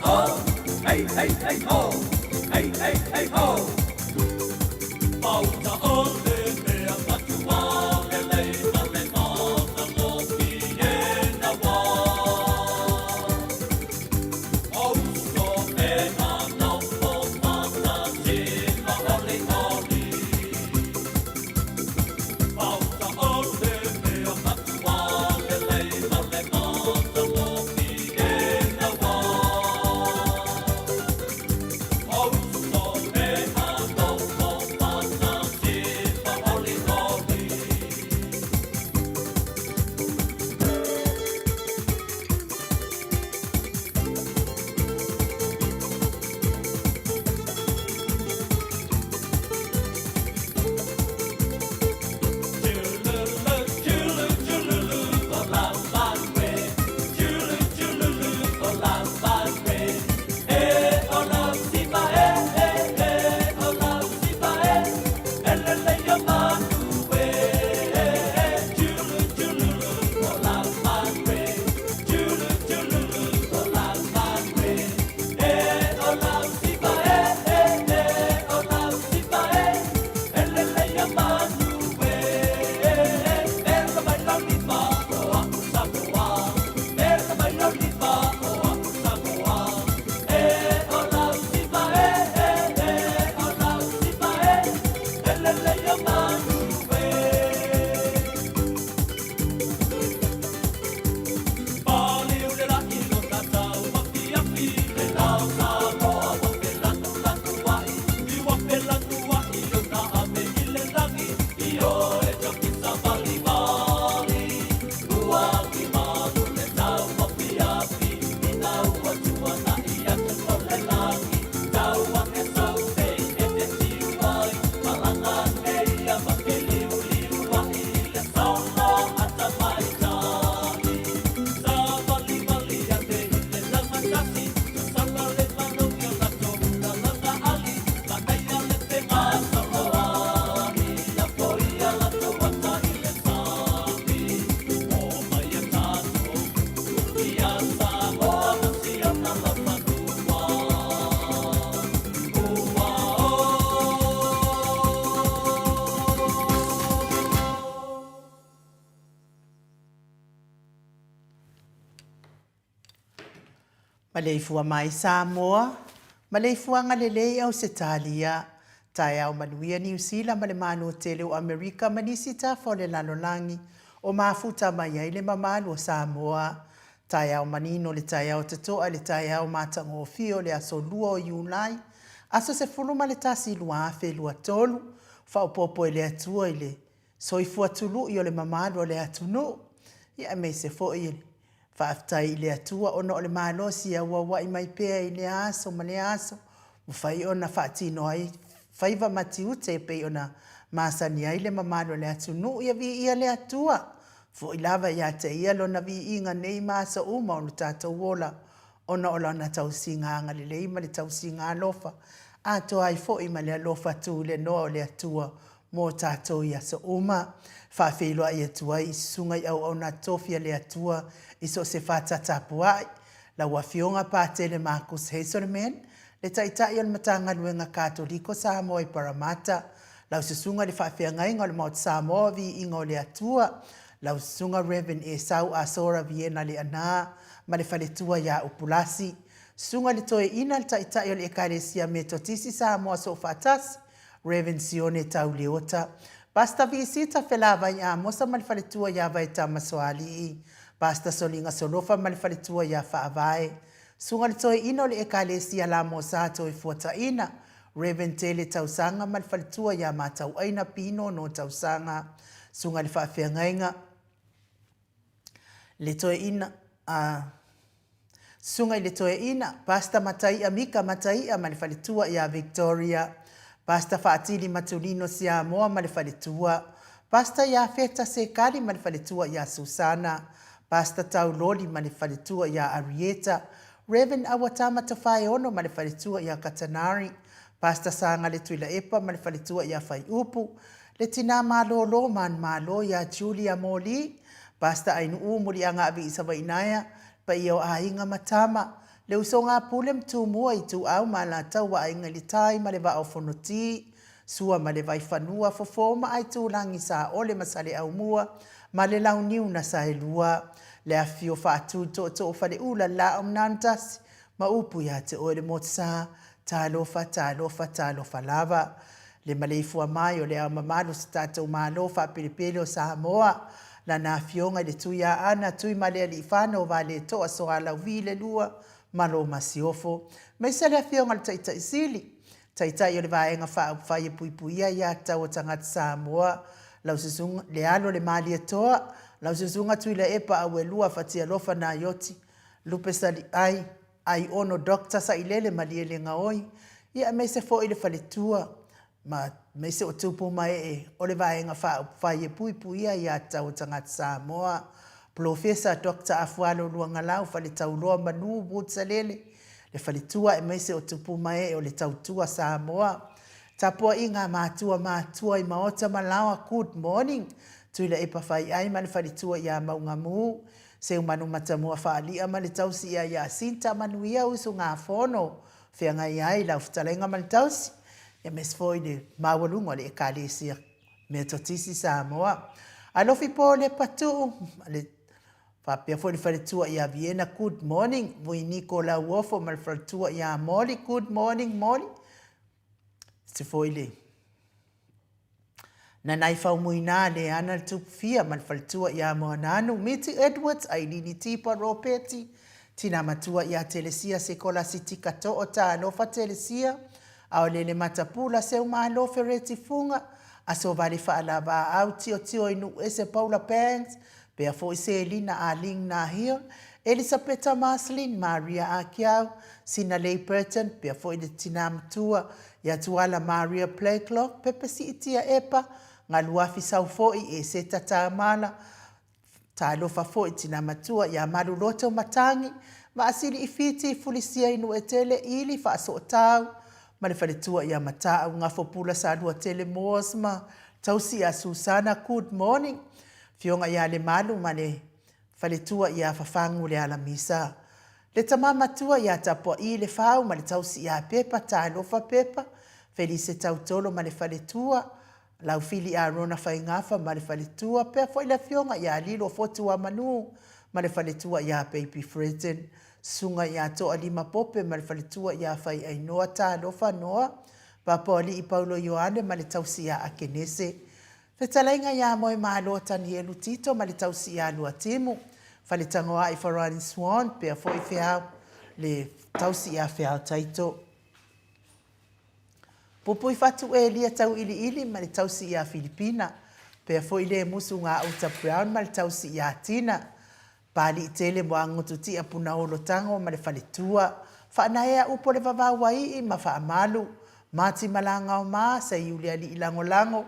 ho, hey hey hey ho, hey hey hey ho. Pauta o le mea matua lelei ma le matagofie na wā. O uso e nā nofo matatima olioli. Pauta o le mea matua lelei ma le matagofie na wā. O uso e nā nofo matatima olioli. Maleifua mai Samoa, Maleifuaga lelei Ausetalia, Taeao manuia Niu Sila ma le Malo tele o Amerika ma nisi tafa o le lalolagi o mafuta mai ai le mamalu o Samoa. Taeao manino le taeao totoa le taeao matagofie o le aso 2 o Iulai, aso 11 2023, faaopoopo e le Atua i le soifua tului o le mamalu o le atunuu, ia aemaise foi i le faafetai i le Atua ona o le malosi e auauai mai pea i lea aso ma lea aso, mafai ona faatino ai faiva ma tiute e pei ona masani ai le mamalu o le atunuu, ia viia le Atua, foi lava ia te Ia Lona viiga nei ma aso uma o lo tatou ola, ona o Lana tausiga agalelei ma le tausiga alofa, atoa ai foi ma le alofa tulenoa o le Atua mo tatou i aso uma. Faafeiloai atu ai i susuga i auauna tofi a le Atua i so o se faatatapua'i, lau Afioga Patele Marcus Hazelman, le Taitai o le Matagaluega Katoliko Samoa i Paramata, lau Susuga i le Faafeagaiga o le Maota Samoa o Viiga o le Atua, lau Susuga Rev. Esau Asora Viena Leanā ma le faletua ia Upulasi, Susuga i le Toeaina le Taitai o le Ekalesia Metotisi Samoa Soofaatasi, Rev. Sione Tau Leota, Pastor Visita Felavai Amosa ma le faletua ia Vaetama Soalii, Pastor Soliga Solofa ma le faletua ia Faavae, Susuga le Toeaina o le Ekalesia Lamosa Toefuataina, Rev. Tele Tausaga ma le faletua ia Matauaina Pino No Tausaga, Susuga le Faafeagaiga le Toeaina a Susuga i le Toeaina, Pastor Mataia Mika Mataia ma le faletua ia Victoria, Pastor Faatili Matulino Siamoa ma le faletua, Pastor Iafeta Sekali ma le faletua ia Susana, Pastor Tau Loli ma le faletua ia Arieta, Rev. Awatama Tofaeono ma le faletua ia Katanari, Pastor Sagale Tuilaepa ma le faletua ia Faiupu, le Tina Malolo Manumalo ia Julia Moli, Pastor Ainuu Muliagavi Savainaea, le paia o aiga ma tama, Le Usoga a Pule ma Tumua, Ituau ma Alataua, Aiga i le Tai ma le Vaa o Fonoti, Sua ma le Vaifanua, Fofo ma Aitulagi, Saole ma Saleaaumua ma le Launiu na Saelua, Le Afifio Faatu i Tootoo o Faleula, Laau ma Nanutasi ma upu ia te oe le Motusa, Talofa, talofa, talofa lava. Le maleifua mai o le Ao Mamalu o se tatou Malo faapelepele o Samoa, Lana Afioga i le Tuiaana Tuimalealiifano Vaaletoa Soalauvi le Lua ma lo Masiofo, aemaise le Afioga i le Taitai Sili, Taitai o le Vaega Faaupufai e Puipuia Aiatatau a Tagata Samoa, lau Susuga, le alo o le Malietoa, lau Susuga Tuilaepa Auelua Fatialofa Naioti Lupe Saliai, Aiono Doctor Sailele Malielegaoi, ia aemaise foi le faletua ma aemaise o tupu ma ee o le Vaega Faaupufai e Puipuia Aiatatau a Tagata Samoa, Polofesa Doctor Afualo Luagalau Faletauloa Manu Wood Salele, le faletua aemaise o tupu ma ee o le Tautua Samoa. Tapuaiga a matua matua i maota ma laoa Good morning Tuilaepa Faiai ma le faletua ia Maugamu Seumanu Matamua Faalia ma le tausi ia Iasinta Manuia Usugafono feagai ai lau fetalaiga ma le tausi aemaise foi le maualuga o le Ekalesia Metotisi Samoa. Alofi Polepa Tuu ma le faapea foi le faletua ia Viena Good morning Vuiniko Lauofo ma le faletua ia Molly Good morning Molly se foi le Nanai Faumuina Leana le Tupufia ma le faletua ia Moananu Miti Edwards Ailini Tipa Ropeti Tina Matua ia Telesia Sekolasi Tika Too Talofa Telesia Aolele Matapula Seumalo Fereti Fuga Aso Vale Faalavaau Tiotio i Nuuese Paula Banks Pea foi Selina Arlene Nahil Elisapeta Marceline Maria Akiau Sinalei Burton pea foi le tina matua ia Tuala Maria Blakelock Pepe Siitia Epa Galuafi Saufo'i Eseta Tamala Talofa foi tina matua ia Maluloto Matangi Vaasili Ifiti Fulisia i Nuuetele Ili Faasootau ma le faletua ia Mataau Gafopula Saluatele Moores ma Tausi ia Susana Good morning Afioga ia Lemalu ma le faletua ia Fafagu le Alamisa. Le tama matua ia Tapua'i le Fau ma le tausi ia Pepa Talofa Pepa, Felise Tautolo ma le faletua, Laufili Arona Faigafa ma le faletua, pea foi le afioga ia Lilo Fotuamanu ma le faletua ia Baby Freten, Susuga ia Toalima Pope ma le faletua ia Faiainoa Talofa Noa, Papoali'i Paulo Ioane ma le tausi ia Akenese. Fetalaiga ia Moemalo Tanielu Tito ma le tausi ia Luatimu, Faletagoai Farani Swan, pea foi Feau, le tausi ia Feau Taito. Pupuifatu Elia Tauiliili ma le tausi ia Filipina, pea foi Lemusu Gauta Brown ma le tausi ia Tina. Paliitele Moagututia Punaolo Tago ma le faletua, Faanaea Upo le Vavau Aii ma Faamalu, Mati Malagaoma, Seiuli Alii Lagolago,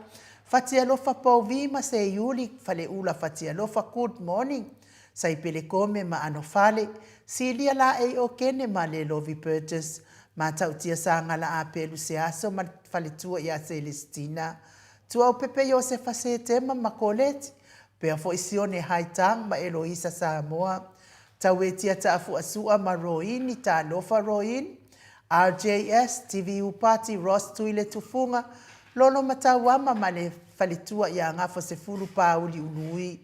Fatialofa Povi ma Seiuli, Faleula Fatialofa Good morning, Saipele Kome ma Anofale, Silia Laei Okene ma Lelovi Burgess, Matautia Sagala Apelu Seaso ma le faletua ia Celestina, Tuaupepe Iosefa Setema ma Koleti, Pea foi Sione Haitang ma Eloisa Samoa, Tauetia Taafuasua ma Roini Talofa Roini, RJS, TVU Party Ross Tuiletufuga, Lolo Matauama ma le faletua ia Gafosefulu Paauli Ului,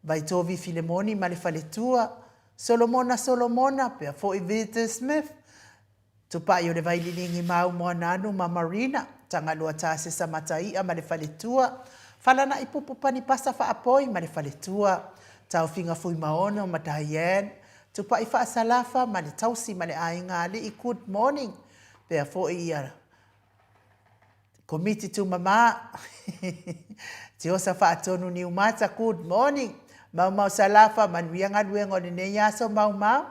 Vaitovi Filemoni ma le faletua, Solomona Solomona, pea foi Victor Smith, Tupai o le Vaililigi Mau Moananu ma Marina, Tagaloa Tasesa Mataia ma le faletua, Falana'i Pupu Panipasa Faapoi ma le faletua, Taofiga Fuimaono ma Diane, Tupai Faasalafa ma le tausi ma le aiga alii Good morning pea foi ia Komiti Tumama Tiosa Faatonu Niumata Good morning Maumau Salafa Manuia galuega o lenei aso Maumau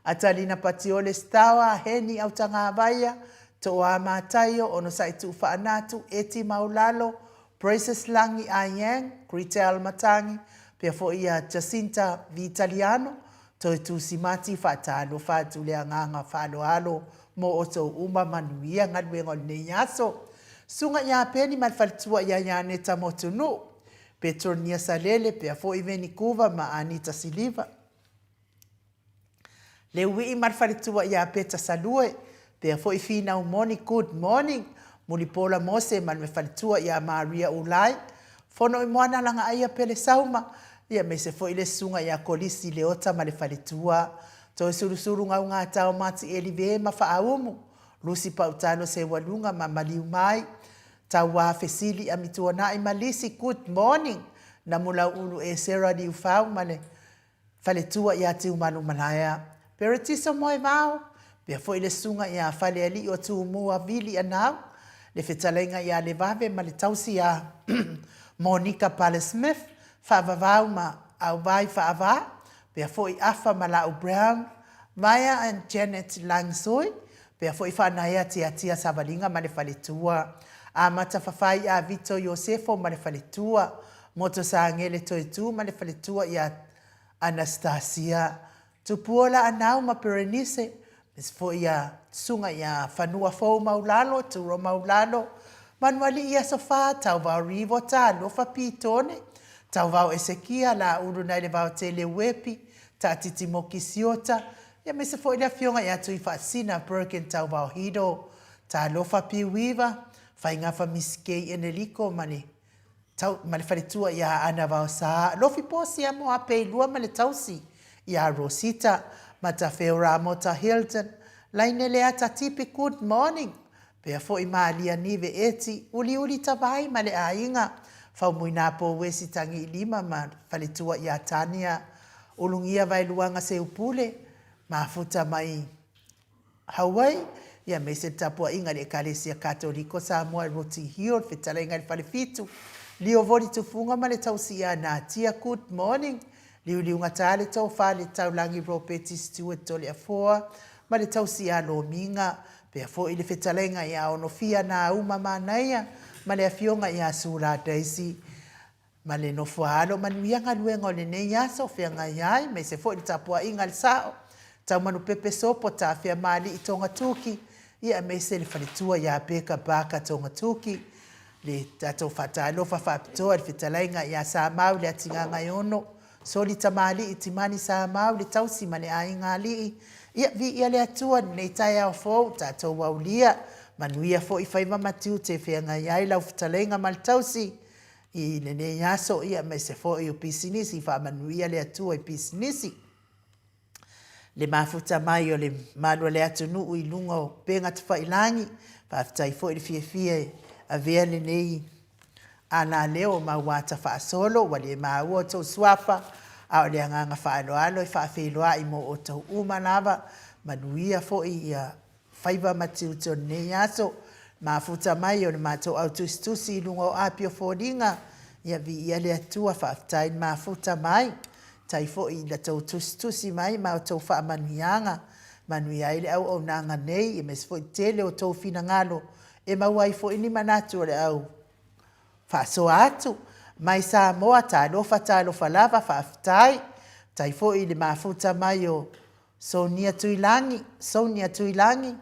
Atalina Patiole Stawa Heni Autagavaia Toa Mataio Onosai Tuufaanatu Eti Maulalo Precious Lagi Ayang Gretel Matangi pea foi ia Jacinta Vitaliano Toe tusi mati faatalofa atu le agaga faaaloalo mo outou uma manuia galuega o lenei aso. Susuga ia Peni ma le faletua ia Ianeta Motunuu, Petronia Salele pea foi Venikuva ma Anita Siliva. Leuii ma le faletua ia Peta Salue, pea foi Finau Moni Good morning, Mulipola Mose ma le faletua ia Maria Ulai, Fono i Moana Lagaaia Pele Sauma, ia aemaise foi le susuga ia Kolisi Leota ma le faletua, Toesulusulu Gaugatao Mati Elive ma Faaumu, Lusi Pautalo Seualuga ma Maliumai, Tauā Fesili Amituanai ma Lisi Good morning, Namulauulu Esera Liufau ma le Faletua ia Tiumalumalaea, Peretiso Moevao, pea foi le susuga ia Falealii o Tumua Vili Anau, le fetalaiga ia Levave ma le tausi ia Monica Pale Smith, Faavavau ma Auvai Faava, pea foi Afa ma Lau Brown, Vaea and Janet Langsoi, pea foi Faanaea Tiatia Savaliga ma le faletua, Amata Fafai ia Vito Iosefo ma le faletua, Motosagele Toetu ma le faletua ia Anastasia, Tupuola Anau ma Berenice, aemaise foi ia Susuga ia Fanuafou Maulalo, Turo Maulalo, Manualii Aso Fa, Tauvao Rivota, Alofa Pitone, Tauvao Esekia, Laulu Nailevaotele Uepi, Taatiti Moki Siota, aemaise foi le Afioga ia Tuifaasina Broken Tauvao Hido, Talofa Piuiva, Faigafa Misikei Eneliko ma le Tau, ma le faletua iā Ana Vaosa, Lofi Posia Moapeilua ma le tausi iā Rosita, Matafeo Ramota Hilton, Laine Leata Tipi Good morning, pea foi Malia Nive Eti, Uliuli Tavai ma le aiga, Faumuina Pouesi Tagiilima ma le faletua iā Tania, Ulugia Vaeluaga Seupule, Mafuta mai Hawaii, ia aemaise le tapuaiga i le Ekalesia Katoliko Samoa i Roti Hill, Fetalaiga i le Falefitu, Lio Voli Tufuga ma le Tausi ia Natia, Good morning, Liuliugata le Tofa le Taulagi Ropeti Stewart Toleafoa ma le Tausi ia Lomiga, pea foi le Fetalaiga ia Onofia Nauma Manaia ma le Afioga ia Sula Daisy. Ma le nofoaalo manuia galuega o lenei aso feagai ai, aemaise foi le tapuaiga a le sao, Taumanupepe Sopo Tafea Maali'i Togatuki, ia aemaise le faletua ia Beka Barker Togatuki, le tatou faatalofa faapitoa i le fetalaiga ia Samau Leatigagaiono, Soli Tamali'i Timani Samau le tausi ma le aiga alii, ia viia le Atua i lenei taeao fou tatou aulia, manuia foi faiva ma tiute feagai ai lau fetalaiga ma le tausi, I lenei aso, ia, aemaise foi o pisinisi, faamanuia le Atua i pisinisi. Le mafuta mai o le malu a le atunuu i luga o upega tafailagi, faafetai foi le fiafia e avea lenei alaleo o mau ata faasolo, ua le maua outou suafa, a o le agaga faaaloalo e faafeiloai mo outou uma lava, manuia foi ia faiva ma tiute o lenei aso. Mafuta mai o le matou au tusitusi i luga o api o foliga, ia viia le Atua, faafetai le mafuta mai. Tai foi i la tou tusitusi mai ma outou faamanuiaga, manuia ai le auaunaga nei, aemaise foi tele o outou finagalo e maua ai foi ni manatu o le au faasoa atu. Mai Samoa, talofa talofa lava, faafetai. Tai foi i le mafuta mai o Sonia Tuilagi, Sonia Tuilagi,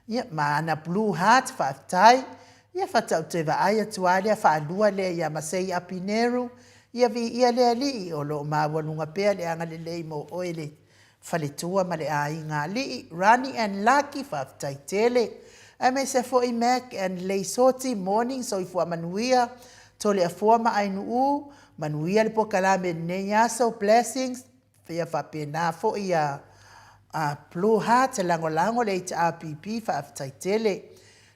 ia, ma ana blue heart, faafetai. Ia, faatoa ou toe vaai atu lava lea faalua lea ia Masei Apineru, ia viia le Alii, o lo o maualuga pea le agalelei mo oe le faletua ma le aiga alii, Rani and Laki, faafetai tele. Aemaise foi Mac and Leisoti, morning, soifua manuia, Toleafoa ma Ainuu, manuia le pokalame i lenei aso, blessings. Ia faapena foi ia Blue Heart lagolago le HRPP faafetai tele.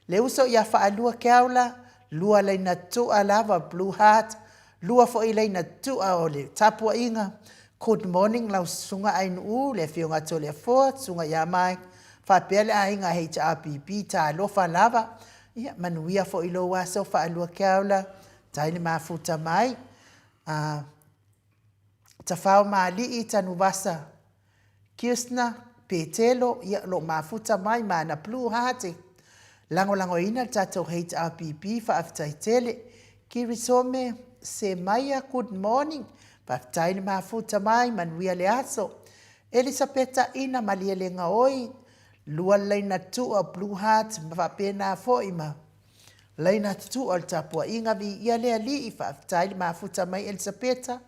Le uso ia Faalua Keaula, lua laina tua lava Blue Heart, lua foi laina tua o le tapuaiga. Good morning lau susuga Ainuu, le afioga Toleafoa, susuga ia Mike, faapea le aiga HRPP talofa lava. Ia manuia foi lou aso Faalua Keaula, tai le mafuta mai. Tafao Maalii, Tanuvasa, Kirstner, Petelo, ia, o lo o mafuta mai ma ana blue heart e lagolagoina le tatou HRPP, faafetai tele. Kirisome Semaia, good morning, faafetai le mafuta mai, manuia le aso. Elisapeta Ina Malielegaoi, lua laina tua blue heart ma faapena foi ma Laina tutua o le tapuaiga, viia le Alii, faafetai le mafuta mai Elisapeta.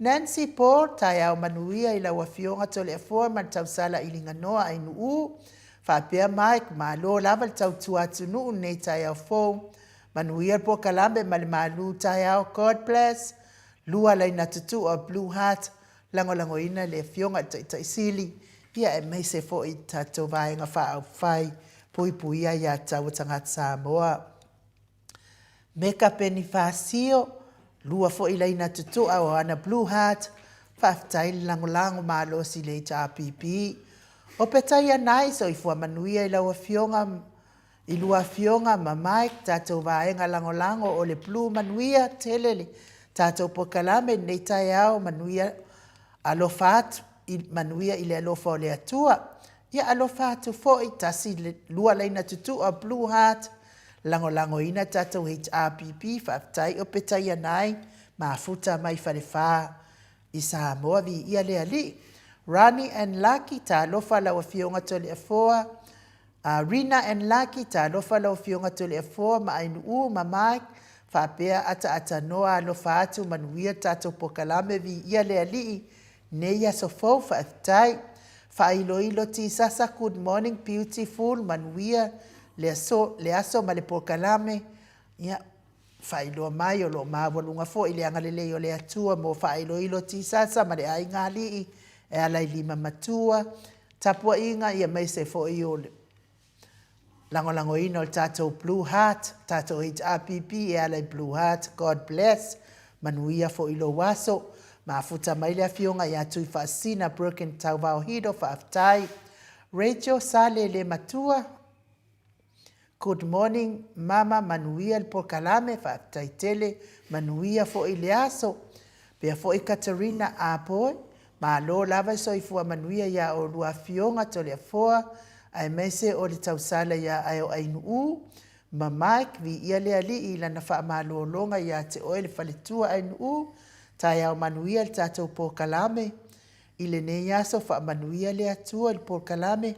Nancy Paul, taeao manuia i lau Afioga Toleafoa ma le tausala i Liganoa Ainuu, faapea Mike, malo lava le tautua atunuu lenei taeao fou. Manuia le polokalame ma le malu taeao. God bless. Lua laina tutua Blue Heart, lagolagoina le Afioga i le Taitai Sili, ia aemaise foi i tatou Vaega Faaupufai Puipuia ia Taua Tagata Samoa. Meka Penifasio, lua foi laina tutua o ana Blue Heart, faafetai le lagolago malosi i le HRPP. O Petaia Nai, soifua manuia i lau Afioga i lua afioga ma Mike, tatou vaega lagolago o le Blue Manuia tele le tatou polokalame i lenei taeao manuia alofa atu i manuia i le alofa o le Atua. Ia alofa atu foi tasi lua laina tutua Blue Heart lagolagoina tatou HRPP faafetai o Petaia Nai mafuta mai Falefa i Samoa viia le Alii. Rani and Lucky talofa lau afioga Toleafoa A Rina and Laki, talofa lau Afioga Toleafoa ma Ainuu ma Mike, faapea ataata noa alofa atu manuia tatou pokalame viia le Alii nei aso fou faafetai. Faailoilo Tisasa good morning beautiful manuia le aso le aso ma le pokalame ia faailoa mai o loo maualuga foi le agalelei o le Atua mo Faailoilo Tisasa ma le aiga alii e ala i lima matua Tapuaiga ia aemaise foi o le lagolagoina o le tatou Blue Heart, tatou HRPP e ala i Blue Heart, God bless, manuia foi lou aso. Mafuta mai le Afioga ia Tuifaasisina Broken Tauvaohido, faafetai. Rachel Sale le matua, Good morning mama manuia le polokalame faafetai tele manuia foi le aso pea foi Katarina Apoi malo lava le soifua manuia ia olua afioga Toleafoa aemaise o le tausala ia Aeoainuu ma Mike viia le Alii i lana faamalologa ia te oe le faletua Ainuu taeao manuia le tatou polokalame i lenei aso faamanuia le Atua i le polokalame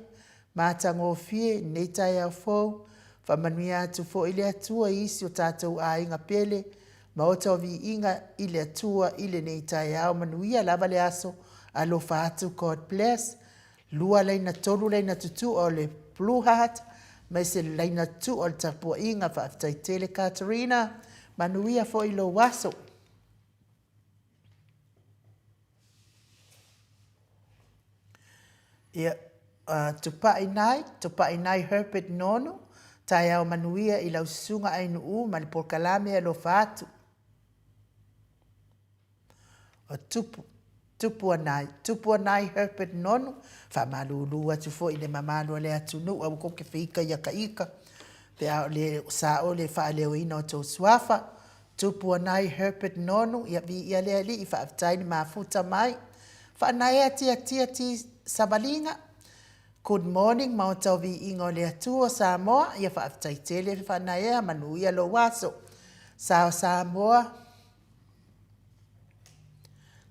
Matagofie i lenei taeao fou. Faamanuia atu foi le Atua i isi o tatou aiga pele, Maota o Viiga i le Atua i lenei taeao. Manuia lava le aso. Alofa atu. God bless. Lua laina tolu laina tutua o le Blue Heart maise le laina tutua o le tapuaiga. Faafetai tele Katerina. Manuia foi lou aso. Ia, Tupai Nai, Tupai Nai Herbert Nono, taeao manuia i lau susuga Ainuu ma le polokalame alofa atu. O Tupu, Tupuanai, Tupuanai Herbert Nono, faamalulu atu foi i le mamalu o le atunuu aua kou te feika ia ka ika, pe a o le sao le faaleoina o tou suafa. Tupuanai Herbert Nonu, ia viia le Alii, faafetai le mafuta mai. Faanaea tiatia ti savaliga. Good morning Maota o Viiga o le Atua Samoa, ia faafetai tele Faanaea, manuia lou aso. Sao Samoa,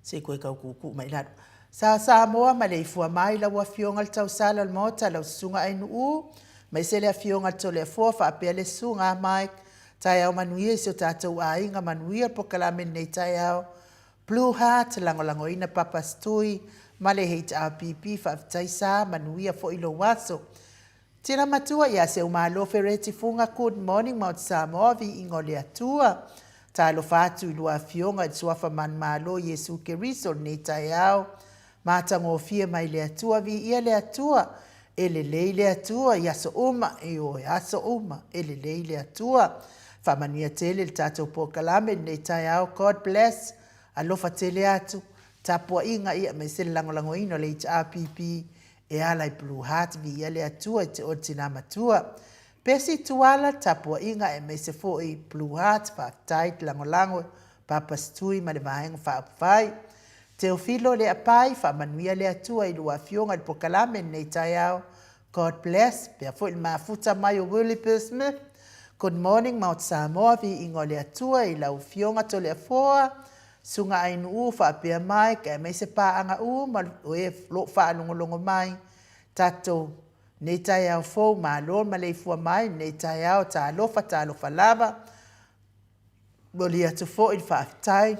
se i koe tau kuukuu mai lalo. Sao Samoa, maleifua mai lau Afioga le tausala o le Maota, lau Susuga Ainuu, maise le Afioga le Toleafoa faapea le Susuga a Mike, Taeao manuia i si o tatou aiga, manuia le polokalame i lenei taeao. Blue Heart, lagolagoina Papa Stui ma le HRPP, faafetai sa, manuia foi lou aso. Tina matua ia Seumalo Fereti Fuga, good morning Maota Samoa, viiga o le Atua. Talofa atu i lua afioga i le Suafa Manumalo Iesu Keriso i lenei taeao. Matagofie mai le Atua, viia le Atua, e lelei le Atua i aso uma, ioe, aso uma, e lelei le Atua. Faamanuia tele le tatou polokalame i lenei taeao, God bless, alofa tele atu, tapuaiga ia aemaise le lagolagoina o le HRPP e ala i Blue Heart, viia le Atua i te oe le tina matua. Pesi Tuala, tapuaiga aemaise foi Blue Heart, faafetai le lagolago, Papa Stui ma le Vaega Faaupufai. Teofilo Leapai, faamanuia le Atua i lua afioga i le polokalame i lenei taeao. God bless. Pea foi le mafuta mai o Willie Smith. Good morning Maota Samoa, viiga o le Atua i lau afioga Toleafoa, Susuga Ainuu faapea Mike aemaise paaga uma o e loo faalogologo mai tatou nei taeao fou. Malo le maleifua mai lenei taeao. Talofa, talofa lava. Momoli atu foi le faafetai.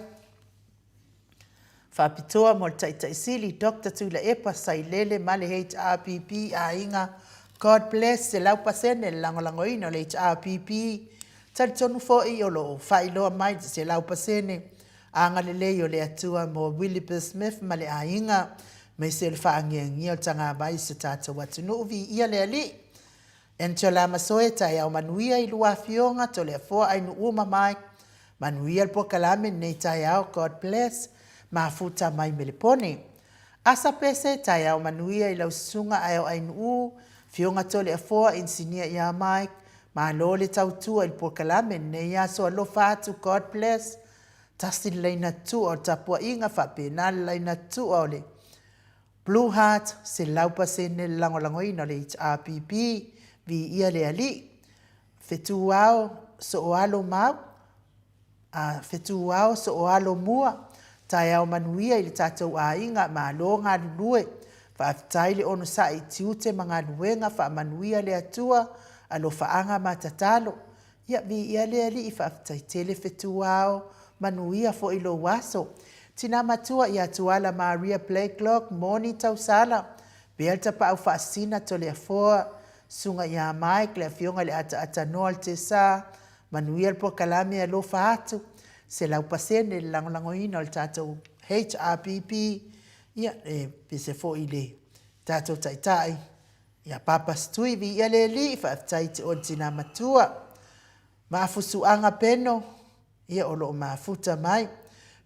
Faapitoa mo le Taitai Sili Doctor Tuilaepa Sailele ma le HRPP Aiga God bless 100% le lagolagoina o le HRPP. Talitonu foi o lo o faailoa mai le 100% agalelei o le Atua mo Williber Smith ma le aiga, aemaise o le faangiangia o le tagavai i si o tatou atunuu. Viia le Alii. Angela Masoe, Taeao manuia i lua afioga, Toleafoa Ainuuma Mike, manuia le polokalame lenei taeao, God bless, mafuta mai Melepone. Asa Pese, Taeao manuia i lau susuga Aeo Ainuu, Afioga Toleafoa, Inisinia ia Mike, malo le tautua i le polokalame lenei aso, alofa atu, God bless. Tasi le laina tua o le tapuaiga, faapena le laina tua o le Blue Heart, 100% le lagolagoina o le HRPP, viia le Alii. Fetuao, Sooalo Mau, a Fetuao, Sooalo Mua, taeao manuia i le tatou aiga, malo galulue, faafetai le onosai i tiute ma galuega, faamanuia le Atua, alofaaga ma tatalo. Ia, viia le Alii, faafetai tele Fetuao, manuia foi lou aso. Tina matua ia Tuala Maria Blakelock, moni tausala, pea le tapaau faasina Toleafoa, Susuga ia Mike, le afioga i le Ataatanoa o le Tesa, manuia le polokalame alofa atu, 100% le lagolagoina o le tatou HRPP, ia, e pese foi i le tatou Taitai, Ia Papa Stui, viia le Alii, faafetai i te oe le tina matua. Maafusuaga Peno, ia o lo o mafuta mai.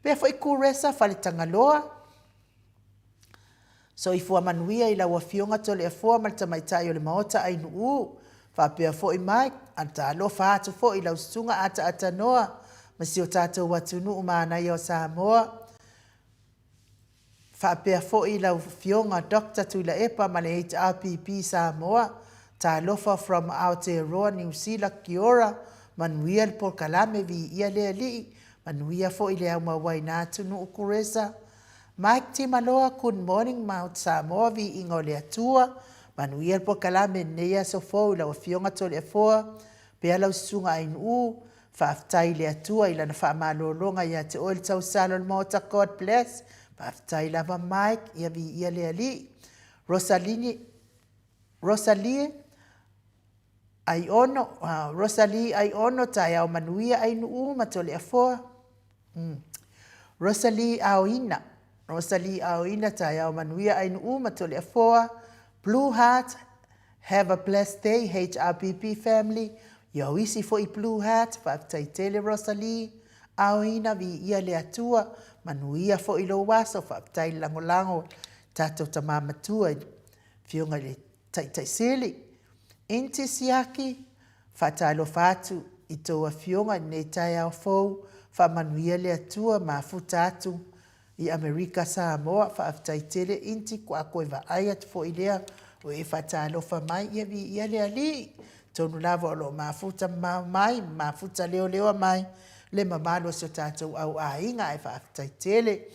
Pea foi Kuresa Faletagaloa, Soifua manuia i lau Afioga Toleafoa ma le Tamaitai o le Maota Ainuu, faapea foi Mike, a talofa atu foi i lau Susuga Ataatanoa ma si o tatou atunuu manaia o Samoa. Faapea foi lau Afioga Doctor Tuilaepa ma le HRPP Samoa, talofa from Aotearoa Niu Sila kia ora, manuia le polokalame viia le Alii, manuia foi le aumauaina atunuu Kuresa, Mike Timaloa good morning Mount Samoa viiga o le Atua, manuia le polokalame i lenei aso fou i lau Afioga Toleafoa, pea lau Susuga Ainuu, Faafetai i le Atua i lana faamalologa ia te oe le tausala o le Maota God bless. Faafetai lava Mike, ia viia le Alii. Rosaline Rosalie Aiono, Rosalie Aiono, taeao manuia Ainuu ma Toleafoa. Rosalie Aoina, Rosalie Aoina, taeao manuia Ainuu ma Toleafoa. Blue Heart, Have a blessed day HRPP family, ia o isi foi blue hat, faafetai tele Rosalie, aoina viia le Atua, manuia foi lou aso, faafetai le lagolago tatou tama matua i le afioga i le Taitai Sili. Inti Siaki, faatalofa atu i tou afioga i lenei taeao fou, faamanuia le Atua, mafuta atu i Amerika Samoa faafetai tele Inti kua koe vaai atu foi lea o e faatalofa mai ia viia le Alii tonu lava o loo mafuta mamao mai mafuta leoleoa mai le mamalu o si o tatou au aiga ae faafetai tele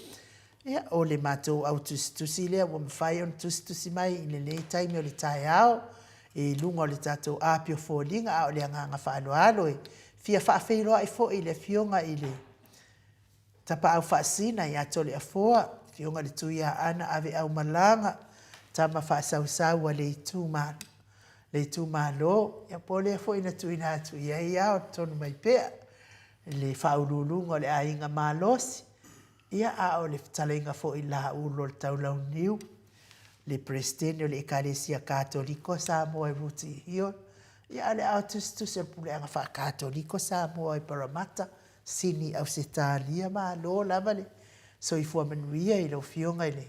ia o le matou au tusitusi lea ua mafai ona tusitusi mai i lenei taimi o le taeao i luga o le tatou api o foliga a o le agaga faaaloalo e fia faafeiloai foi i le afioga i le Tapaau Faasina ia Toleafoa, Afioga i le Tuiaana Aveaumalaga, tama faasausau a le le itumalo, ia po o lea foi na tuuina atu i ai a o totonu mai pea le faauluuluga o le aiga malosi, ia a o le fetalaiga foi Laulu o le Taulauniu, le Peresetene o le Ekalesia Katoliko Samoa i Rooty Hill, ia a o le ao tusitusi o le Puleaga Faakatoliko Samoa i Paramata, Sini Ausetalia malo lava le soifua manuia i lau afioga i le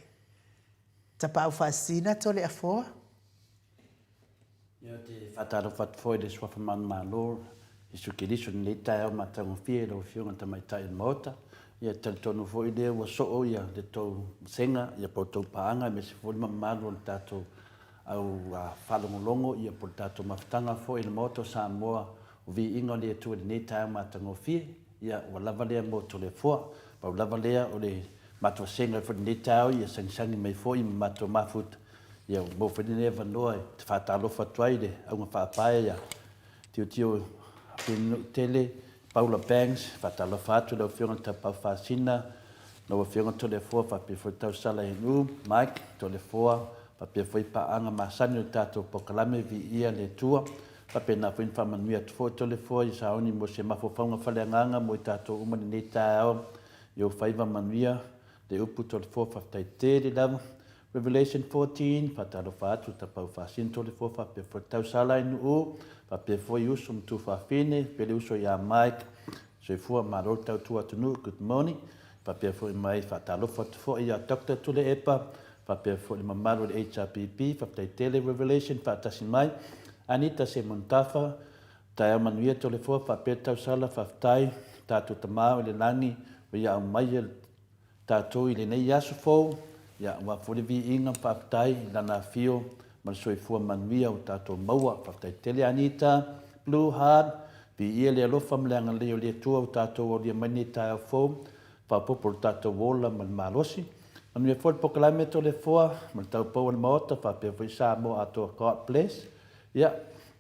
Tapaau Faasisina Toleafoa. Ia ou te faatalofa atu foi i le Suafa Manumalo Iesu Keriso i lenei taeao matagofie i lau Afioga i le Tamaitai o le Maota. Ia e talitonu foi lea ua soo ia le tou vasega ia po o tou paaga aemaise foi le mamalu o le tatou au faalogologo ia po o le tatou mafutaga foi i le Maota o Samoa O viiga o le Atua i lenei taeao matagofie, ia, ua lava lea mo Toleafoa. Pau lava lea o le matou vasega foi i lenei taeao, ia sagisagi mai foi ma matou mafuta, ia ua maua foi lenei avanoa e te faatalofa atu ai i le auga faapae ia Tilotilo Apenunu'utele, Paula Banks, faatalofa atu i lau Afioga i le Tapaau Faasina, Lau Afioga Toleafoa faapea foi Tausala Inu, Mike, Toleafoa, faapea foi paaga masani o le tatou polokalame Viia le Atua. Faapena foi ona faamanuia atu foi Toleafoa i sauni mo se mafaufauga faaleagaga mo i tatou uma i lenei taeao i ou faiva manuia le upu Toleafoa faafetai tele lava. Revelation 14, Faatalofa atu Tapau Faasino Toleafoa faapea foi Tausala Inuu, faapea foi Uso ma Tuafafine, faapea le uso ia Mike, Soifua malo le tautua atunuu, good morning. Faapea foi mai faatalofa atu foi ia Doctor Tuleepa, faapea foi le mamalu o le HRPP, faafetai tele Revelation faatasi mai. Anita Semontafa, taeao manuia Toleafoa faapea Tausala, faafetai tatou Tama o i le lagi ua ia aumaia tatou i lenei aso fou, ia, aua foi le viiga ma faafetai i Lana afio ma le soifua manuia ua tatou maua. Faafetai tele Anita, Blue Heart, viia le alofa ma le agalelei o le Atua ua tatou aulia mai lenei taeao fou, faaopoopo lo tatou ola ma le malosi. Manuia foi le polokalame Toleafoa ma le taupou a le Maota faapea foi Samoa atoa. God bless. Ia,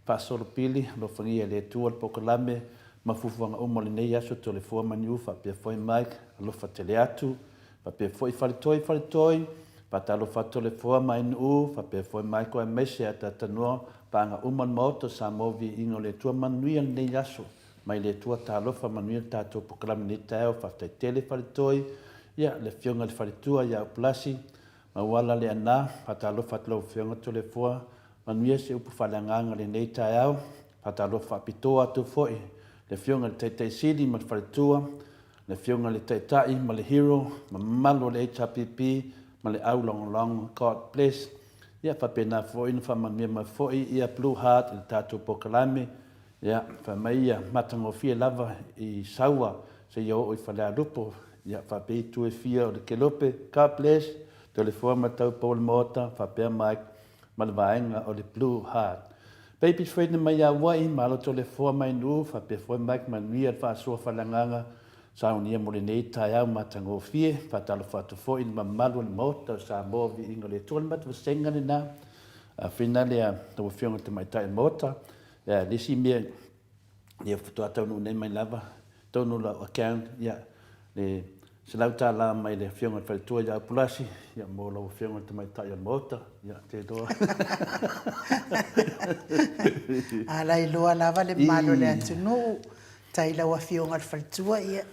faasolopili, alofagia e le Atua le polokalame ma fuafuaga uma o lenei aso Toleafoa ma Niu faapea foi Mike, alofa tele atu, faapea foi Faletoi Faletoi, faatalofa atu Toleafoa ma Ainuu, faapea foi Michael aemaise Atatanoa, paaga uma o le Maota o Samoa Viiga o le Atua manuia lenei aso mai le Atua talofa manuia le tatou polokalame i lenei taeao faafetai tele Faletoi, ia le Afioga i le Faletua ia Upulasi Mauala Leaana, faatalofa atu lau Afioga Toleafoa, manuia se upu faaleagaga i lenei taeao. Faatalofa faapitoa atu foi i le Afioga i le Taitai Sili ma le Faletua, le Afioga i le Taitai ma le Hero, ma mamalu o le HRPP ma le au lagolago. God bless. Ia faapena foi ona faamanuia mai foi ia Blue Heart i le tatou polokalame. Ia, fai mai ia matagofie lava i Saua seia oo i Falealupo, ia faapea itu e fia o le Kelope. God bless. Toleafoa ma Taupo o le Maota, faapea Mike ma le vaega o le Blue Heart. Baby Fred mai Auai, malo Toleafoa mai Nuu, faapea foi Mike Manuia le faasoa faaleagaga saunia mo lenei taeao matagofie. Faatalofa atu foi i le mamalu o le Maota o Samoa, viiga o le Atua. O le matou vasega lena, afina lea lau Afioga i le Tamaitai o le Maota. Ia, le isi mea, ia faatoa taunuu nei mai lava, tonu lau account, ia, le $100 mai le Afioga i le Faletua ia Upulasi, ia, mo lau Afioga i le Tamaitai o le Maota, ia, te iloa. A la iloa lava le mamalu o le atunuu, tai lau Afioga i le Faletua, ia,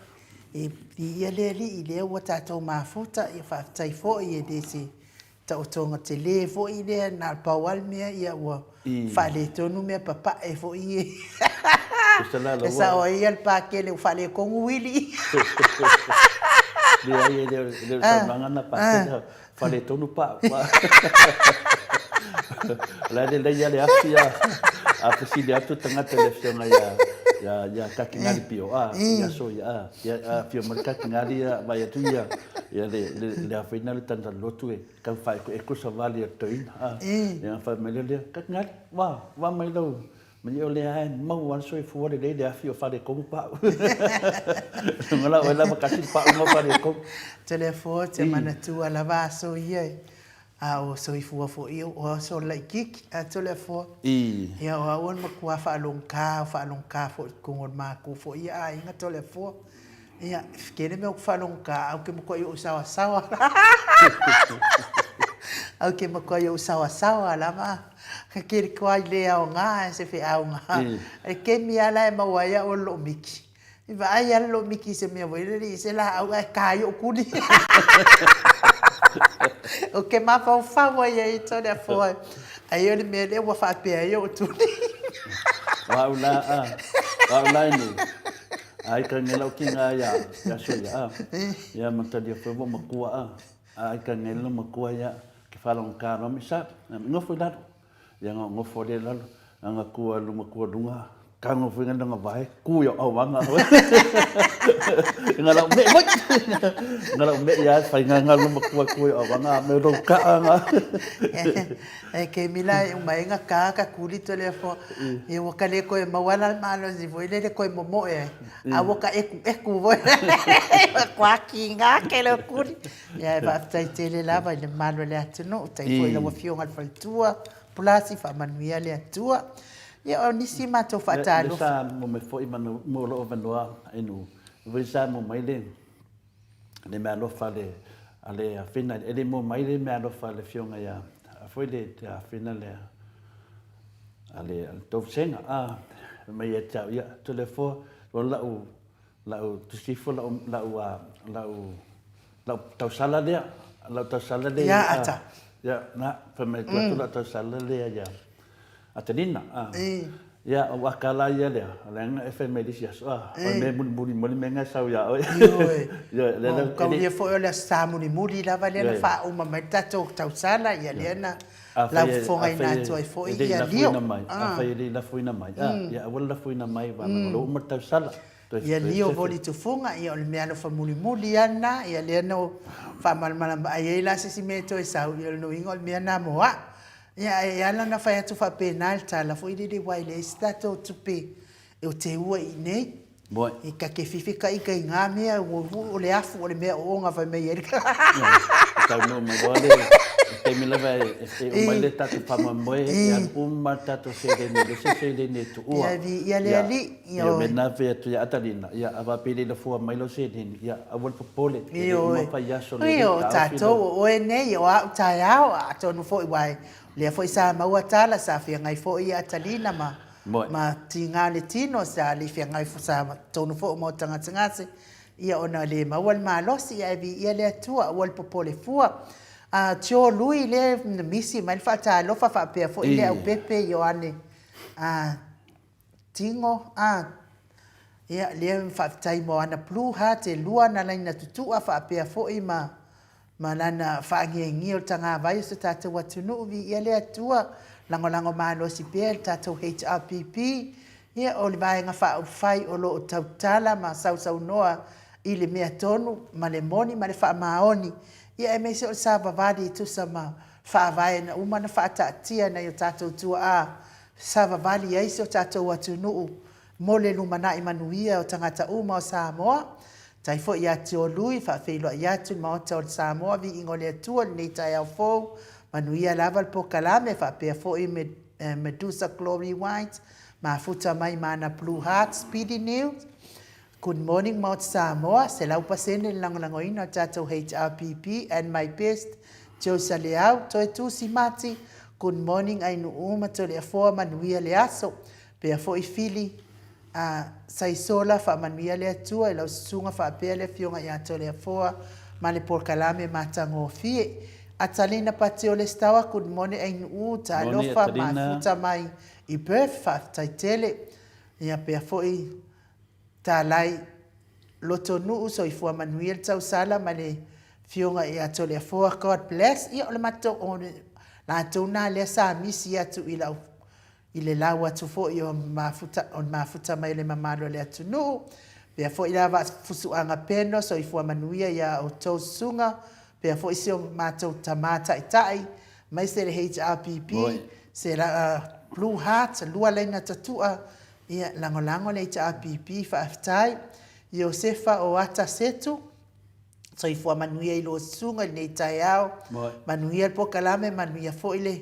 e viia le Alii, lea ua tatou mafuta, ia faafetai foi, e le se taotoga tele foi lea, na o le pau lava le mea, ia ua faaletonu mea papae foi ia. E sao ai ia le pakele ua faaletonu uili. Leai, e le o le saunoaga lena pakele, faaletonu pau. O la e lelei lava le afi, a fesili atu le tagata i le afioga ia Kakingali Pio, i aso ia, a afio mai le Kakingali, vaai atu ia, Ia le le le afaina le tanda lotu e tau faekueku savali a le toeaina a. Ia ona fai mai lea, Katingali, wa, wa mai lau malie o lea lava e maua lava le soifua lelei le afi o Faletonu pau. Luga la oe lava kasi le pauga o Faletonu. Toleafoa, te manatua lava aso ia a o soifua foi o aso laitiiti a Toleafoa. Ia o au o le matua faalogogata, faalogogata foi i totonu o le matou foi ia aiga Toleafoa. Ia, e tele mea ou te faalogogata, ae ou te matuai ou saoasaoa. Ou te matuai ou saoasaoa lava. E tele tuai le aoga ae se feauga. E kemi lava la e maua ai au o le lomiti. I vaai lava le lomiti i se mea foi lele i se laau ae ta ai ou tuli. Ou te mafaufau ai i ai Toleafoa, ai o le mea lea ua faapea ai ou tuli. O au la, o au la nei, Ai ka nge lau kinga ia ia so ia a. Ia ma talia foi mo makua a. Ai ka nge lo makua ia ke whalonga ka no mi sa. Ngofo i lalo. Ia nga ngofo le lalo. Nga kua lu makua lunga. Ka ngofo i nga vae ku ia au anga. Nga lau me wai. Nga lau me ia whai nga nga lu makua ku ia au anga me ro ka anga. E ke mila e uma inga ka ka kuli tole fo. Ia ua ka le koe maua la le malosi foi lele koe momoe ai. A ua ka eku eku foi. Ua kua kinga ke le kuli. Ia e faafetai tele lava i le mamalu o le atunuu, tai foi lau Afioga i le Faletua, Pulasi, faamanuia le Atua. Ia o nisi matou faatalofa. Le sa mo mai foi mo lou avanoa inu. Foi sa mo mai le. le meaalofa a le, a le afina, e le mua mai le meaalofa a le afioga ia, a foi le, le afina lea, a le, a le Toufusega, a, fai mai ia te au, ia, Toleafoa, o lau, lau tusifo, lau, lau, a, lau, lau tausala lea, lau tausala lea, Ia, Ata. Ia, na, fai mai, tuu atu lau tausala lea ia Atalina, a. Ia, o aka la ia lea, leaga e fai mai le isi aso, a, o le mea mulimuli mo le mea na e sau ia oe. Ioe. Ioe, lea la, Taulia foi o le Aso Sa mulimuli lava lea na faauma mai le tatou tausala, ia lea na laufofogaina atu ai foi ia lio. Afai e le i lafoina mai, a, ia aua le lafoina mai, aua leaga o lea ua uma le tausala. Ia lio voli tufuga, ia o le mea alofa mulimuli lava lena, ia lea na faamalamalama ai ai la se isi mea e toe sau, ia o le uiga o le mea lena mo au. Ia ae ala ona fai atu faapena le tala foi lele aua e leai se tatou tupe e teua i inei. E ta te fifi ta ita i na mea, o le afu o le mea ooga fai mai ai le E taunuu mai loa le taimi lava e uma ai le tatou faamoemoe, e alu uma le tatou seleni, e leai se seleni e tuua. Ia viia le Alii. Ia, o le mea lena e fai atu ia Atalina, ia a faapea e le lafua mai lau seleni, ia aua le popole, e le uma fai aso le Ioe, o tatou, o oe nei, o au taeao, atonu foi aua o lea foi sa maua tala, sa feagai foi ia Atalina ma, ma tiga le tino, sa le feagai foi, sa totonu foi o maota gasegase, ia ona le maua le malosi, ia ae viia le Atua, aua le popole fua. A Tio Lui lea na misi mai le faatalofa faapea foi Leaupepe Ioane, a Tino, A, ia, lea faafetai mo ana blue heart e lua ana laina tutua faapea foi ma ma lana faangiagia o le tagavai o so tatou atunuu, viia le Atua, lagolago malosi pea i le tatou HRPP, ia, o le Vaega Faaupufai o lo o tautala ma sausaunoa i le mea tonu ma le moni ma le faamaoni, ia aemaise o le savavali e tusa ma faavae na uma ona faataatia e nai o tatou tuaa Savavali ai si o tatou atunuu mo le lumanai manuia o tagata uma o Samoa. Tai foi ia Tio Lui, faafeiloai atu i le Maota o Samoa, viiga o le Atua i lenei taeao fou, manuia lava le pokalame, faapea foi Medusa Glory White, mafuta mai ma ana Blue Heart, Speedy News. Good morning Maota Samoa, 100% le lagolagoina o le tatou HRPP and my best Joe Saleau, Toe Tusi Mati, Good morning Ainuu ma Toleafoa manuia le aso, pea foi Fili a Saisola faamanuia le Atua i lau susuga faapea le afioga ia Toleafoa ma le polokalame matagofie. Atalina Patio Lestawa good morning Ainuu talofa mafuta mai i Perth faafetai tele ia pea foi Talai Lotonuu soifua manuia le tausala ma le afioga ia Toleafoa God bless ia o le matou o le latou na lea sa misi atu i lau i le lau atu foi o mafuta o le mafuta mai o le mamalu o le atunuu pea foi la Fusuaga Peno soifua manuia ia outou susuga pea foi si o matou tama taitai maise le HRPP se la Blue Heart lua laina tatua Ia, lagolago le HRPP, faafetai. Iosefa o Ata Setu, soifua manuia i lou susuga i lenei taeao. Manuia le pokalame, manuia foi le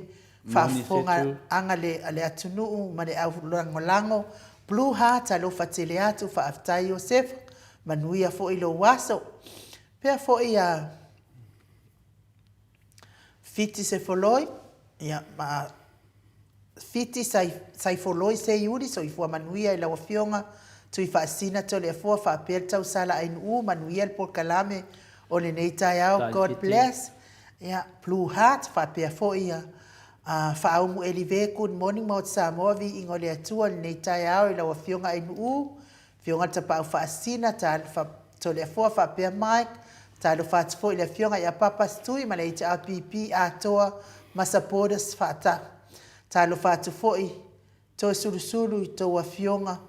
faafofoga aga a le atunuu ma le au lagolago. Blue Heart, alofa tele atu, faafetai Iosefa, manuia foi lou aso. Pea foi a Fiti Sefoloi, ia, ma Fiti Saifoloi Seiuli, soifua manuia i lau Afioga Tuifaasisina Toleafoa faapea le tausala Ainuu, manuia le polokalame o lenei taeao, God bless. Ia, Blue Heart faapea foi ia Faaumu Elive, good morning Maota Samoa, viiga o le Atua i lenei taeao i lau Afioga Ainuu, Afioga Tapaau Faasisina, Toleafoa faapea Mike, talofa atu foi i le Afioga ia Papas Tui ma le HRPP atoa ma supporters faata. Talofa atu foi Toesulusulu i tou Afioga,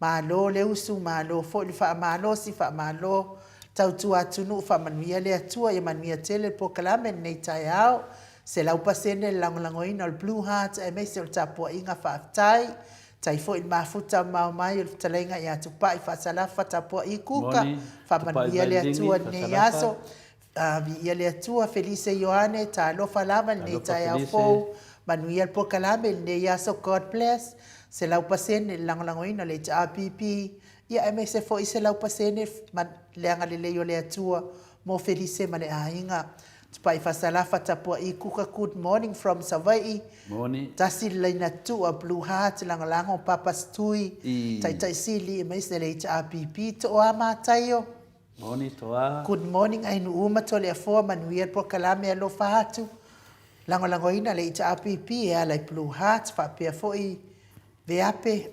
malo le usu, malo foi le faamalosi, faamalo tautua atunuu, faamanuia le Atua ia manuia tele le polokalame i lenei taeao. 100% le lagolagoina o le Blue Heart aemaise o le tapuaiga faafetai. Tai foi le mafuta mao mai o le fetalaiga ia Tupai Faasalafa Tapuai Kuka, faamanuia le Atua i lenei aso. Viia le Atua, Felise Ioane, talofa lava i lenei taeao fou, manuia le polokalame i lenei aso, God bless. 100% le lagolagoina o le HRPP, ia aemaise foi 100% le agalelei o le Atua. mo Felise ma le aiga. Tupai Fasalafa Tapua'i Kuka Good morning from Savai'i Moni. Tasi le laina tua Blue Heart Lagolago Papa Stui I. Taitai Sili aemaise le HRPP Toa Mataio Moni Toa. Good morning Ainuu ma Toleafoa Manuia le polokalame alofa atu Lagolagoina le HRPP e ala i Blue Heart faapea foi Veape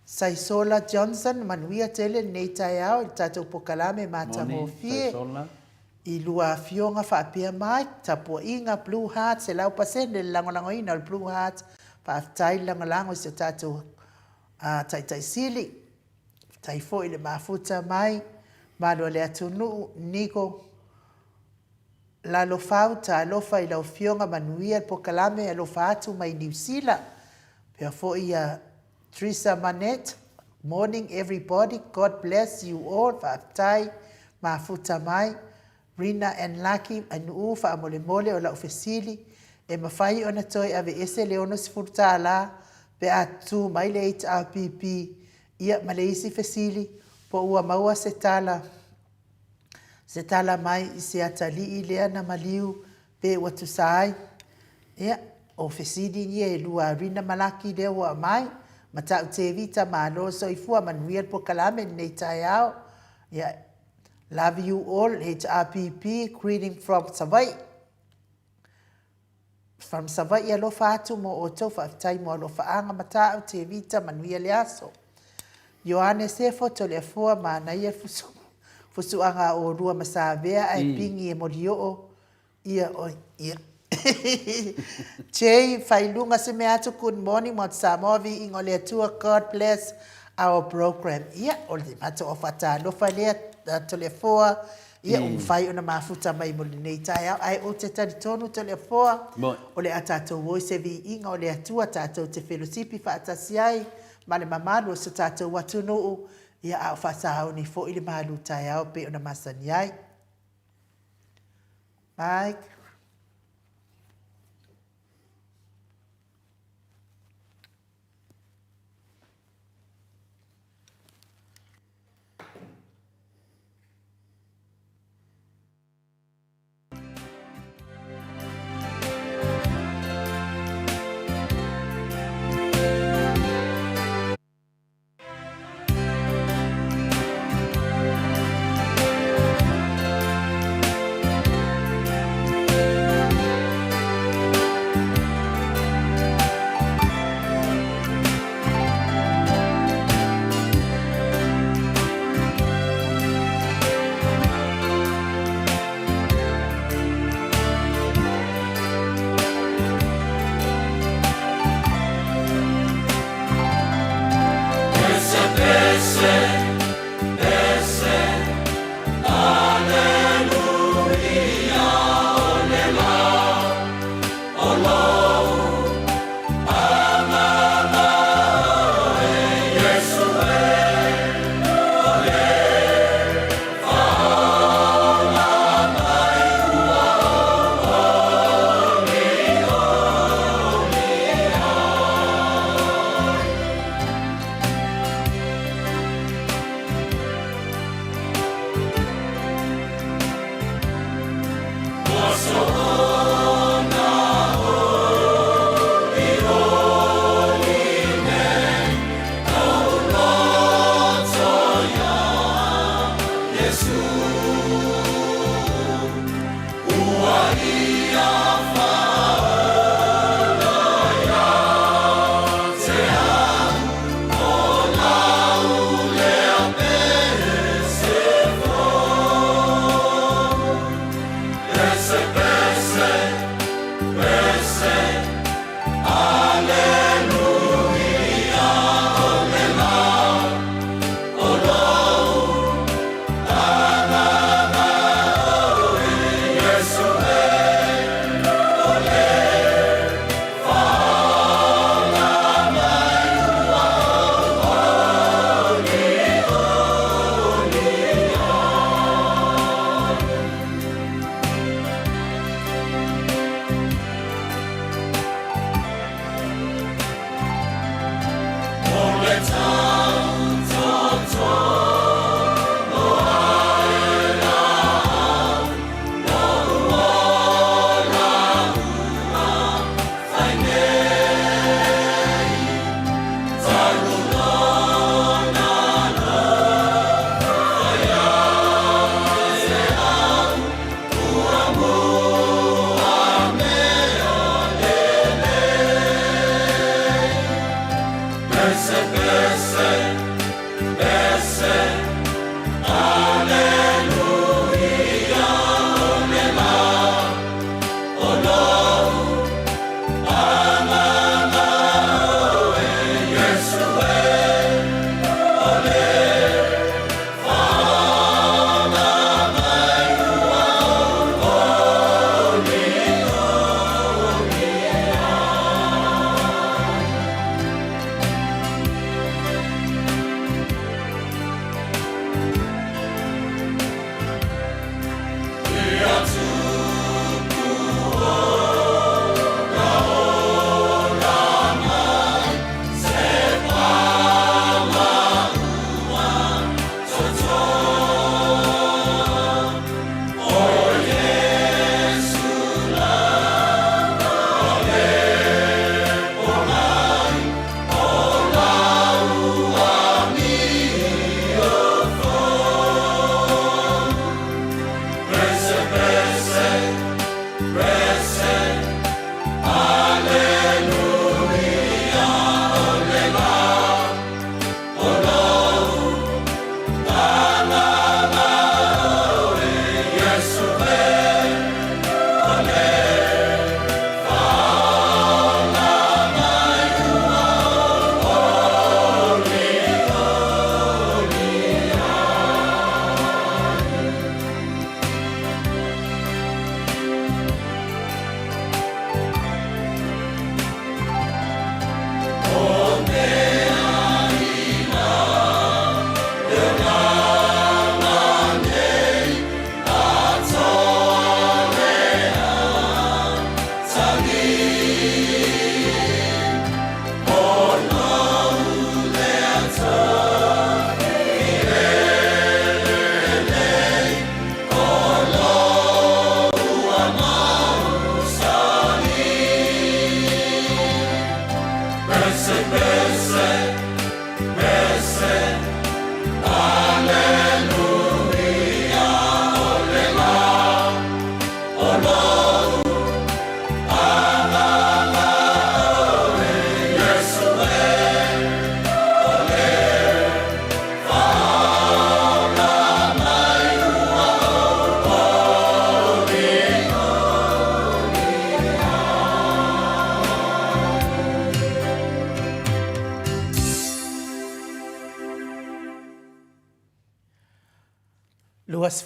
Saisola Johnson, Manuia tele lenei taeao i le tatou pokalame matagofie i lua afioga faapea Mike, tapuaiga, Blue Heart, 100% le lagolagoina o le Blue Heart, faafetai le lagolago i si o tatou Taitai Sili, faafetai foi le mafuta mai malu o le atunuu, Niko Lalofau, talofa i lau afioga, manuia le pokalame, alofa atu mai Niu Sila, pea foi ia Trisa Manette, morning everybody, God bless you all, faafetai, mafuta mai, Rina and Lucky, Ainuu, faamolemole o lau fesili, e mafai ona toe aveese le 60 tala pe a tu mai le HRPP, ia ma le isi fesili, po ua maua se tala, se tala mai i se atalii lea na maliu pe ua tusa ai. Ia, o fesili ia e lua a Rina Malaki lea ua aumai, Matau Tevita, malo soifua, manuia le polokalame i lenei taeao. Ia, love you all, HRPP, greeting from Savaii. From Savaii alofa atu mo outou faafetai mo alofaaga Matau Tevita manuia le aso. Ioane Sefo Toleafoa manaia le fusuaga a olua ma Savea ae pingi e molioo ia oi ia Jay Failuga se mea atu good morning Mount Samoa viiga o le Atua God bless our program ia o le matou au faatalofa lea Toleafoa Ia, ua mafai ona mafuta mai mo lenei taeao, ae ou te talitonu Toleafoa, o le a tatou o i se viiga o le Atua tatou te felosipi faatasi ai ma le mamalu o so tatou atunuu, ia, a o faasaoni foi le malu taeao e pei ona masani ai. Mike.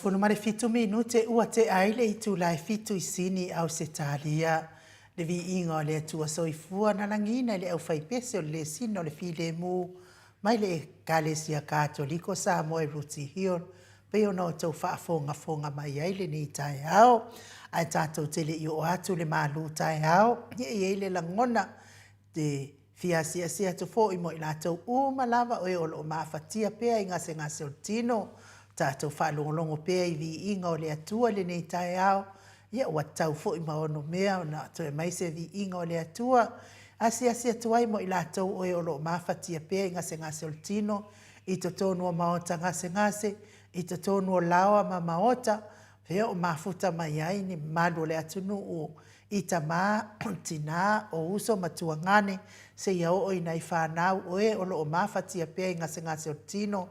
27 minute ua tea ai le itula e fitu i Sini, Ausetalia. Le viiga o le Atua Soifua na lagiina i le aufaipese o le Lesina o le Filemu mai le Ekalesia Katoliko Samoa i Rooty Hill, pei ona outou faafogafoga mai ai lenei taeao. Ae tatou te le i oo atu le malu taeao, ia e i ai le lagona te fia asiasi atu foi mo i latou uma lava o e o lo o mafatia pea i gasegase o le tino, tatou faalogologo pea i viiga o le Atua i lenei taeao, ia ua tatau foi ma onomea ona toe aumai se viiga o le Atua. Asiasi atu ai mo i latou o e o lo o mafatia pea i gasegase o le tino, i totonu o maota gasegase, i totonu o laoa ma maota, fea o mafuta mai ai ni mamalu o le atunuu i tama, tina, o uso ma tuagane, seia oo i nai fanau o e o lo o mafatia pea i gasegase o le tino,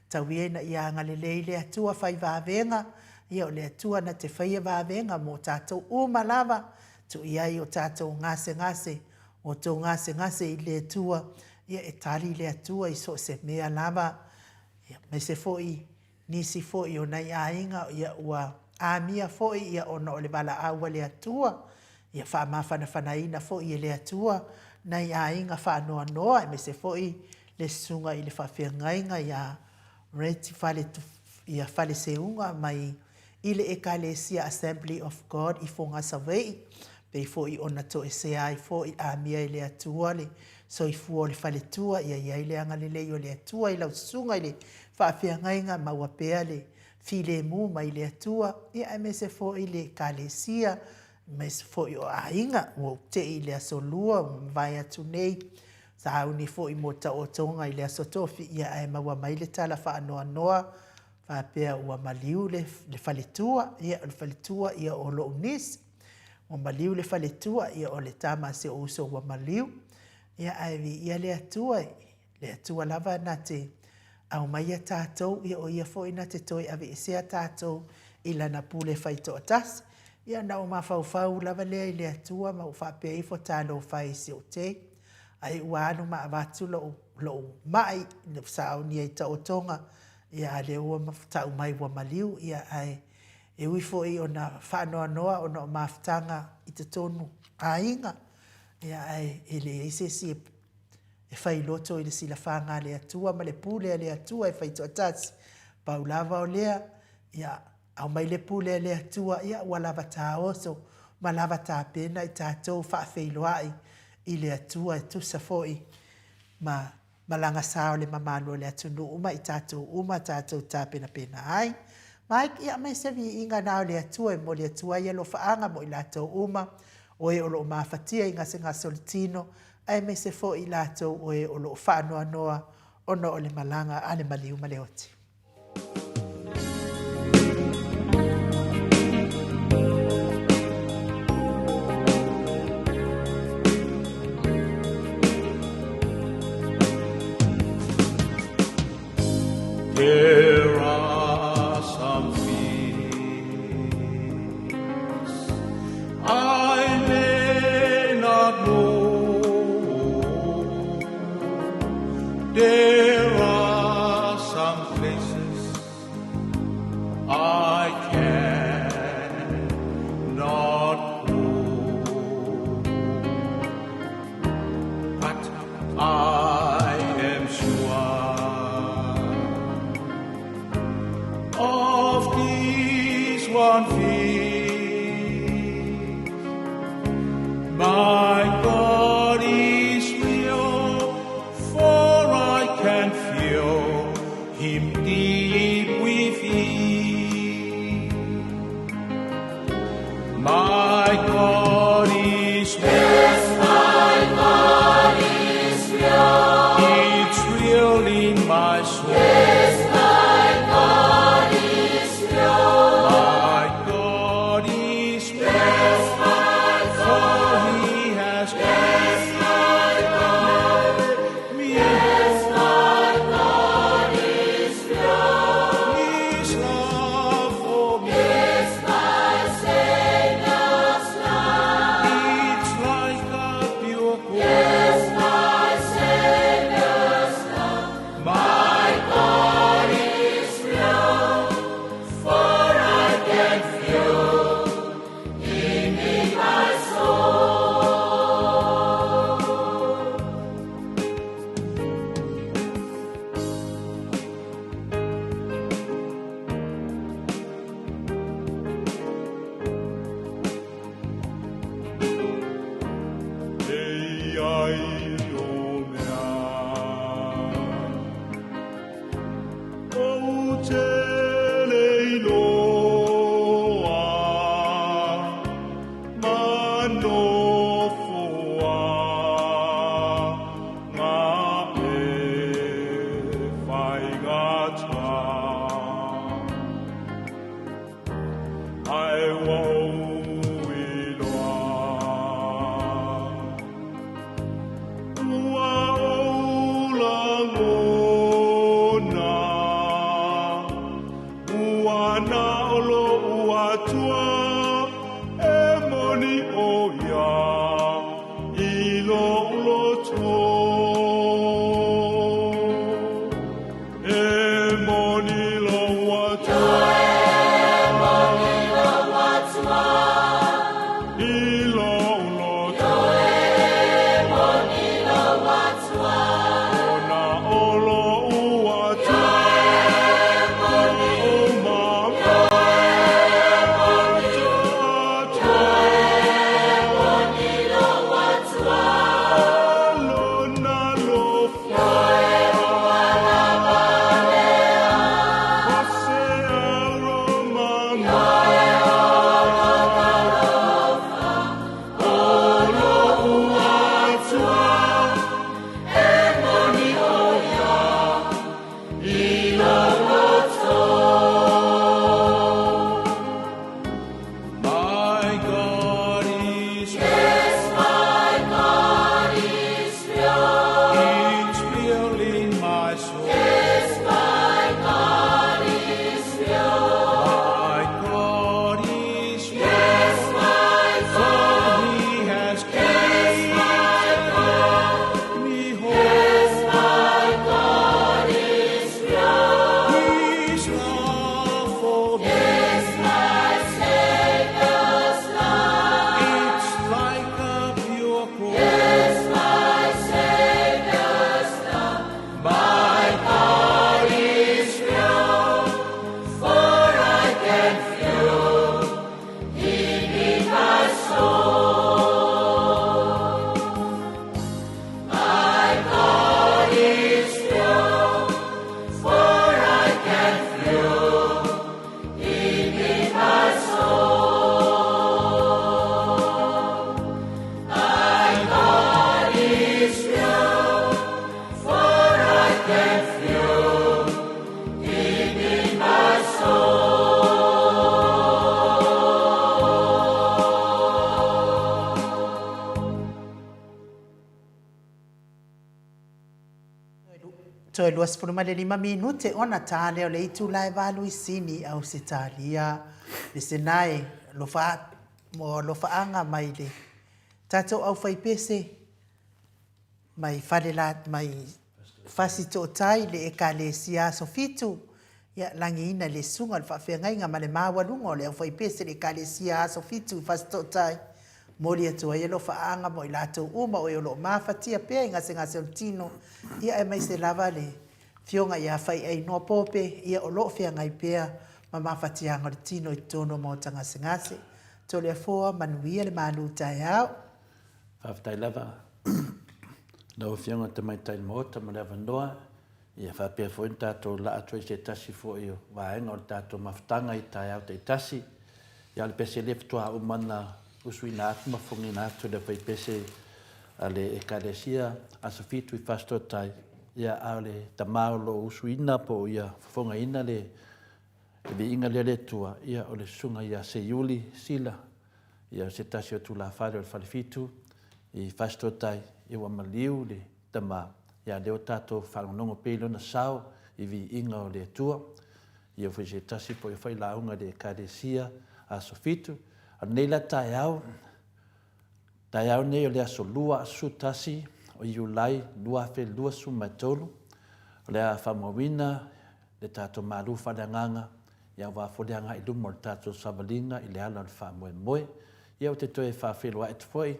tau ia ina ia agalelei le Atua fai vavega, ia o le Atua na te faia vavega mo tatou uma lava, tuu i ai o tatou gasegase, outou gasegase i le Atua, ia e tali le Atua i so o se mea lava, ia aemaise foi nisi foi o nai aiga ia ua amia foi ia ona o le valaau a le Atua, ia faamafanafanaina foi e le Atua nai aiga faanoanoa aemaise foi le susuga i le faafeagaiga ia Reti Fale ia Faleseuga mai i le Ekalesia Assembly of God i Foga Savaii, pei foi ona toesea ai foi amia e le Atua le soifua o le faletua, ia i ai le agalelei o le Atua i lau susuga i le faafeagaiga, maua pea le filemu mai le Atua, ia aemaise foi le Ekalesia, aemaise foi o aiga. Ua ou tei i le Aso Lua ua mavae atu nei, sauni foi mo taotoga i le Aso Tofi, ia ae maua mai le tala faanoanoa faapea ua maliu le faletua, ia o le faletua ia o lou niece, ua maliu le faletua, ia o le tama a si ou uso ua maliu, ia ae viia le Atua, le Atua lava na te aumaia tatou, ia o ia foi na te toe aveesea tatou i lana pule faitoatasi. Ia ona ou mafaufau lava lea i le Atua ma ou faapea ifo, talofa e i si ou tei, ai ua alu ma avatu lou, lou mai, lou sauni ai taotoga, ia a lea ua tau mai ua maliu, ia ae e ui foi ona faanoanoa ona o mafutaga i totonu aiga, ia ae e leai se isi e fai loto i le silafaga a le Atua ma le pule a le Atua e fai toatasi. Pau lava o lea, ia aumai le pule a le Atua, ia ua lava taoto ma lava tapena i tatou faafeiloai i le Atua e tusa foi ma malaga sa o le mamalu o le atunuu ma i tatou uma tatou tapenapena ai. Mike, ia aumai se viiga na o le Atua e momoli atu ai alofaaga mo i latou uma o e o lo o mafatia i gasegase o le tino, aemaise foi i latou o e o lo o faanoanoa ona o le malaga a le maliu ma le oti. There are some things I may not know. There are some places I cannot go. But I am sure of this one thing. My God is real, for I can feel Him deep within. My God is real. Toe 25 minute ona tā lea o le itula e valu i Sini, Ausetalia. Le Senae, alofa, mo alofaaga mai le tatou aufaipese mai fale la, mai Fasitootai le Ekalesia Aso Fitu, ia lagiina le susuga o le faafeagaiga ma le maualuga o le aufaipese i le Ekalesia Aso Fitu i Fasitootai. Momoli atu ai alofaaga mo i latou uma o e o lo o mafatia pea i gasegase o le tino, ia aemaise lava le Afioga ia Faiainoa Pope, ia o lo o feagai pea ma mafatiaga o le tino i totonu o maota gasegase. Toleafoa, manuia le malu taeao. Faafetai lava lau Afioga i le Tamaitai Maota mo le avanoa, ia faapea foi ona tatou laa atu ai i se tasi foi o vaega o le tatou mafutaga i taeao taitasi. Ia o le pese lea faatoa uma ona usuina atu ma fofogaina atu e le aufaipese a le Ekalesia Aso Fitu i Fasitotai, ia a o le tama o lo o usuina po o ia fofogaina le viiga lea o le Atua, ia o le Susuga ia Seiuli Sila, ia o se tasi o tulafale o le Falefitu i Fasitotai, ia ua maliu le tama, ia lea ua tatou faalogologo pea i lona sao i viiga o le Atua. Ia foi se tasi foi o failauga i le Ekalesia Aso Fitu. A o lenei la taeao, taeao nei o le aso 2 aso 11 o Iulai 2023, o le a faamauina le tatou malu faaleagaga ia aua foi le agai i luma o le tatou savaliga i le ala o le faamoemoe. Ia ou te toe faafeiloai atu foi,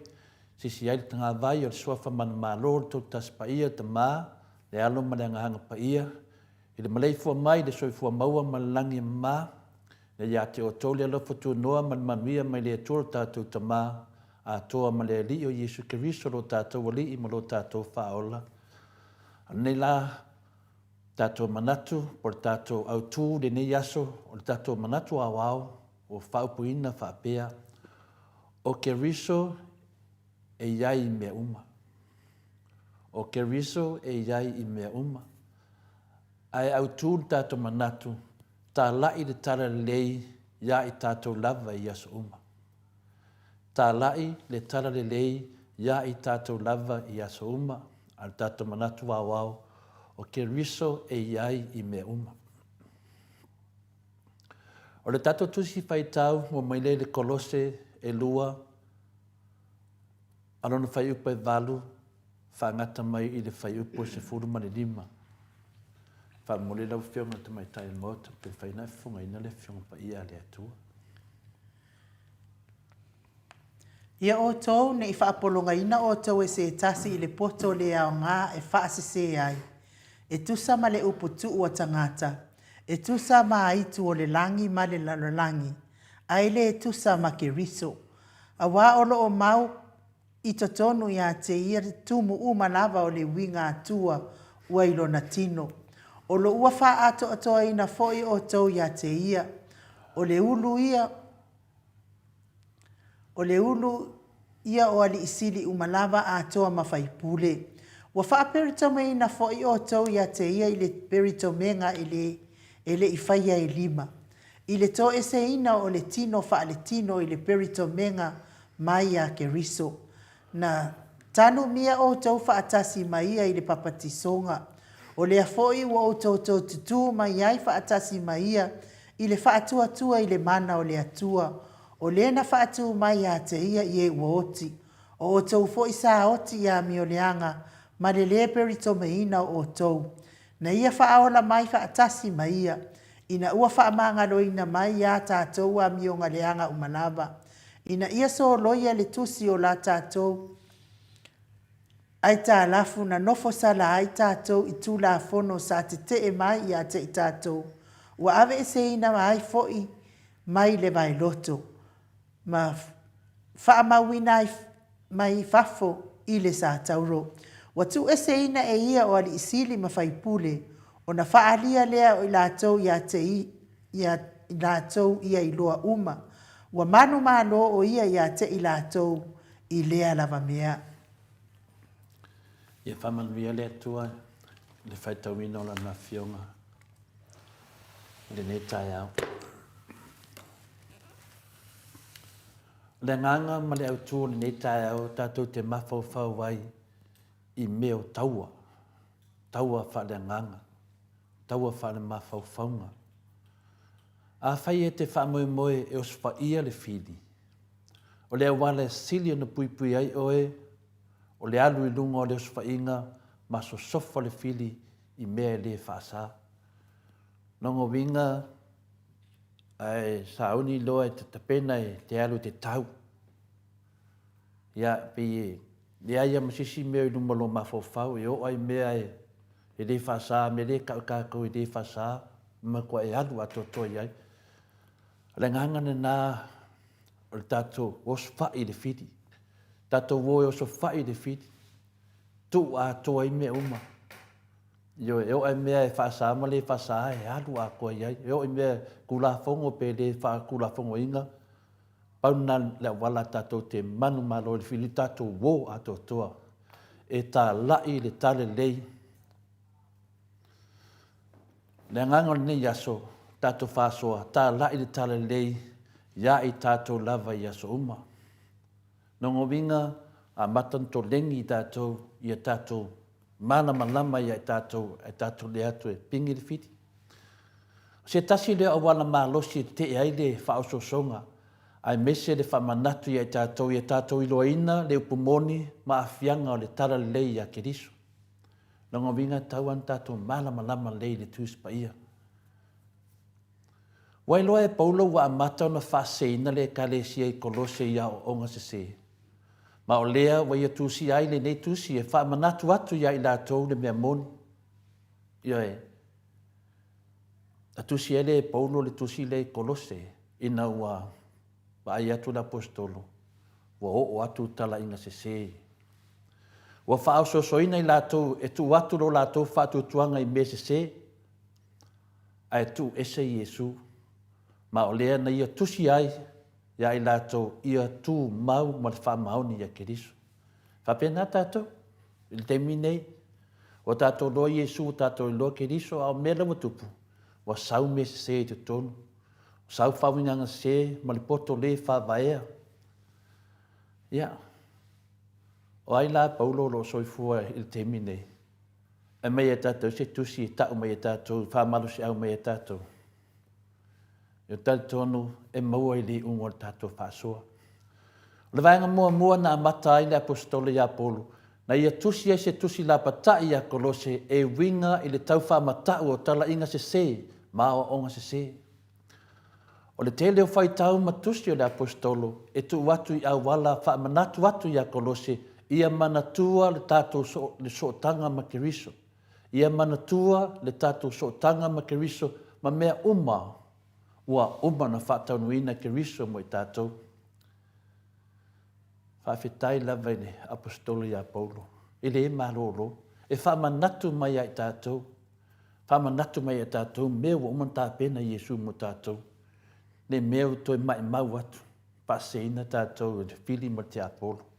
sisi ai le tagavai o le Suafa Manumalo, le Toatasi Paia, le Tama, le Alo ma le Agaga Paia, i le maleifua mai i le soifua maua ma le lagi e mama, ina ia te outou le alofa tunoa ma le manuia mai le Atua lo tatou Tama atoa ma le Alii o Iesu Keriso lo tatou Alii ma lo tatou Faaola. A o lenei la tatou manatu po o le tatou autu i lenei aso, o le tatou manatu aoao ua faaupuina faapea, O Keriso e i ai i mea uma. O Keriso e i ai i mea uma. Ae autu le tatou manatu, tala'i le talalelei iā i tatou lava i aso uma. Tala'i le talalelei iā i tatou lava i aso uma, a lo tatou manatu aoao, o Keriso e i ai i mea uma. O le tatou Tusi Faitau ua mai lea i le Kolose e lua, a lona fuaiupu e valu, faagata mai i le fuaiupu e 15. Faamolemole lau Afioga i le Tamaitai o le Maota, pe mafai ona e fofogaina le Afioga Paia a le Atua. Ia outou, ne i faapologaina outou e se tasi i le poto le aoga e faasese ai, e tusa ma le upu tuu a tagata, e tusa ma aitu o le lagi ma le lalolagi, ae le tusa ma Keriso. Auā o lo o mau i totonu iā te ia tumu uma lava o le uiga Atua ua i lona tino. O lo ua faaatoatoaina foi outou iā te ia, o le ulu ia, O le ulu ia o alii sili uma lava atoa ma faipule. Ua faaperitomeina foi outou ia te ia i le peritomega e le e le i faia e lima, i le toeseina o le tino faaletino i le peritomega mai iā Keriso. Na tanumia outou faatasi ma ia i le papatisoga. O lea foi ua outou toe tutū mai ai faatasi ma ia i le faatuatua i le mana o le Atua, o le na faatū mai ia te ia i e ua oti. O outou foi sa oti i amioleaga ma le lē peritomeina o outou. Na ia faaola mai faatasi ma ia, ina ua faamagaloina mai iā tatou amioga leaga uma lava, ina ia soloia le tusi o la tatou aitalafu na nofo sala ai tatou i Tulafono sa tetee mai ia te i tatou, ua aveeseina ai foi mai le vaeloto, ma faamauina ai mai fafo i le Satauro. Ua tuueseina e ia o alii sili ma faipule, ona faaalia lea o i latou ia te ia i latou ia iloa uma. Ua manumalo o ia ia te i latou i lea lava mea. Ia faamanuia le Atua i le faitauina o Lana Afioga i lenei taeao. O le agaga ma le autu o lenei taeao tatou te mafaufau ai i mea o taua. taua faaleagaga, taua faalemafaufauga. Afai e te faamoemoe e osofaia le fili, o le auala e sili ona puipui ai oe, o le alu i luga o le osofaiga ma sosofa le fili i mea e le faasa. Lona uiga, ae sauni loa e te tapena e te alu e te tau. Ia, pei e leai lava ma se isi mea i luma o lou mafaufau e oo lava i mea e le faasa, mea lea e tau e tatou e le faasa, e matua e alu atoatoa i ai. O le agaga lena o le tatou osofai i le fili. Tatou o e osofai i le fili, tuu atoa ai mea uma. Ioe, e oo lava i mea e faasa ma le faasa, e alu atoa i ai. E oo i mea Tulafono pe le faatulafonoina, pau lena o le auala tatou te manumalo i le fili, tatou o atoatoa e talai le talalelei. O le agaga o lenei aso, tatou faasoa, talai le talalelei ia i tatou lava i aso uma. Lona uiga, amata ona toleni i tatou ia tatou malamalama ia i tatou ae tatou le atu e pigi le fili. O se tasi lea o auala malosi e tetee ai le faaosoosoga aemaise le faamanatu ia i tatou ia tatou iloaina le upu moni ma aafiaga o le talalelei ia Keriso. Lona uiga e tatau lava ona tatou malamalama lelei i le Tusi Paia. Ua iloa e Paulo ua amata ona faaseseina le Ekalesia i Kolose i aoaoga sese. Ma o lea ua ia tusia ai lenei tusi e faamanatu atu ia i latou le mea moni. Ioe. Na tusi ai lea e Paulo le tusi lea i Kolose ina ua vaai atu le aposetolo ua oo atu talaiga sese. Ua faaosoosoina i latou e tuu atu lo latou faatuatuaga i mea sese, ae tuu ese Iesu, ma o lea na ia tusi ai ia i latou ia tumau ma le faamaoni ia Keriso. E faapena tatou i le taimi nei, ua tatou iloa Iesu, ua tatou iloa Keriso, a o mea la ua tupu, ua sau mea sese i totonu, sau faauigaga sese ma le poto le faavaea. Ia, o ai la Paulo o lo o soifua i le taimi nei? Aumai e tatou se tusi e tau mai e tatou, faamalosiau mai e tatou. E talitonu e maua i le iuga o le tatou faasoa. O le vaega muamua na amata ai le Aposetolo ia Paulo, na ia tusi ai se tusi lapatai ia Kolose e uiga i le tau faamatau o talaiga sese ma aoaoga sese. O le tele o faitau ma tusi o le Aposetolo e tuu atu i auala faamanatu atu ia Kolose ia manatua le tatou le sootaga ma Keriso. Ia manatua le tatou sootaga ma Keriso ma mea uma ua uma ona faataunuuina e Keriso mo i tatou. Faafetai lava i le Aposetolo ia Paulo, e le malolo, e faamanatu mai ia i tatou, faamanatu mai ia i tatou mea ua uma ona tapena e Iesu mo tatou, ne i mea ua toe maimau atu, faaseseina tatou e le fili ma le tiapolo.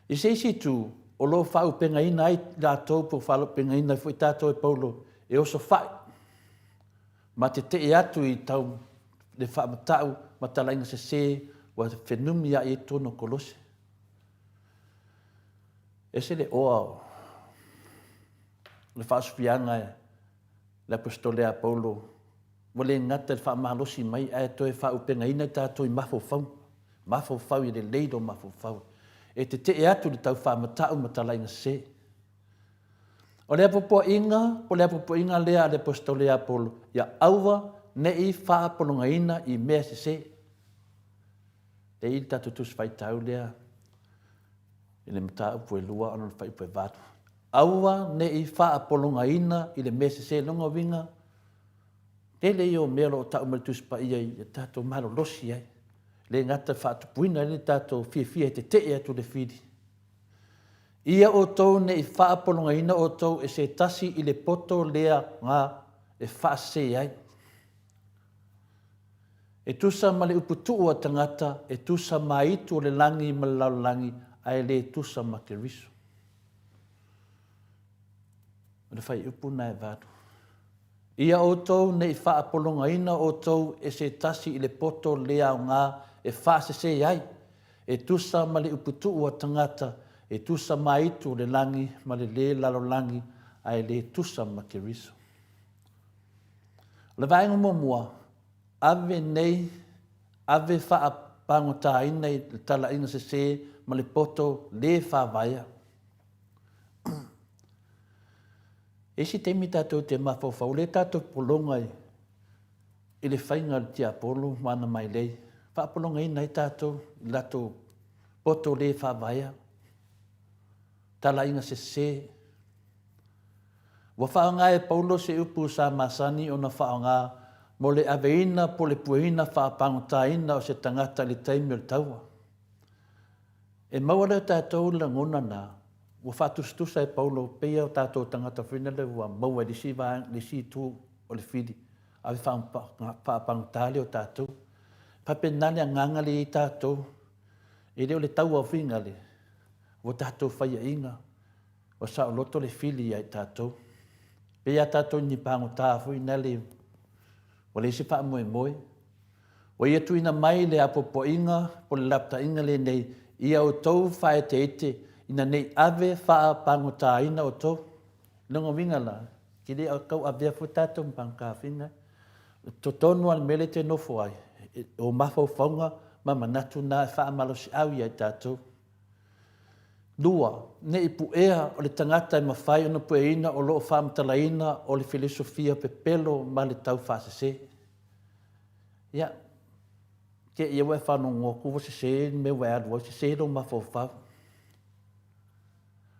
I se isi itu, o lo o faaupegaina ai latou po o faalupegaina ai foi tatou e Paulo e osofai ma tetee atu i tau le faamatau ma talaiga sese ua fenumiai ai totonu o Kolose. Ese le oa o le faasofiaga e le Aposetole a Paulo ua le gata i le faamalosi mai ae toe faaupegaina i tatou i mafaufauga. Mafaufau ia lelei lou mafaufau e tetee atu i le tau faamatau ma talaiga sese. O le apoapoaiga po o le apoapoaiga lea a le Aposetole ia Paulo, ia aua ne i faapologaina i mea sese. E i ai le tatou Tusi Faitau lea i le mataupu e 2 ona o le fuaiupu e 8. Aua ne i faapologaina i le mea sese. Lona uiga, tele ia o mea o lo o tau mai le Tusi Paia ia tatou malolosi ai. Le gata faatupuina ai le tatou fiafia e tetee atu le fili. Ia outou ne i faapologaina outou e se tasi i le poto lea ga e faasese ai. E tusa ma le upu tuu a tagata, e tusa ma itu o le lagi ma le lalolagi, ae le tusa ma Keriso. O le fuaiupu na e 8. Ia outou ne i faapologaina outou e se tasi i le poto le aoga e faasese ai, e tusa ma le upu tuu a tagata, e tusa ma itu o le lagi ma le le lalolagi, ae le tusa ma Keriso. O le vaega muamua, ave nei, ave faapagotaina i le talaiga sese ma le poto le faavaea. E isi taimi tatou te mafaufau, o lea tatou pologa i, i le faiga o le tiapolo ma ana mailei, faapologaina ai tatou i latou poto le faavaea, talaiga sese. Ua faaaoga e Paulo se upu sa masani ona faaaoga mo le aveina po o le pueina faapagotaina o se tagata i le taimi o le taua. E maua lea o tatou le lagona na, ua faatusatusa e Paulo pei o tatou tagata foi nale ua maua i le isi vaega, le isi itu o le fili, ave faapagota lea o tatou. E faapena le agaga lea e i ai tatou, e le o le tauaofiga le, ua tatou faiaina, ua saoloto le fili ia i tatou. Pei lava tatou ni pagota foi nale ua leai se faamoemoe. Ua ia tuuina mai le apoapoaiga po o le lapataiga lenei ia outou faaeteete ina ne i ave faapagotaina outou. Lona uiga la, e le tau avea foi tatou ma pagota. O totonu lava o le mea lea e te nofo ai, o mafaufauga ma manatu na e faamalosiau ia i tatou. 2, Ne i puea o le tagata e mafai ona pueina o lo o faamatalaina o le filosofia pepelo ma le taufaasese. Ia, te i ua e faalogo atu ua sese le mea ua e alu ai, sese lou mafaufau.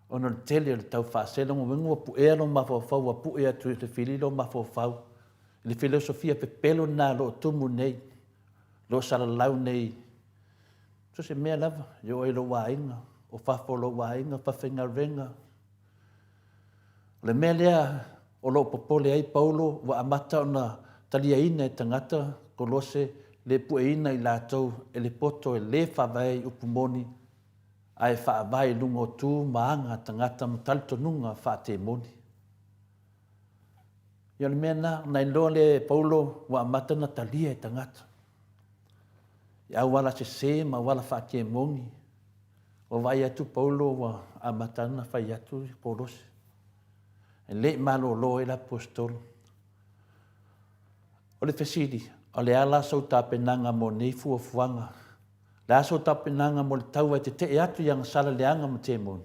Ona o le tele o le taufaasese, lona uiga ua puea lou mafaufau, ua pue atu i le fili lou mafaufau. I le filosofia pepelo lena o lo o tumu nei, o lo o salalau nei, so o se mea lava, e oo i lou aiga, o fafo o lou aiga, faafaigaluega. O le mea lea o lo o popole ai Paulo ua amata ona taliaina e tagata Kolose le pueina i latou e le poto e le faavae i upu moni ae faavae i luga o tu ma aga a tagata ma talitonuga faatemoni. Ia o le mea lena, ona iloa lea e Paulo ua amata ona talia e tagata i auala sese ma auala faatemoni. Ua vaai atu Paulo ua amata ona fai atu i Kolose. E le i malolo ai le Aposetolo. O le fesili, o le a la sou tapenaga mo nei fuafuaga? O le a sou tapenaga mo le taua e tetee atu i agasala leaga ma temoni?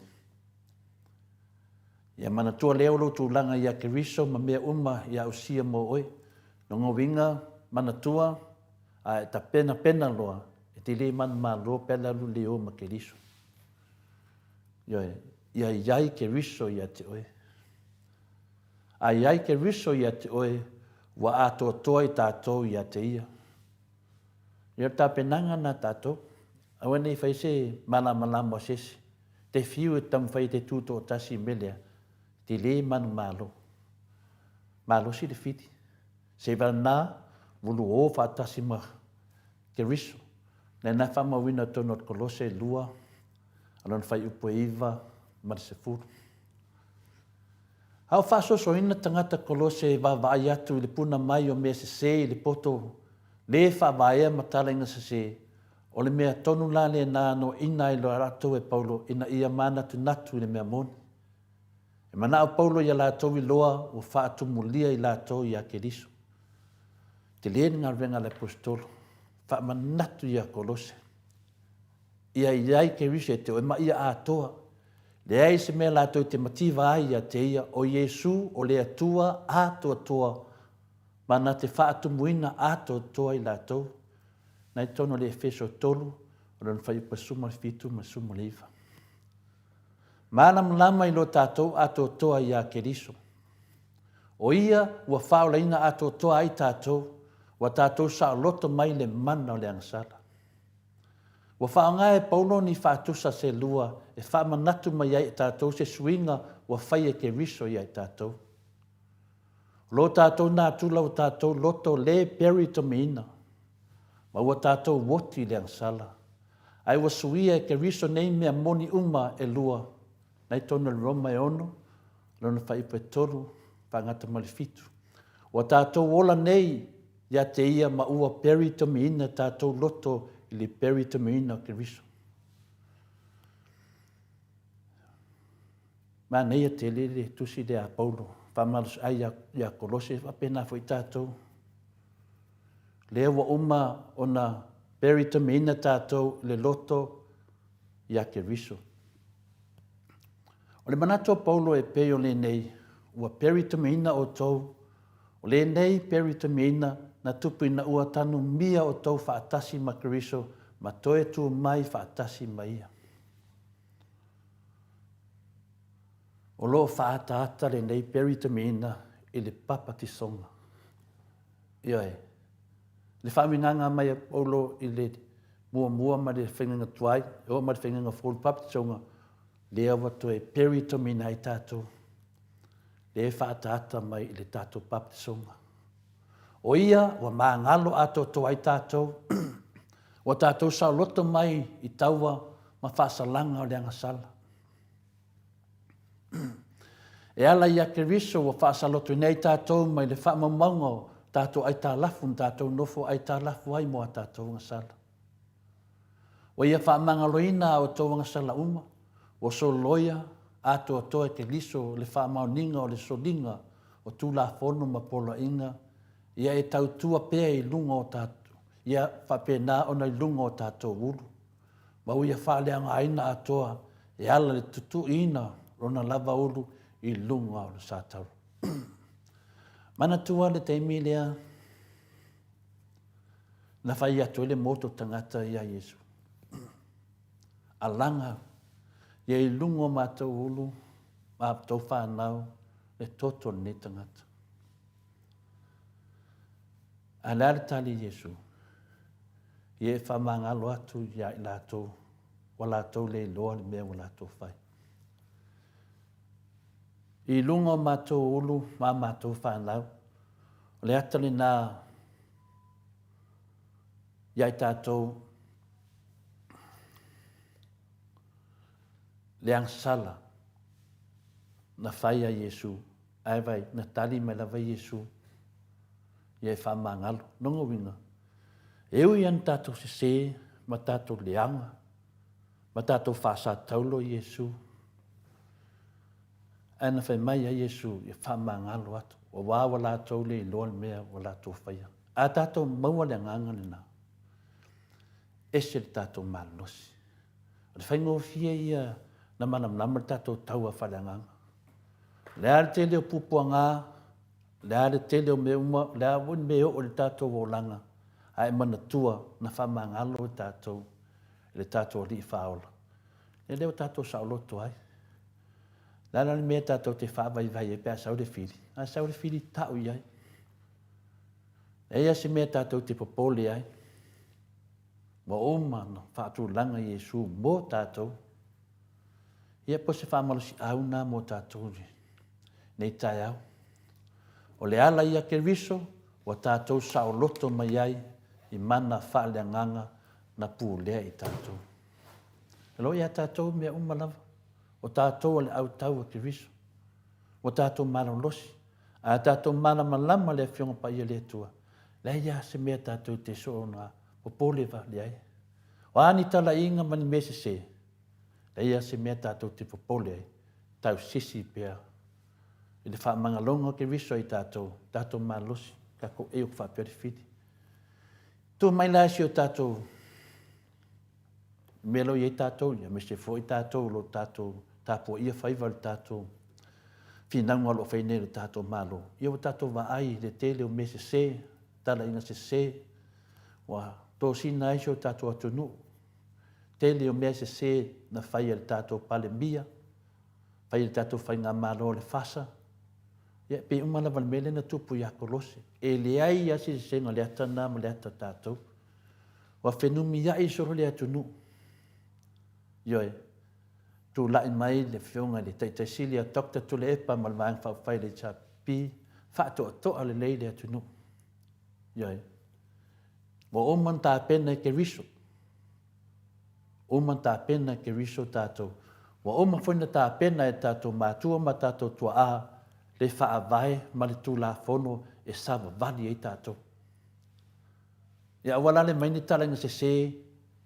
Ia manatua lea o lou tulaga ia Keriso ma mea uma ia ausia mo oe. Lona uiga, manatua, a e tapenapena loa, e te le manumalo pe a le alu le o ma Keriso. Ioe, ia i ai Keriso ia te oe. A i ai Keriso ia te oe, ua atoatoa i tatou ia te ia. Ia o le tapenaga lena a tatou. Aua ne i fai se malamalama o se isi. Te fiu e taumafai e te tutoatasi i mea lea, e te le manumalo. Malosi le fili. Seivalena, ua o faatasi ma Keriso. Lena e faamauina i totonu o Kolose 2, a lona fuaiupu e 9 ma le 10. A o faasoasoaina tagata Kolose e vaavaai atu i le puna mai o mea sese i le poto lē faavaea ma talaiga sese, o le mea tonu la lena na oaina ai loa latou e Paulo ina ia manatunatu i le mea moni. E manao Paulo ia latou iloa ua faatumulia i latou ia Keriso. Tele le galuega a le Aposetolo, faamanatu ia Kolose. Ia i ai Keriso ia te oe ma ia atoa. Leai se mea latou te mativa ai ia te ia, o Iesu o le Atua atoatoa ma na te faatumuina atoatoa i latou. Na i totonu o le Efeso 3, o lona fuaiupu 17 ma le 19. Malamalama i lo tatou atoatoa ia Keriso. O ia ua faaolaina atoatoa ai tatou, ua tatou saoloto mai le mana o le agasala. Ua faaaoga e Paulo ni faatusa se lua e faamanatu mai ai e tatou se suiga ua fai e Keriso ia i tatou. O lo tatou natura ua tatou loto le peritomiina, ma ua tatou oti i le agasala, ae ua suia e Keriso nei mea moni uma e lua, na i totonu o le Roma e 6, lona fuaiupu e 3, faagata ma le 7. Ua tatou ola nei ia te ia ma ua peritomiina tatou loto i le peritomiina o Keriso. Manaia tele le tusi lea a Paulo, faamalosiai ia Kolose, e faapena foi tatou. Lea ua uma ona peritamiina tatou i le loto ia Keriso. O le manatu o Paulo e pei o lenei, ua peritamiina outou, o lenei peritamiina na tupu ina ua tanumia outou faatasi ma Keriso ma toe tu mai faatasi ma ia. O lo o faaataata lenei peritamiina i le papatisoga. Ioe. Le faauigaga mai a Paulo i le muamua ma le faigaga tuai, e oo mai le faigaga fou i le papatisoga, lea ua toe peritamiina ai tatou, lea e faaataata mai i le tatou papatisoga. O ia ua magalo atoatoa ai tatou, ua tatou saoloto mai i taua ma faasalaga o le agasala. E ala ia Keriso ua faasalotoina ai tatou mai le faamaumauga o tatou aitalafu na tatou nofo aitalafu ai mo a tatou agasala. Ua ia faamagaloina a outou agasala uma, ua soloia atoatoa e Keriso le faamaoniga o le soliga o Tulafono ma poloaiga ia e tautua pea i luga o tatou, ia faapena ona i luga o tatou ulu. Ma ua ia faaleaogaina atoa e ala i le tutuiina lona lava ulu i luga o le satauro. Manatua le taimi lea na fai atu ai le moto tagata ia Iesu. Alaga ia i luga o matou ulu ma tou whanau le toto o lenei tagata. A le a le tali Iesu? Ia e faamagalo atu ia i latou ua latou le iloa le mea ua latou fai. I luga o matou ulu ma a matou fanau, o le ata lena ia i tatou le agasala na fai a Iesu, ae vai, na tali mai lava Iesu ia e faamagalo. Lona uiga, e ui lava ina tatou sese ma tatou leaga ma tatou faasataulo Iesu, ae na fai mai ai Iesu ia faamagalo atu, aua ua latou le iloa le mea ua latou faia. A tatou maua le agaga lena, ese le tatou malolosi. O le faigofie ia na malamalama le tatou taua faaleagaga. O le a le tele o puapuaga, o le a le tele o mea uma, o le a foi le mea e oo i le tatou olaga, a e manatua na faamagalo i tatou e le tatou Alii Faaola, ia lea ua tatou saoloto ai. O le a la le mea tatou te faavaivai ai pe a sau le fili? A sau le fili, tau i ai. Leai lava se mea tatou te popole ai. Ua uma ona faatulaga Iesu mo tatou. Ia po o se faamalosiau lena mo tatou i lenei taeao. O le ala ia Keriso ua tatou saoloto mai ai i mana faaleagaga na pulea i tatou. O lo o ia tatou mea uma lava. O tatou o le autau a Keriso. Ua tatou malolosi. A tatou malamalama le Afioga Paia le Atua, leai lava se mea tatou te soona popole vale ai. O a ni talaiga ma ni mea sese, leai lava se mea tatou te popole ai, tausisi pea i le faamagaloga o Keriso i tatou, tatou malosi, tatou e ua faapea le fili. Tu mai la si o tatou mea lo i ai tatou, ia aemaise foi tatou o lo o tatou tapuaia faiva i le tatou finauga o lo o fai nei e le tatou Malo. Ia ua tatou vaai i le tele o mea sese, talaiga sese, ua tosina ai si o tatou atunuu. Tele o mea sese na fai e le tatou Palemia, fai e le tatou Faigamalo o le FASA, ia e pei uma lava o le mea lea na tupu ia Kolose. E leai lava se eseesega o le ata lena ma le ata a tatou. Ua fenumiai solo le atunuu. Ioe. Tulai mai le Afioga i le Taitai Sili ia Doctor Tuilaepa ma le Vaega Faaupufai a le HRPP, faatoatoa lelei le atunuu. Ioe. Ua uma ona tapena e Keriso. Uma ona tapena e Keriso tatou. Ua uma foi ona tapena e tatou matua ma tatou tuaa le Faavae ma le Tulafono e savavali ai tatou. Ia aua la le aumai ni talaiga sese,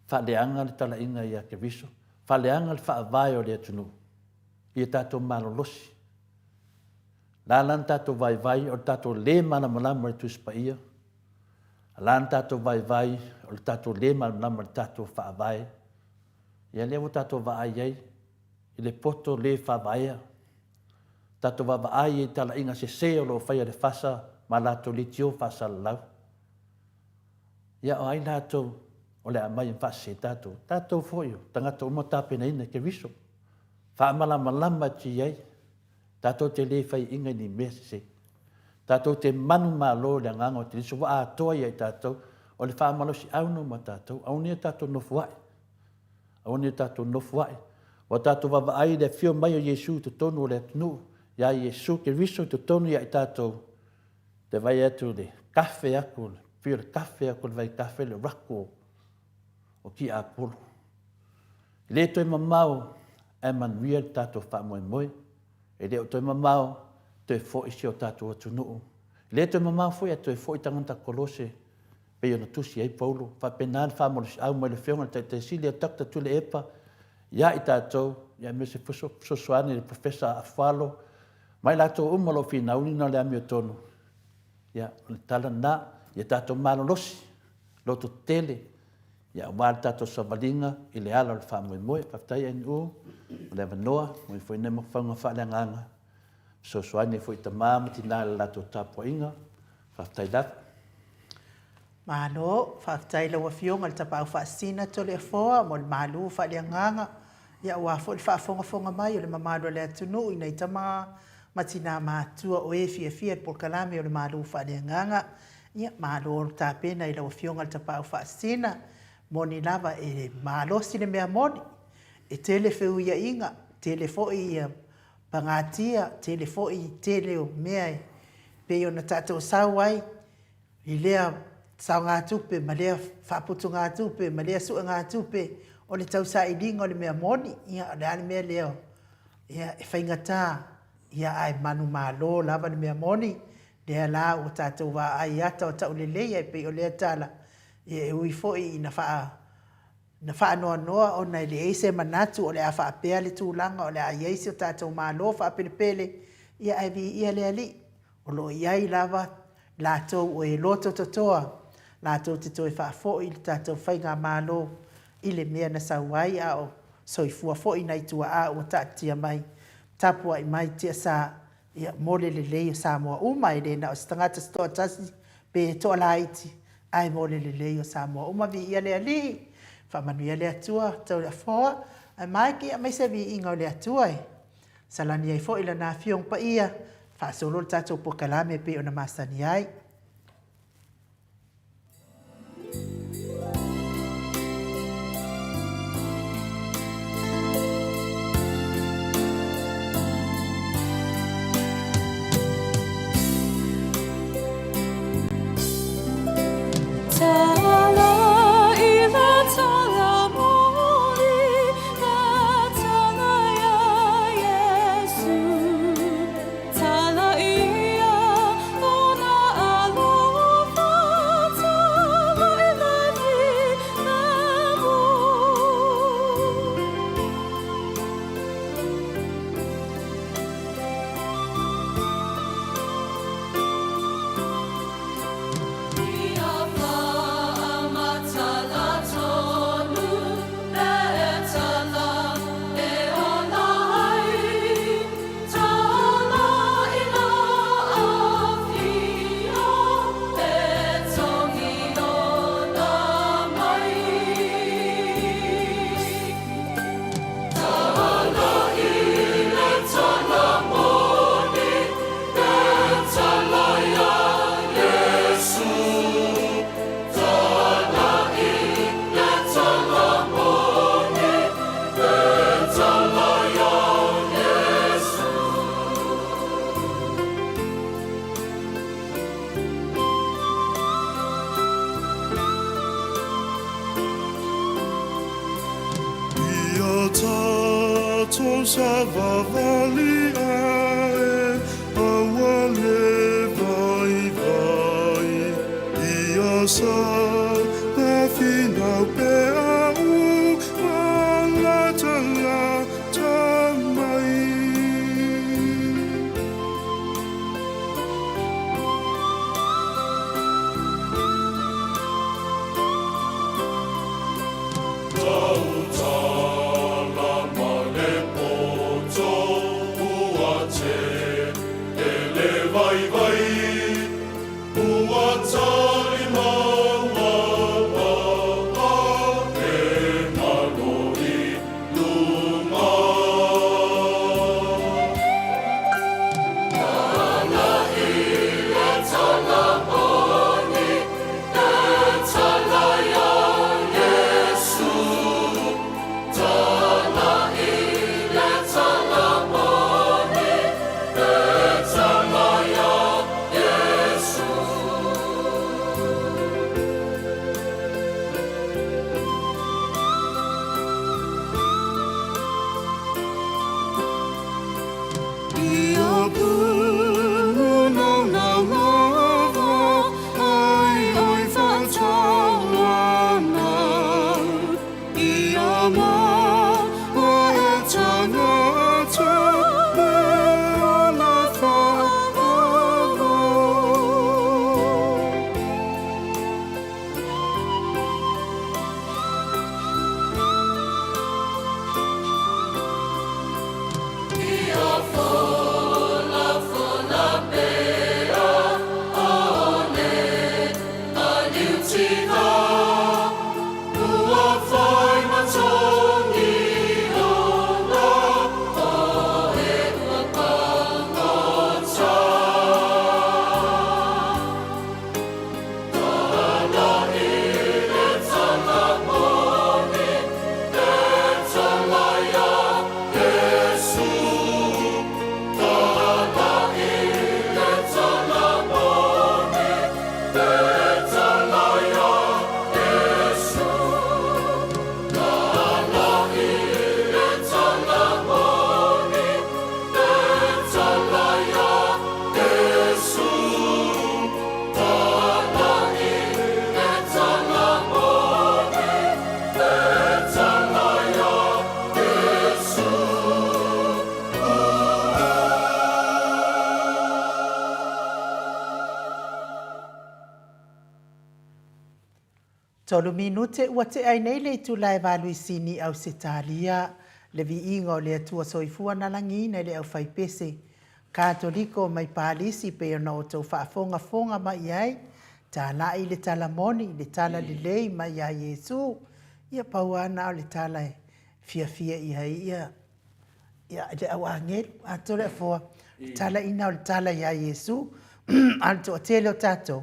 faaleaga le talaiga ia Keriso, faaleaga le Faavae o le atunuu. Ia tatou malolosi. La la na tatou vaivai o le tatou le malamalama i le Tusi Paia, la na tatou vaivai o le tatou le malamalama i le tatou Faavae. Ia lea ua tatou vaai ai i le poto le faavaea. Tatou vaavaai i talaiga sese o lo o faia e le FASA ma latou leitio faasalalau. Ia o ai latou o le a aumai e faasese tatou? Tatou foi o tagata uma tapenaina e Keriso. Faamalamalama atu i ai, tatou te le faiaina i ni mea sese. Tatou te manumalo i le agaga o Keriso ua atoa ia i tatou, o le faamalosiau lena mo tatou, aua ne i o tatou nofoai. Aua ne i o tatou nofoai. Ua tatou vaavaai i le afio mai o Iesu i totonu o le atunuu, ia Iesu Keriso i totonu ia i tatou, te vaai atu i le kafe atu, le pei o le kafe atu o le vaitafe le rako o tiapolo. E le toe mamao ae manuia le tatou faamoemoe. E le o toe mamao toe foi si o tatou atunuu. E le toe mamao foi ae toe foi tagata Kolose pei ona tusi ai Paulo. Faapena le faamalosiau mai le Afioga i le Taitai Sili a Doctor Tuilaepa ia i tatou, aemaise foi fesoasoani i le Professor Afualo ma i latou uma o lo o finaulina le amiotonu. Ia, o le tala lena, ia tatou malolosi, lototetele, ia aua le tatou savaliga i le ala o le faamoemoe. Faafetai NU mo le avanoa, momoli foi nei mafaufauga faaleagaga, fesoasoani ai foi i tama ma tina i le latou tapuaiga. Faafetai lava. Malo, faafetai i lau Afioga i le Tapaau Faasisina Toleafoa mo le malu faaleagaga, ia aua foi le faafogafoga mai o le mamalu o le atunuu i nai tama ma tina matutua o e fiafia i le polokalame o le malu faaleagaga. Ia, malo tapena i lau Afioga i le Tapaau Faasisina, moni lava e malosi le mea moni, e tele feuiaiga, tele foi ia pagatia, tele foi tele o mea e pei ona tatou sau ai i lea saogatupe ma lea faaputugatupe ma lea suegatupe, o le tausailiga o le mea moni, ia o le a le mea lea, ia e faigata, ia ae manumalo lava le mea moni, lea la ua tatou vaai i ata o tauleleia e pei o lea tala, ia e ui foi ina faa na faanoanoa ona e leai se manatu o le a faapea le tulaga o le a i ai si o tatou Malo faapelepele, ia ae viia le Alii, o lo o i ai lava latou o e loto totoa latou te toe faafoi le tatou Faigamalo i le mea na sau ai a o soifua foi nai tuaa ua taatia mai, tapuai mai tiasa ia mo le lelei o Samoa uma, e le na o se tagata se toatasi pe toalaiti, ae mo le lelei o Samoa uma. Viia le Alii, faamanuia le Atua, Toleafoa, ae Mike, ia aemaise viiga o le Atua e salani ai foi Lana Afioga Paia, faasolo le tatou polokalame e pei ona masani ai. Ia tatou savavali ae aua le vaivai Ia sa na finau pea u ma la ta la ta mai. Tolu minute ua tea ai nei le itula e valuisini Ausetalia, le viiga o le Atua Soifua na lagiina i le aufaipese Katoliko mai Palisi pei ona outou faafogafoga mai i ai, talai le tala moni, le tala lelei mai ia Iesu, ia pau lava na o le tala e fiafia i ai ia ia le au agelu, atoa le afoa, le talaina o le tala ia Iesu, a o le toatele o tatou,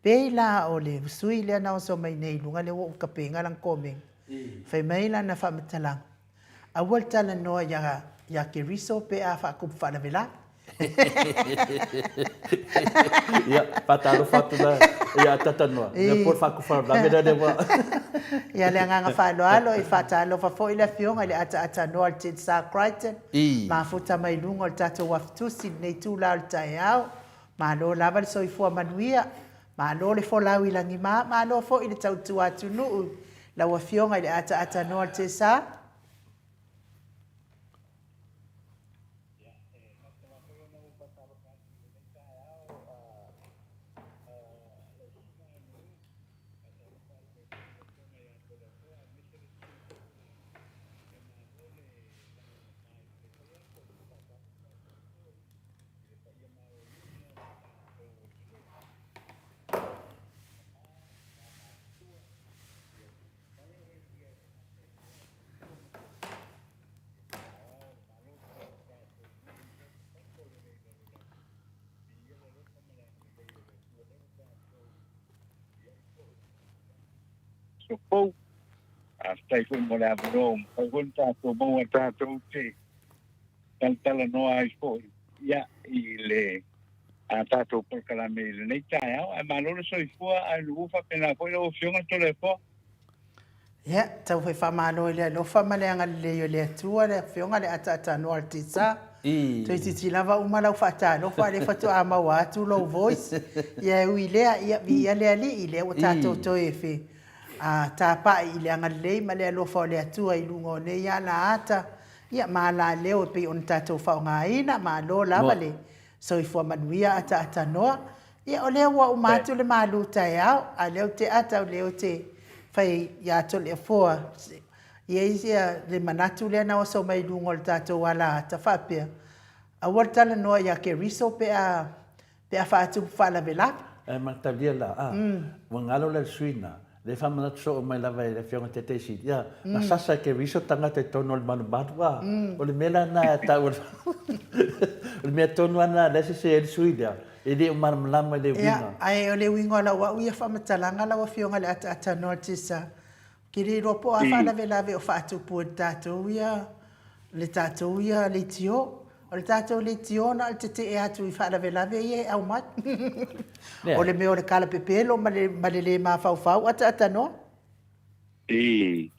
pei la o le sui lea na oso mai nei i luga lea ua ou tapeina lana komeni, fai mai lana faamatalaga, aua le talanoa ia ia Keriso pe a faatupu faalavelave. Ia, faatalofa atu la ia Tatanoa, ia po o le faatupu faalavelave lea lea ua... Ia, le agaga faaaloalo, e faatalofa foi le Afioga i le ataatanoa o le Tensar Crichton, mafuta mai luga o le tatou Afi Tusi i lenei itula o le taeao. Malo lava le soifua manuia, malo le folau i lagima, malo foi le tautua atunuu i lau Afioga i le ataatanoa o le Tensar. Ia, e faapena foi ona ou faatalofa atu i lenei taeao lau susuga Nuu, faatalofa i lau Afioga ia Toleafoa aemaise le susuga Ia malo le lagolagomai i le paia o le faatalofa atu foi i le paia maualuga o le tatou atunuu, i tama ma matutua, ia tupu mae ia e faapena Aso fou. Faafetai foi mo le avanoa ua mafai foi ona tatou maua tatou te talatalanoa ai foi ia i le a tatou polokalame i lenei taeao. Ae malo le soifua ae lu'u faapena foi lau Afioga Toleafoa. Ia, tau foi faamalo i le alofa ma le agalelei o le Atua, le Afioga le ataatanoa o le Tisa. Toeitiiti lava uma lau faatalofa, a o lea faatoa maua atu lou voice. Ia e ui i lea, ia viia le Alii, lea ua tatou toe fe, a, tapai i le agalelei ma le alofa o le Atua i luga o nei alaata, ia, ma alaleo e pei ona tatou faaaogaina. Malo lava le soifua manuia ataatanoa. Ia, o lea ua uma atu le malu taeao, a o lea ou te ata, o lea ou te fai ia Toleafoa, e i ai le manatu lea na oso mai luga o le tatou alaata faapea, aua le talanoa ia Keriso pe a, pe a faatupu faalavelave. Ae matalia la, a, ua galo la i le sui na, lea e faamanatu soo mai lava e le Afioga i le Taitai Sili, ia, na sasa e Keriso tagata i totonu o le malumalu, a, o le mea la lena e tau o le mea tonu lava lena o lea e sese ai le sui lea, e le o malamalama i le uiga. Ia, ae o le uiga o lau au ia faamatalaga lau Afioga i le ataatanoa o le Tisa, ou te le iloa po o a faalavelave o faatupu e le tatou ia, le tatou ia leitio. O le tatou leitio na o le tetee atu i faalavelave ia e aumai. O le mea o le kalapepelo ma le, ma le le mafaufau ataatanoa. I,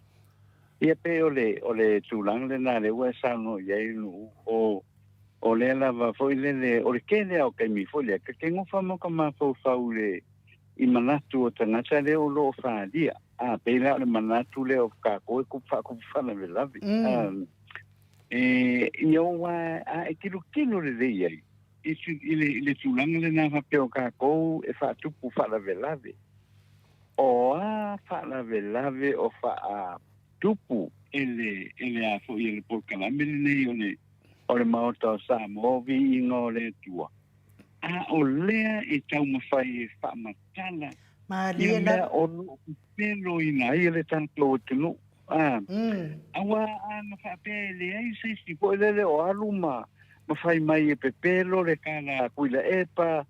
ia pei o le, o le tulaga lena lea ua e saunoa i ai Nuu, o, o lea lava foi lele, o le tele lava o taimi foi lea, ta te nofa ma ka mafaufau i le, i manatu o tagata lea o lo o faaalia. A, pei la o le manatu lea o tatou e tupu faatupu faalavelave. A, e, ia ua, a e tilotilo lelei ai i, i, le, i le tulaga lena faapea o tatou e faatupu faalavelave. O a faalavelave o faatupu e le, e le a foi e le polokalame lenei o le, o le Maota o Samoa, viiga o le Atua. A o lea e taumafai e faamatala ia mea o lo o pepeloina ai le tatou atunuu. A, aua a na faapea e leai se isi foi lele o alu ma, ma fai mai e pepelo le tala a Tuilaepa,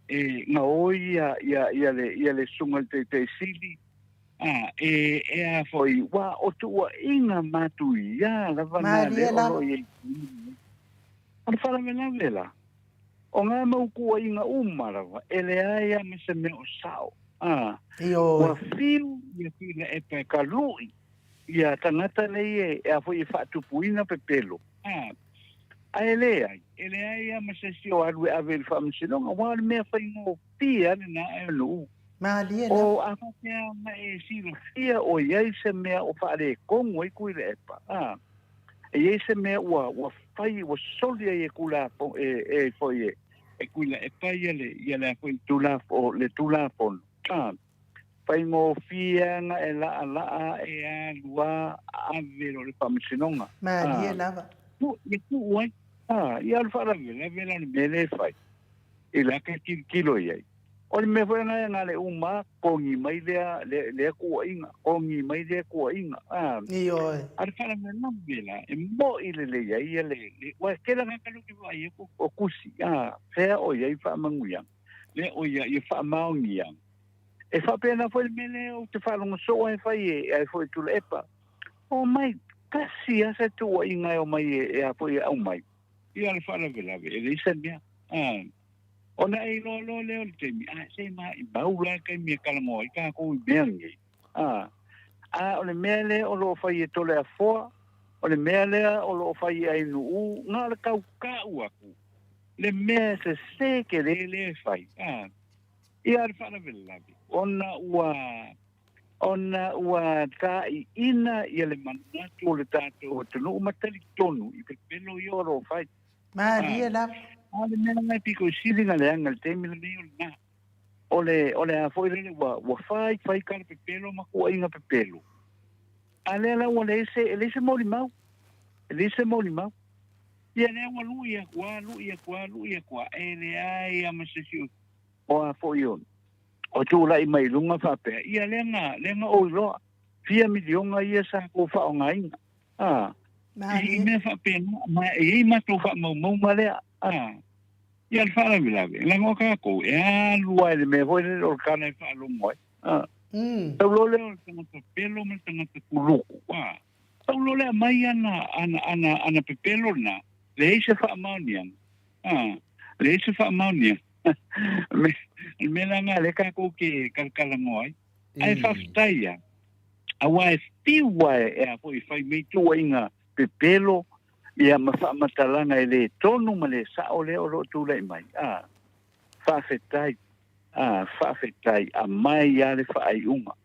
e gaoi ia, ia, ia le, ia le susuga i le Taitai Sili, a, e, e a foi, ua o tuuaiga matuia lava na lea o lo o i ai. O le faalavelave la, o ngā mau tuuaiga uma lava, e leai lava ma se mea o sao. Ā, ua fiu ia Tuilaepa e kaluʻi ia tagata nei e, e a foi e faatupuina pepelo. Ā, ae leai, e leai lava ma se isi o alu e ave i le faamasinoga, aua o le mea faigofie lava lena e nuu. Malie lava. O a faapea na e silafia o i ai se mea o faaletonu ai Tuilaepa, ā, e i ai se mea ua, ua fai, ua soli ai e Tulafono, e, e foi e, e Tuilaepa ia le, ia le a foi le Tulafono, le Tulafono, ā, Faigofie lava ona e laalaa e alu lava ave loa i le faamasinoga. Malie lava. Ia tuu ai. Ia o le faalavelave la o le mea lea e fai, i la ke tilotilo i ai. O le mea foi lena na o le uma lava kogi mai lea, lea tuuaiga, kogi mai lea tuuaiga. Ioe. A o le faalavelave la, e moi lelei ai ia le, aua e tele tagata lea ou te vaai atu o tusi, fea o i ai faamanuiaga, lea o ia, ia faamaoniaga. E faapena foi le mea lea ou te faalogo soo ai e fai e ai foi Tuilaepa. Omai, tasi lava se tuuaiga e omai e a foi e aumai. Ia le faalavelave, e leai se mea. A, ona e iloa loa lea o le taimi, a, se maimau la le taimi e talanoa ai tatou i mea nei. A, a o le mea lea o lo o fai e Toleafoa, o le mea lea o lo o fai e Ainuu, na o le tau tau atu le mea e sese tele lea e fai. A, Ia le faalavelave, ona ua, ona ua taaiina ia le manatu o le tatou atunuu ma talitonu i pepelo ia o lo o fai. Malie lava. A o le mea lena e pito i sili ona leaga i le taimi lenei o lena. O le, o le a foi lele ua, ua fai fai tala pepelo ma tuuaiga pepelo, a lea la ua leai se, e leai se molimau, e leai se molimau. Ia lea ua lui atu lava, lui atu lava, lui atu lava, e leai lava ma se isi o o a foi o, o tulai mai i luga faapea, ia lea na, lea na ou iloa, fia miliona ia sa tou faaaogaina. A, i mea faapena, ma e i ai matou faamaumauga lea. A, ia le faalavelave, leaga o tatou, e alu lava i le mea foi lele o le tala e faalogo ai. A, tau loa lea o le tagata pelo ma le tagata kuluku. A, tau loa lea aumai ana, ana, ana, ana pepelo lena, leai se faamaoniaga. A, leai se faamaoniaga. O le mea la lena lea tatou te talatalanoa ai. Ae faafetai lava, aua e fiu lava e a foi e fai mai tuuaiga pepelo ia ma faamatalaga e le tonu ma le sao lea o lo o tulai mai. A, faafetai, a, faafetai, aumai lava le faaiuga.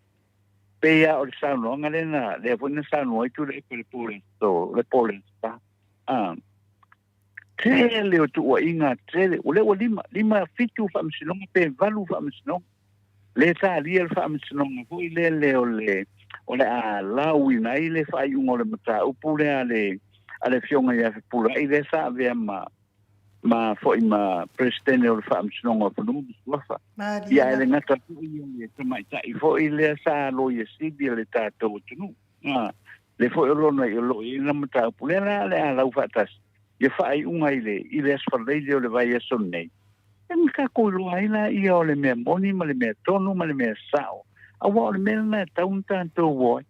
Pei lava o le saunoaga lea na, lea foi na saunoa ai Tuilaepa i le po o le po o le Aso Sa. A, tele o tuuaiga tele, o lea ua lima, lima fitu faamasinoga pe valu faamasinoga. Le talia le faamasinoga foi lea le o le o le a lauina ai le faaiuga o le mataupu lea a le a le Afioga ia Fepuleai lea sa avea ma ma foi ma Peresetene o le Faamasinoga o Fanua ma Suafa. Ia e le gata foi ia le tamaitai foi lea sa Loia Sili a le tatou atunuu. A, le foi o lona i o lo o i ai lana mataupu lea la le a lau faatasi ia faaiuga i le i le Aso Faraile o le vaiaso lenei. E na tatou iloa ai la ia o le mea moni ma le mea tonu ma le mea sao, aua o le mea lena e tatau ona tatou o ai.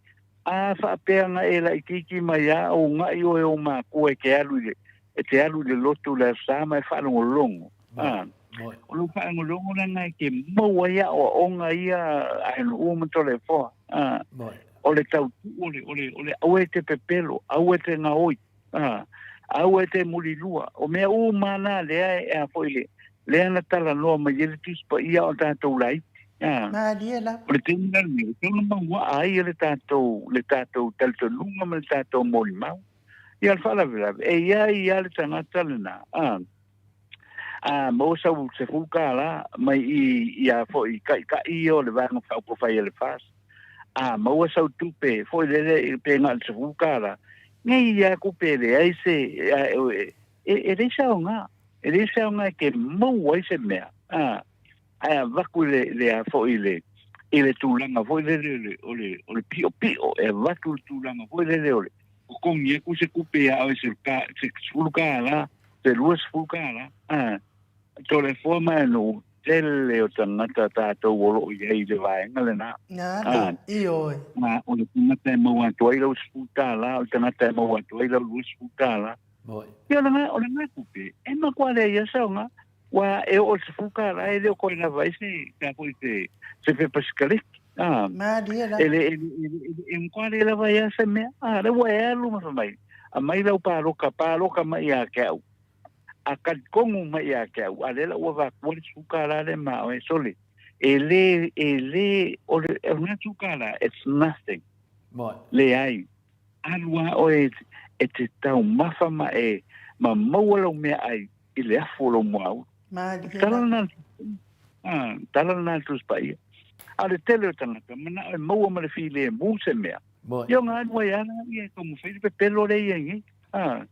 A faapea na e laitiiti mai lava o una'i oe e ou matua e te alu i le e te alu i le lotu i le Aso Sa ma e faalogologo, a, o lou faalogologo lena e te maua ai aoaoga ia a Nuu ma Toleafoa, a, o le tautuu o le, o le, o le aua e te pepelo, aua e te gaoi, a, aua e te mulilua. O mea uma na lea e a foi le, lea na talanoa mai ai le Tusi Paia o tatou laiti. A, Malie lava. O le taimi la lenei, e tatau ona mauaa ai le tatou, le tatou talitonuga ma le tatou molimau. Ia le faalavelave, e i ai lava le tagata lena, a, a maua sau $10 mai i i a foi taitai ia o le Vaega Faaupufai a le FAST, a maua sau tupe foi lele pe na o le $10, nei lava tupe e leai se, e leai se aoga, e leai se aoga e te maua ai se mea, a, ae avatu i le, le a foi i le, i le tulaga foi lele o le, o le piopio, e avatu i le tulaga foi lele o le totogi atu se tupe ia oe se $10, se $20, a, Toleafoa ma e nuu tele o tagata tatou o lo o i ai i le vaega lena. A, ioe. A, o le tagata e maua atu ai lau $10, o le tagata e maua atu ai lau $20. Ia, o lena tupe, e matua leai lava se aoga. Ua e oo i le $10 e le o toe lava ai se, se a foi se, se pepa sikaleki. A, Malie lava. E le, e, e, e, e matua le lava ai lava se mea. A, lea ua e alu ma fai mai, aumai lau paloka, paloka mai ia te au. A talitonu mai ia te au, a lea la ua avatua le $10 lea ma oe, sole, e le, e le, o le, o lena $10, it's nothing. Leai. Alu lava oe e te taumafa ma e, ma maua lau meaai i le afu o lou muaulu. Malie Tala lena, a, tala lena a le Tusi Paia. A o le tele o tagata, manao e maua ma le filemu se mea. Ia ona alu ai lava lea e taumafai le pepelo lea e i ai nei. A,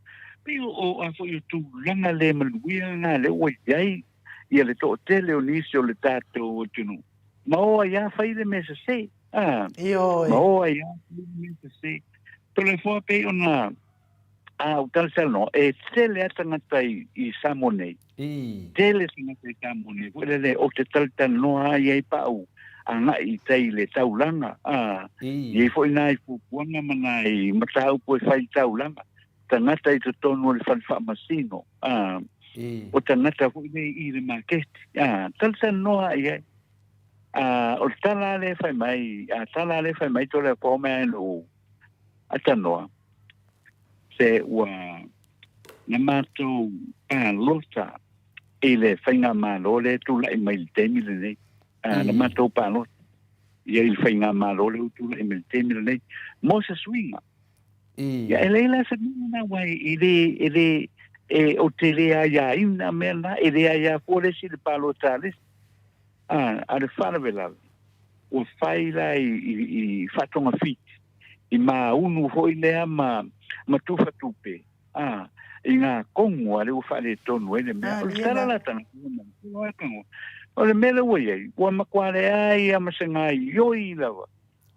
pei o, o a foi o tulaga le manuia lena lea ua i ai ia le toatele o nisi o le tatou atunuu. Ma o ai lava fai le mea sese. A, Ioe. ma o ai lava fai le mea sese. Toleafoa pei ona a ou talatalanoa, e tele lava tagata i, i Samoa nei. Tele tagata i Samoa nei foi lele, ou te talatalanoa lava i ai pa ou agai i tai i le taulaga, a, i ai foi nai fuafuaga ma nai mataupu e fai i le taulaga, tagata i totonu o le fale faamasino, a, o tagata foi nei i le maketi, a, talatalanoa lava i ai. A, o le tala lava lea e fai mai, a tala lava lea e fai mai Toleafoa mai lava i lou atanoa, se ua na matou palota i le faigamalo lea e tulai mai i le taimi lenei. Na matou palota ia i le faigamalo lea ua tulai mai i le taimi lenei mo se suiga. Ia e leai la se mea lena aua e le, e le, e, ou te le aiaina mea na, e le aia fua le isi i le palota a le isi. A o le faalavelave, ua fai la i, i, i faatogafiti i māunu foi lea ma, ma tufatupe, a, i ngā kongo a lea ua faaletonu ai le mea. O le tala la tagata, o le mea lea ua i ai, ua matua leai lava ma se gaoioi lava.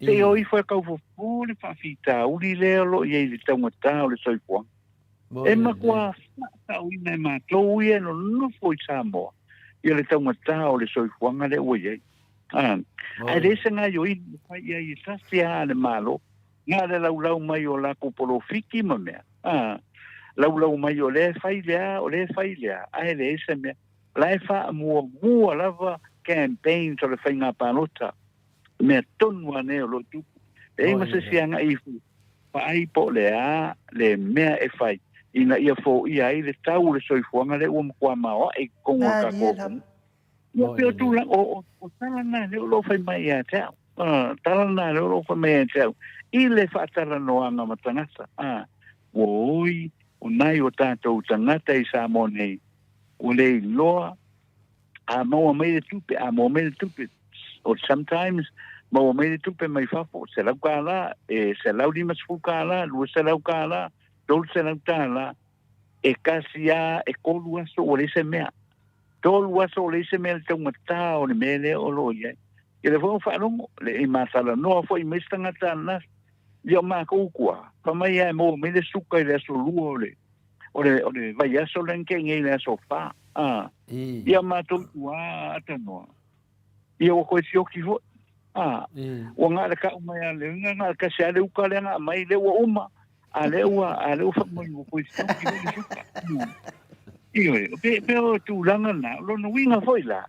Se i o ifo e kaufofo le faafitauli lea o lo o i ai i le taugata o le soifuaga. E matua faatauina e matou ia e nonofo i Samoa ia le taugata o le soifuaga lea ua i ai. Ae leai se gaoioiga e fai i ai e tasi lava a le Malo, na o le laulau mai o latou polofiti ma mea, laulau mai o lea e fai lea, o lea e fai lea, ae leai se mea. O la e faamuamua lava campaigns o le faiga palota, mea tonu lava nei o lo o tupu. E leai ma se isi agai ifo vaai po o le a le mea e fai ina ia foia ai le tau o le soifuaga lea ua matua maoae i totonu o le tatou atunuu. Ia pei o tulaga, o, o, o tala na lea o lo o fai mai ia te au. Tala na lea o lo o fai mai ia te au. I le faatalanoaga ma tagata, ua oi, o nai o tatou tagata i Samoa nei, ua le iloa, a maua mai le tupe, a maua mai le tupe, o sometimes, maua mai le tupe mai fafo, $100, e $150, $200, $300, e kasi a, e kolu aso ua leai se mea. Tolu aso ua leai se mea le taumatā o le mea lea o lo o i ai. Ia lea foi ua faalogo, le i matalanoa foi ma isi tagata ananafi, ia o matou tua, fai mai lava e maua mai le suka i le aso lua o le, o le, o le vaiaso lea na tea nei i le aso fa. A, ia matou tua atanoa, ia ua toe sioki foi. A, ua na o le kau mai a le, na o le kasi a le uka lea na aumai, lea ua uma, a lea ua, a lea ua fai mai ua toe sioki foi le suka. Ioe, pe, pe o tulaga na, o lona uiga foi la,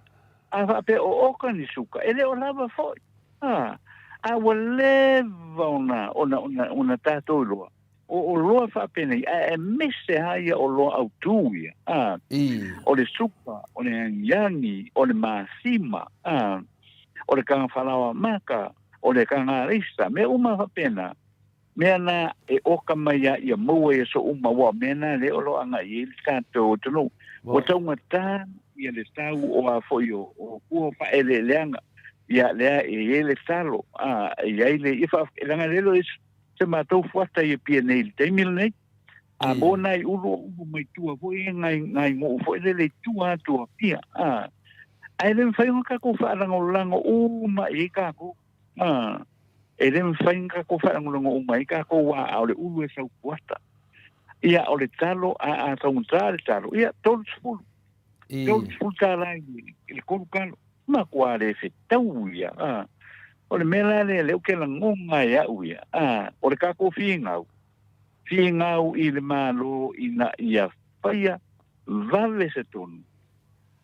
a faapea o oka ni suka, e le o lava foi. A, a ua leva ona, ona, ona, ona tatou iloa, o oloa faapenei, ae aemaise lava ia oloa autū ia, a, o le suka, o le agiagi, o le masima, a, o le kagafalaoa maka, o le kagaleisa, mea uma faapena, mea na e oka mai a ia maua i aso uma, aua o mea na lea o lo o agai i ai le tatou atunuu. Ua taugata ia le tau o a foi o, o fua o faaeleeleaga, ia lea e i ai le talo, a, e i ai le, ia faa, leaga lea e le o i ai se matou fuata i Apia nei i le taimi lenei. A maua nai ulu o ulu mai tua foi e nai, nai nuu foi lele i tua atu o Apia. A, ae le mafai ona tatou faalagolago uma i ai tatou. A, e le mafai ona tatou faalagolago uma i ai tatou aua a o le ulu e sau fuata. Ia, o le talo, a, a taugata le talo, ia, 30. $30 i le tolu kalo. Matua le fetau ia. A, o le mea la lea, lea ou te lagona e au ia, a, o le tatou finau, finau i le Malo ina ia faia vave se tonu,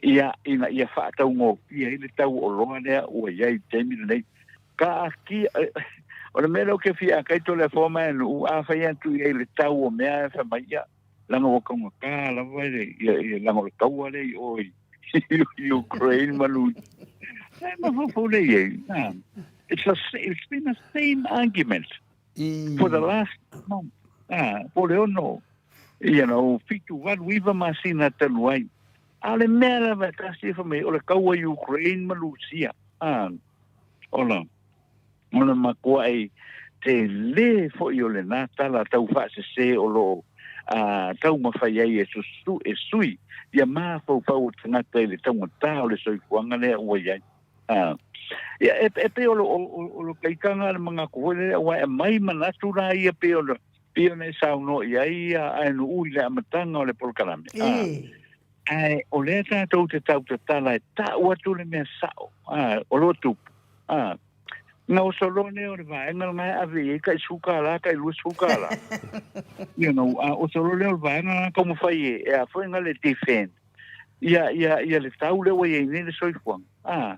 ia, ina ia faataugofie ai le tau oloa lea ua i ai i le taimi lenei. Ka akia, o le mea lea ou te fia akaito le afoa mai nuu, a fai atu i ai le tau o mea e fai mai ia, leaga ua taugata lava le, ia, ia, leaga o le taua lea i o i, i Ukraine ma Rusia. E mafaufau lea i ai. It's, a, it's been the same argument for the last month. Ah, po le ono, you know, fitu valu iva masina talu ai. A o le mea lava e tasi e fai mai, o le taua i Ukraine ma Rusia. Ah, Ola, o le matuaʻi tele foi o lena tala taufaasesē o loo taumafai ai e susu e sui ia mafaufau o tagata i le taugatā o le soifuaga lea ua i ai. Ia, e, e pei o lo, o, o lo kaikaga a le manatu foi lele, aua e aumai manatu la ia pei ona, pei ona e saunoa i ai ia Aenuʻu i le amataga o le polokalame. Ae o lea tatou te tautatala e ta'u atu le mea sa'o, a, o lo tupu, a. Na oso loa lea o le vaega lena e ave i ai tai sefulu kālā, tai 20 kālā. You know, a oso loa lea o le vaega lena taumafai e, e a foi na le defend ia, ia, ia le tau lea ua i ai nei le soifuaga. A,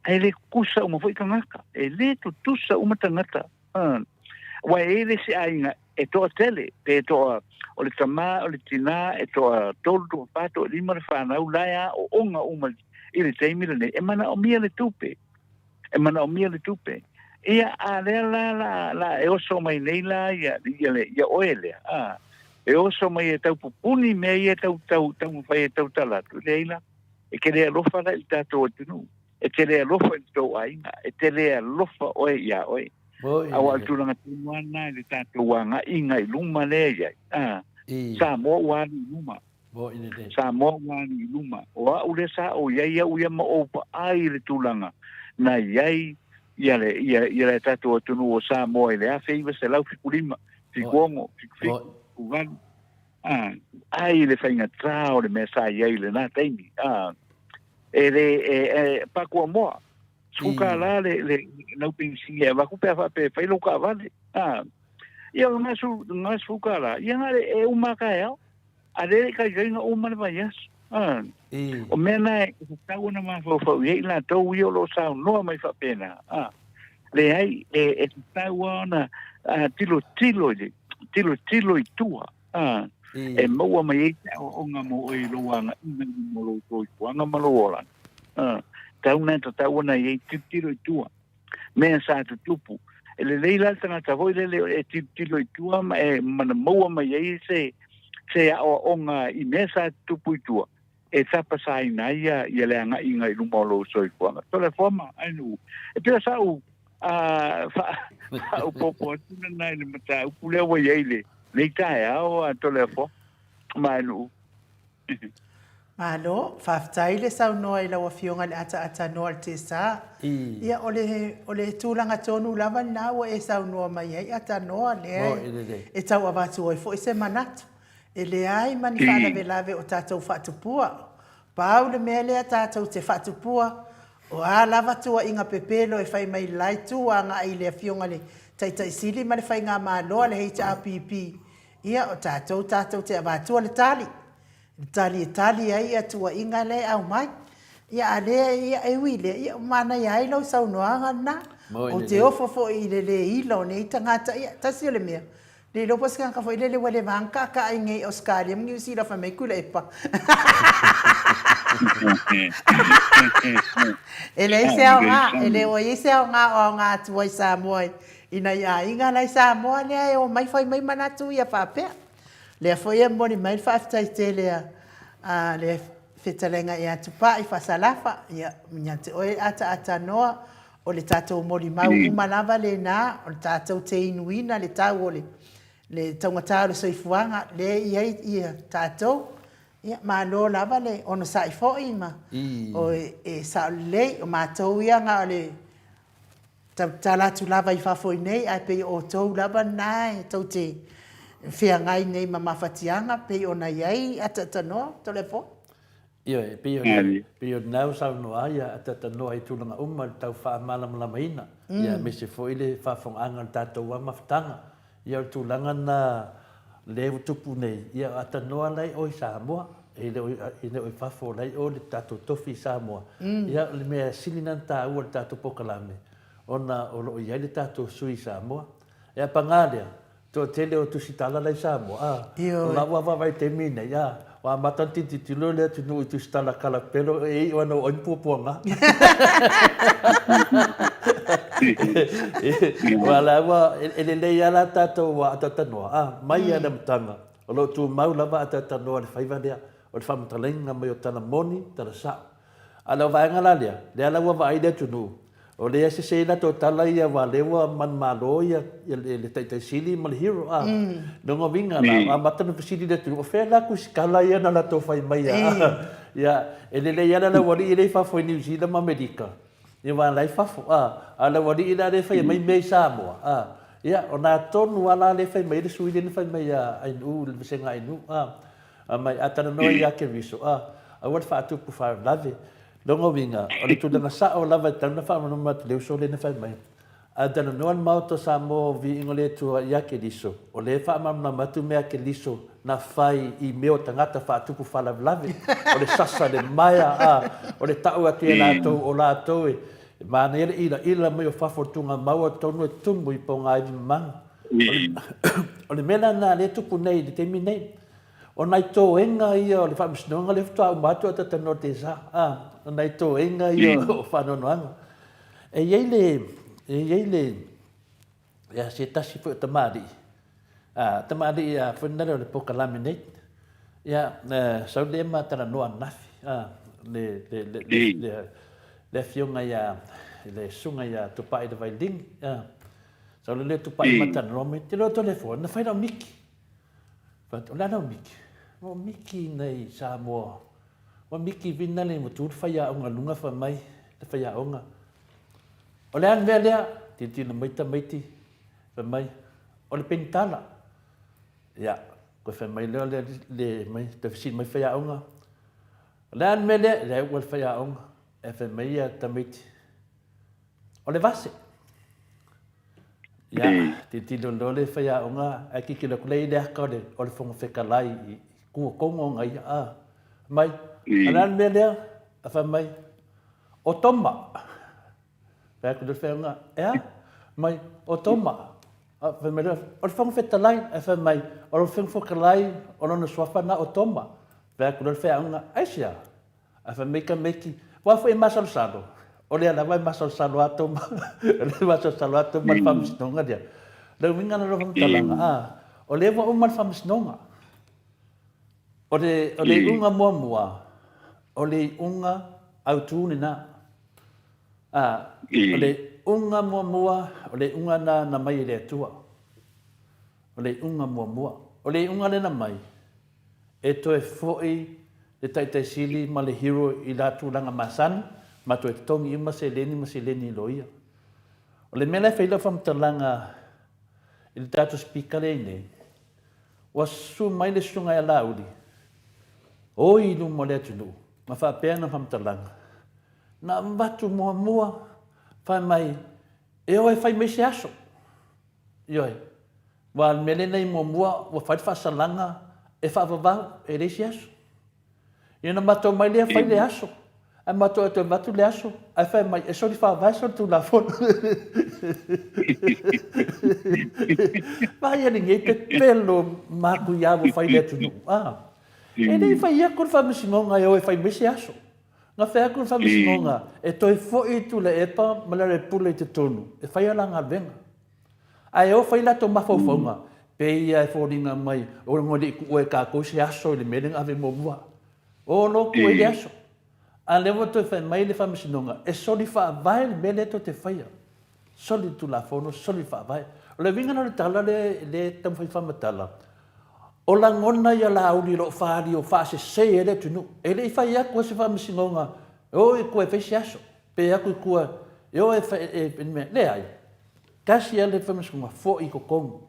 ae le tutusa uma foi tagata. E le tutusa uma tagata. A, aua e i ai le isi aiga e toatele, pe toa, o le tama, o le tinā, e toatolu, toafa, toalima le fanau, la e aooga uma i le taimi lenei, e manaomia le tupe. E manaomia le tupe. Ia, a lea la, la, la e oso mai nei la ia, ia, le, ia oe lea, a, e oso mai e taupupuni mea ia tau, tau, taumafai e tautala atu, leai la, e te le alofa la i le tatou atunuu. E te le alofa i le tou aiga, e te le alofa oe iā oe. Aua o le tulaga tonu lava lena i le tatou agaiga i luma lea e i ai, a, Samoa ua alu i luma. Samoa ua alu i luma. O au lea sa ou i ai au ia ma ou vaai i le tulaga na i ai ia le, ia, ia le tatou atunuu o Samoa i le 1975, 76, 77, 78, a, ai i le faigatā o le mea sa i ai i lena taimi, a. E le, e, e, Pakuamoa, $10 le, le lau penisini e avatu pe a faapea e fai lou taavale. A, ia o lena $10, ia na le, e uma lava taeao. A lea e le i taitai ona uma le vaiaso. A, o mea na e tatau ona mafaufau i ai i latou ia o lo o saunoa mai faapena. A, leai, e, e tatau lava ona tilotilo i le, tilotilo i tua. A, e maua mai ai se aoaoga mo oe i lou agaiga i luma o lou soifuaga ma lou olaga. A, tau na e tatau ona i ai tilotilo i tua. Mea sa tutupu. E lelei la le tagata foi lele e tilotilo i tua ma e mana maua mai ai se, se aoaoga i mea sa tutupu i tua e tapasaina ai ia, ia le agaiga i luma o lou soifuaga. Toleafoa ma Ainuu. E pei o sa'u faaopoopo atu lena i le mataupu lea ua i ai i lenei taeao a Toleafoa ma Ainuu. Malo, faafetai le saunoa i lau Afioga i le ataatanoa o le TSA. Ia, o le, o le tulaga tonu lava lena ua e saunoa mai ai Atanoa, lea e tau avatu ai foi se manatu. E leai ma ni faalavelave o tatou faatupua. Pau le mea lea tatou te faatupua, o a lava tuuaiga pepelo e fai mai la itu agai i le Afioga i le Taitai Sili ma le Faigamalo a le HRPP, ia o tatou tatou te avatua le tali, le tali e tali ai ia tuuaiga lea e aumai. Ia a lea, ia e ui i lea, ia ua manaia ai lau saunoaga lena. Ou te ofo foi i le le ila o nei tagata, ia tasi o le mea, Le iloa po o se tagata foi lele ua leva ona kaakaai nei i Ausetalia ma Niu Sila fai mai Tuilaepa. E leai se aoga, e le o i ai se aoga o aoga atu ai Samoa i nai aiga la i Samoa lea e omai fai mai manatu ia faapea. Lea foi e momoli mai le faafetai tele a le fetalaiga ia Tupai Fasalafa, ia ia te oe Ataatanoa, O le tatou molimau uma lava lena, o le tatou te inuina le tau o le le taugata o le soifuaga lea e i ai ia tatou. Ia, malo lava le onosai foi ma o e sao lelei, o matou ia na o le tautatala atu lava i fafo i nei, ae pei o outou lava lena e tou te feagai nei ma mafatiaga pei ona i ai Atatanoa, Toleafoa. Ioe, e pei o le, pei o lena ua saunoa ai a Atatanoa i tulaga uma i le tau faamalamalamaina, ia aemaise foi le faafofogaaga o le tatou lava mafutaga. Ia o le tulaga lena lea ua tupu nei, ia o Atanoa la e i o i Samoa, e le o, e le o i fafo, la e i o le tatou tofi i Samoa. Ia o le mea sili lena ona taua i le tatou polokalame, ona o lo o i ai le tatou sui i Samoa. Ia paga lea, Toatele o tusitala la i Samoa, a, o la ua vaavaai i taimi nei, a, ua amata ona tilotilo le atunuu i tusitala kalapelo e iu ana o ai ni puapuaga. Aua la ua, e lelei lava la tatou ua ataatanoa, a, mai lava i le amataga, o lo o tumau lava ataatanoa i le faiva lea, o le faamatalaina mai o tala moni, tala sao. A o le vaega la lea, lea la ua vaai le atunuu, O lea e sese ai latou tala ia aua lea ua manumalo ia le Taitai Sili ma le Hero a. Lona uiga la, ua amata ona fesili le atunuu, o fea la tusitala ia na latou fai mai a? Ia, e lelei lava le aualii lea i fafo i Niu Sila ma Amerika, ia aua o la e i fafo a. A o le aualii la lea e faia mai mea i Samoa, a, ia, o na tonu lava la lea e fai mai ai le sui lea na fai mai ia Ainuu i le vasega Ainuu a. Fai mai, a talanoa ia Keriso, a, aua le faatupu faalavelave. Lona uiga, o le tulaga sao lava e tatau ona faamalamalama atu i le uso lea na fai mai. A talanoa le Maota o Samoa o Viiga o le Atua ia Keriso, o lea e faamalamalama atu mea a Keriso na fai i mea o tagata faatupu faalavelave, o le sasa, le maea, a, o le tau atu ia latou o latou e manaia le ilaila mai o fafo o le tuugamau a totonu e tumu i pogaivi mamana. O le mea la lena lea e tupu nei i le taimi nei. O nai toega ia o le faamasinoga lea faatoa uma atu a talatalanoa i le tesa, a, o nai toega ia o faanoanoaga. E i ai le, e i ai le, ia se tasi foi o tamalii, a, tamalii a foi lea o le polokalame nei, ia, sau lea ma talanoa ananafi, a, le, le, le, le, le, le afioga ia, le susuga ia Tupai le Vailini, a, sau lea Tupai ma talanoa mai, te loa telefoni, na fai lau miki. But o le a lau miki? Ua miki nei Samoa. Ua miki vina le ua tu le faiaoga lunga fai mai le faiaoga. O le a le mea lea? Tilotilo mai tamaiti fai mai o le penitala. Ia, koe fai mai lea le, le mai, toe fesili mai faiaoga. O le a le mea lea? Lea ua le faiaoga. E fai mai ia tamaiti. O le vase. Ia, tilotilo loa le faiaoga ae tilotilo atu la i le aka o le, o le Fofoga Fetalai i tua tonu ona ia, a. Fai mai, o le a le mea lea? A fai mai, o Toma. Fai atu le faiaoga, e a? Mai, o Toma. A fai mai le, o le Fofoga Fetalai. Ae fai mai, o le Fofoga Fetalai, o lona suafa lena o Toma. Fai atu loa le faiaoga, aisea? Ae fai mai tamaiti, Aua foi e masalosalo, o lea lava e masalosalo lava Toma, o lea e masalosalo lava Toma i le faamasinoga lea. O le uiga lena o lau faamatalaga, a, o lea ua uma le faamasinoga. O le, o le iuga muamua, o le iuga autu lena. A, o le iuga muamua, o le iuga lena na mai e le Atua. O le iuga muamua. O le iuga lea na mai, e toe foi le Taitai Sili ma le Hero i la tulaga masani ma toe totogi uma seleni ma seleni i loia. O le mea la e fai lau faamatalaga i le tatou Speaker lea i nei, ua susu mai le Susuga ia Laauli, oi i luma o le atunuu ma faapea ana faamatalaga, na avatu muamua fai mai e o e fai mai se aso. Ioe. Aua o le mea lenei muamua ua fai le faasalaga e faavavau e leai se aso. Ia ona matou omai lea fai le aso, ae matou o toe avatu le aso, ae fai mai e soli faavae soli tulafono. Vaai lenei pepelo matuia ua fai le atunuu. Ah. E le i fai atu le faamasinoga e o e fai mai se aso. Na fai atu le faamasinoga e toe foi Tuilaepa ma Lealailepule i totonu e fai a la galuega. Ae o fai latou mafaufauga, pei ia e foliga mai o le le i tuua e tatou se aso i le mea lea na ave muamua. O lo tuu ai le aso. A lea ua toe fai mai le faamasinoga, e soli faavae le mea lea tou te faia. Soli le Tulafono, soli le faavae. O le uiga lena o le tala lea e taumafai e faamatala, o lagona ia Laauli o lo o faaali o faasese ai le atunuu. E le i fai atu lava se faamasinoga e o i tua e fai se aso, pe atu i tua e o e fai le mea. Leai. Tasi lava le faamasinoga, foi i totonu.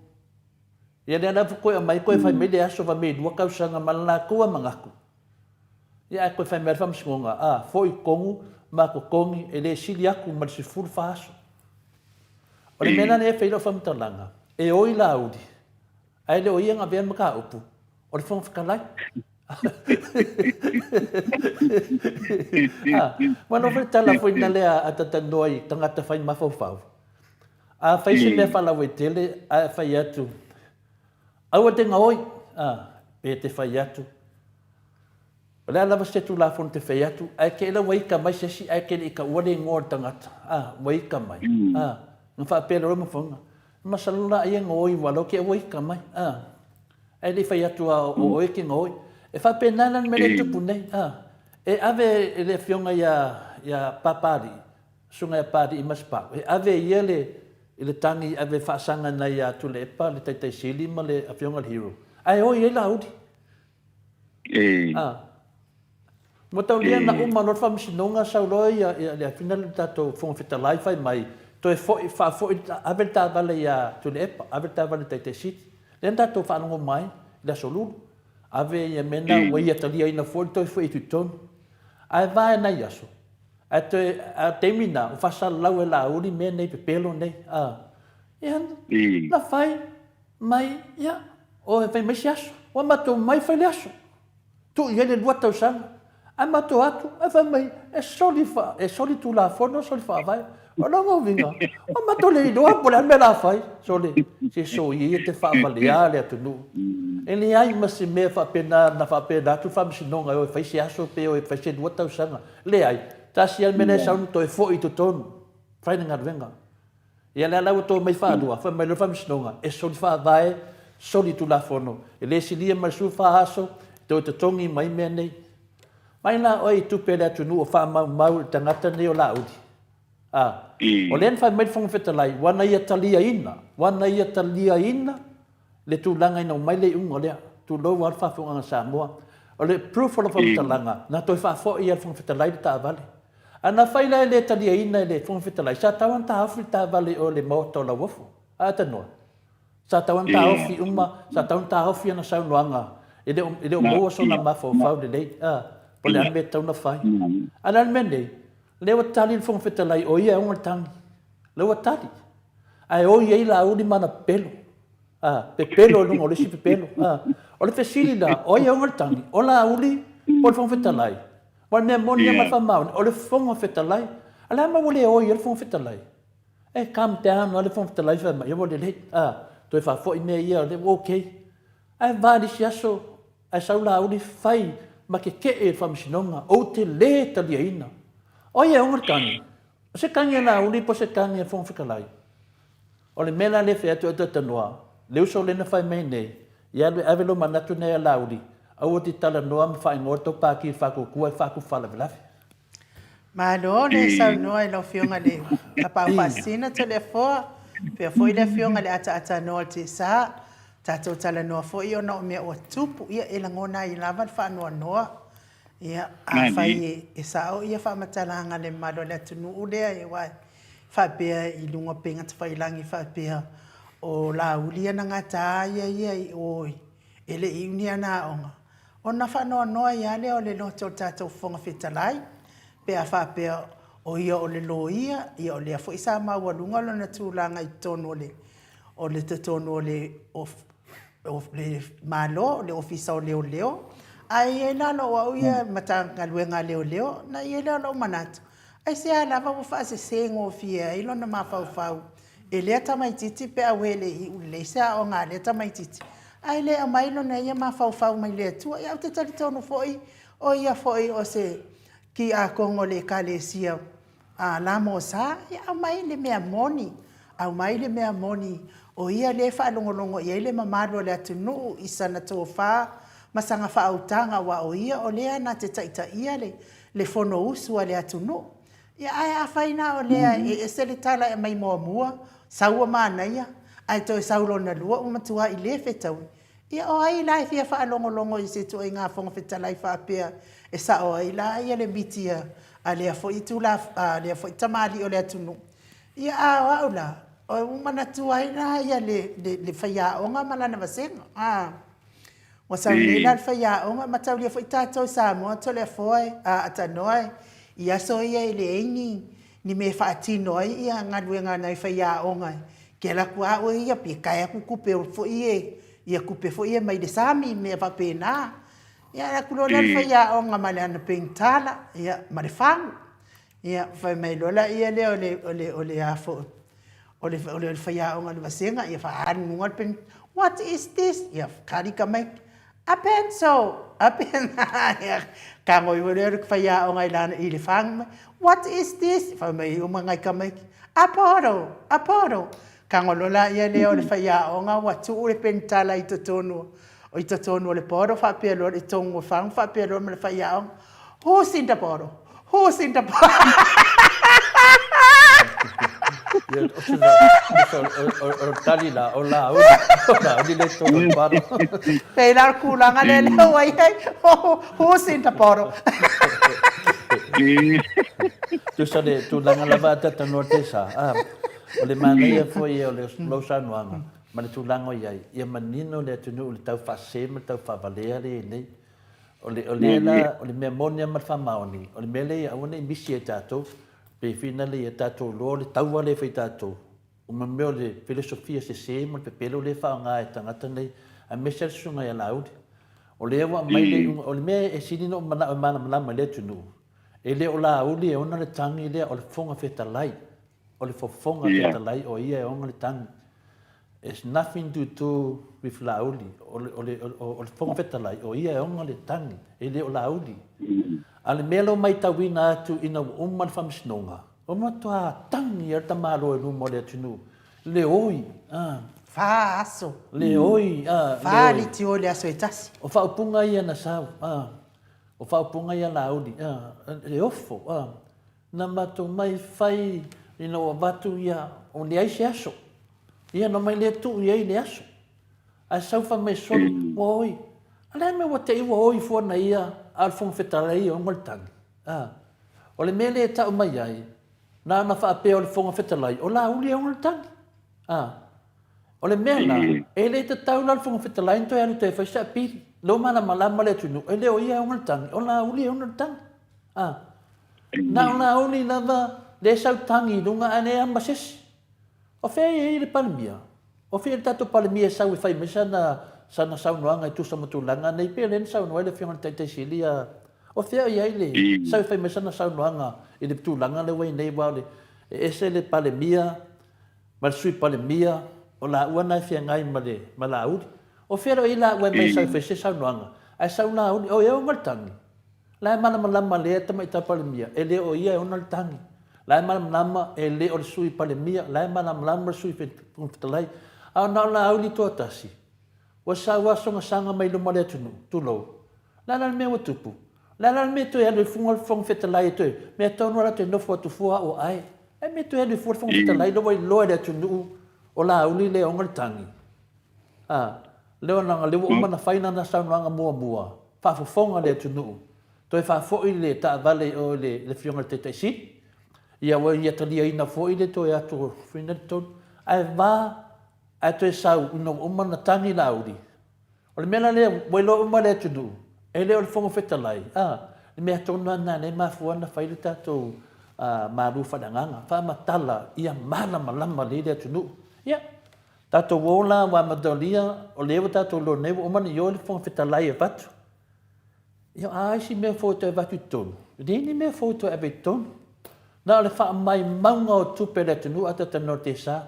Ia lea la toe aumai toe fai mai le aso fai mai e 2 tausaga ma le latou lava manatu. Ia ae toe fai mai lava le faamasinoga, a, foi i totonu ma totogi e le sili atu ma le 14 aso. O le mea la lea e fai ai lau faamatalaga, e oi Laauli, ae le o ia na avea le mataupu, o le Fofoga Fetalai. Ua nofo le tala foi na lea a talatalanoa i tagata fai mafaufau. A fai se mea faalauaitele ae fai atu, aua te gaoi, pe te fai atu, o le a lava se Tulafono te fai atu, ae te ila ua ita mai se isi ae te le i taua le igoa o le tagata, ua ita mai, ona faapea loa mafaufauga, masalo la ai e gaoi ua lau te ua ita mai. Ae le i fai atu lava o oe e te gaoi. E faapena la le mea lea e tupu nei, a. E ave e le afioga ia, ia Papalii Susuga ia Papalii ma Sipau, e ave e ia le i le tagi ave e faasaga nai ia Tuilaepa le Taitai Sili ma le Afioga i le Hero, ae o i ai Laauli. A. Ua taulia na uma loa le faamasinoga sau loa ia le afina le tatou Fofoga Fetalai fai mai toe foi faafoi ave le taavale ia Tuilaepa, ave le taavale i le Taitai Sili. Lea na tatou faalogo mai i le Aso Lulu, ave ia mea na ua ia taliaina foi le toe foi atu i totonu. Ae vae nai aso, ae toe a o le taimi lena ua faasalalau e Laauli mea nei pepelo nei a. Ia na fai mai ia o e fai mai se aso. Ua matou omai fai le aso. Tuu i ai le 2 tausaga, ae matou o atu ae fai mai e soli e soli tulafono, soli faavae. O lona uiga, ua matou le iloa po o le a le mea o le a fai. Sole, se soia ia te faavalea le atunuu. E leai ma se mea faapena na faapena atu le faamasinoga e o e fai se aso pe o e fai se 2 tausaga. Leai, tasi lava le mea lea e sau toe foi i totonu, fai le galuega. Ia lea la ua to mai faalua, fai mai loa le Faamasinoga, e soli faavae, soli tulafono, e le silia ma le 14 aso, e toe totogi mai mea nei. Mai la oe i tupe a le atunuu o faamaumau i le tagata nei o Laauli. A, o lea na fai mai le Fofoga Fetalai, ua na ia taliaina, ua na ia taliaina le tulaga ina ua mai le iuga lea, tulou lava le faafofogaaga a Samoa. O le proof o lau faamatalaga, na toe faafoi lava e le Fofoga Fetalai le taavale. A na fai la e le taliaina e le Fofoga Fetalai, sa tatau lava ona taofi le taavale i o i le maota o Lauofo. A tanoa? Sa tatau lava ona taofi uma, sa tatau ona taofi ana saunoaga, e le o, e le o maua sona mafaufau lelei, a, po o le a le mea e tatau ona fai. A o le a le mea nei? O lea ua tali le Fofoga Fetalai, o ia e ona le tagi. O lea ua tali. Ae oi ai Laauli ma ana pepelo. A, pepelo i luga o le isi pepelo. A, o le fesili la, o ai e ona le tagi? O Laauli po o le Fofoga Fetalai? Aua o le mea moni lava ma le faamaoni, o le Fofoga Fetalai. A o le a mea ua le oi ai le Fofoga Fetalai? E calm down lava le Fofoga Fetalai fai mai, ia ua lelei, a, toe faafoi mea ia, o lea ua okay. Ae va i le isi aso, ae sau Laauli fai ma keke'e i le Faamasinoga, ou te le taliaina. O ai e ona le tagi? O se tagi a Laauli po o se tagi a le Fofoga Fetalai? O le mea la lea e fai atu ai Tanoa, le uso lea na fai mai nei, ia alu e ave lou manatu nei a Laauli, aua te talanoa ma faaigoa le tou pati i le faatuatua e faatupu faalavelave. Malo le saunoa i lau Afioga i le Tapaau Faasisina Toleafoa, faapea foi le Afioga i le Ataatanoa o le TSA. Tatou talanoa foi ona o mea ua tupu, ia e lagona ai lava le faanoanoa. Ia, afai e sao ia faamatalaga a le mamalu o le atunuu lea, aua e faapea i luga o upega tafailagi faapea o Laauli ia na gata ia ia i o e le i iu ni ana aoga, ona faanoanoa ai lava lea o le loto o le tatou Fofoga Fetalai, pe a faapea o ia o le loia, ia o lea foi sa maualuga lona tulaga i totonu o le o le totonu o le o le Malo, le Ofisa o Leoleo. Ae i ai la lou au ia Matagaluega a Leoleo, na i ai lea o lou manatu, aisea lava ua faasese gofie ai lona mafaufau e lea tamaitiiti pe a ua le iu lelei se aoga a lea tamaitiiti, ae le aumai lona ia mafaufau mai le Atua. Ia ou te talitonu foi o ia foi o se Tiakono o le Ekalesia A la Mosa, ia aumai le mea moni, aumai le mea moni, o ia lea e faalogologo i ai le mamalu o le atunuu i sana tofa ma sana faautaga, aua o ia o lea na te taitaia le, le Fonousu a le atunuu. Ia, ae afai na o lea e ese le tala e aumai muamua, sau ua manaia, ae toe sau lona lua ua matuai le fetaui, Ia o ai la e fia faalogologo i se ituaiga Fofoga Fetalai faapea e sao ai la ia le miti a lea foi tula a lea foi tamalii o le atunuu. Ia a o au la, ua manatua ai la ia le le faiaoga ma lana vasega. A ua sau nei la le faiaoga, mataulia foi tatou i Samoa Toleafoa e, a Atanoa e, i aso ia e leai ni ni mea e faatino ai ia galuega a nai faiaoga Ke ala atu a oe ia pe kae atu kupe foi e ia kupe foi e mai le sami mea faapena. Ia ala atu loa lea le faiaoga ma le ana penitala ia ma le fagu. Ia fai mai loa laia lea o le o le o le a foi o le o le faiaoga o le vasega ia faaalu i luga le penitala. What is this? Ia kali tamaiti. A pencil! A pen Ia tago iho lea o le faiaoga i lana i le fagu mai, What is this? Fai mai uma nai tamaiti, A bottle! A bottle! Tago loa laia lea o le faiaoga ua tuu le penitala i totonu i totonu o le bottle faapea loa i totonu o le fagu faapea loa ma le faiaoga, Who's in the bottle? Who's in the bottle? Ia, o se o le tali la, o Laauli, o Laauli lea i totonu o le bottle. Pei la o le tulaga lea lea ua i ai, who's in the bottle? Tusa le tulaga lava a talanoa Tessa, a, o le manaia foi ia o lou saunoaga ma le tulaga o i ai, ia manino le atunuu i le tau faasese ma le tau faavalea lea e i ai nei. O le, o lea la, o le mea moni lava ma le faamaoni, o le mea lea ia aua ne i misi e tatou, pe finale ia tatou iloa o le taua lea e fai tatou, o me mea o le filosofia sese ma le pepelo lea e faaaoga e tagata nei, aemaise lava le susuga ia Laauli. O lea ua aumai le iuga, o le mea e sili ona ou manao e malamalama i le atunuu, e le o Laauli e ona le tagi lea, o le Fofoga Fetalai. O le Fofoga Fetalai o ia e ona le tagi. It's nothing to do with Laauli. O le, o le, o le Fofoga Fetalai, o ia e ona le tagi, e le o Laauli. A o le mea lea ua matauina atu ina ua uma le faamasinoga, ua matua tagi lava le tamaloa i luma o le atunuu, le oi, a. Fa aso. Le oi, a, le oi. Fa litio i le aso e tasi. O faaupuga ia na sau, a. O faaupuga ia a Laauli, a, le ofo, a. Na matou mai fai ina ua avatu ia, ua leai se aso. Ia na omai lea tuu i ai le aso. Ae sau fai mai solo, ua oi. A le a mea ua te i ua oi fua na ia a o le Fofoga Fetalai e ona le tagi. A. O le mea lea e tau mai ai, na ona faapea o le Fofoga Fetalai, o Laauli e ona le tagi. A. O le mea la, e le tatau la le Fofoga Fetalai ona toe alu toe fai se apili. Lea ua malamalama le atunuu, e le o ia e ona le tagi, o Laauli e ona le tagi. A. Na o Laauli lava lea e sau tagi i luga ae leai lava ma se isi. O fea e i ai le Palemia? O fea le tatou Palemia e sau e fai mai sana, sana saunoaga e tusa ma tulaga nei? Pei o lea na saunoa ai le Afioga i le Taitai Sili a, o fea o i ai le, sau e fai mai sana saunoaga i le tulaga lea ua i ai nei aua o le, e ese le Palemia ma le Sui Palemia, o laua na e feagai ma le, ma Laauli. O fea o i ai laua e mai sau e fai se saunoaga, ae sau Laauli, o e ona le tagi? La e malamalama lea Tamaitai Palemia, e le o ia e ona le tagi. La e malamalama e le o le Sui Palemia, la e malamalama le Sui Fofoga Fetalai. A o na o Laauli toatasi, ua sau asogasaga mai luma o le atunuu, tulou. O le a la le mea ua tupu? O le a la le mea e toe alu ai fua le Fofoga Fetalai e toe, mea tonu lava la toe nofo atu fua au o ae. O le a le mea e toe alu ai fua le Fofoga Fetalai, lea ua iloa e le atunuu o Laauli lea e ona le tagi. A, lea leaga lea ua uma ona fai lana saunoaga muamua, faafofoga le atunuu, toe faafoi le taavale i o i le Afioga i le Taitai Sili, ia ua ia taliaina foi le toe atu o Fina i totonu, ae va ae toe sau ina ua uma ona tagi Laauli. O le mea la lea, ua iloa uma e le atunuu, e le o le Fofoga Fetalai, a, le mea tonu lava lena lea e mafua ona fai le tatou malu faaleagaga, faamatala ia malamalama lelei le atunuu. Ia, Tatou o la ua amatalia, o lea ua tatou iloa nei ua uma ona ioe le Fofoga Fetalai e avatu. Ia, a isi mea fou e toe avatu i totonu? E leai ni mea fou e toe ave i totonu. Na o le faamaumauga o tupe a le atunuu a tatou te sa.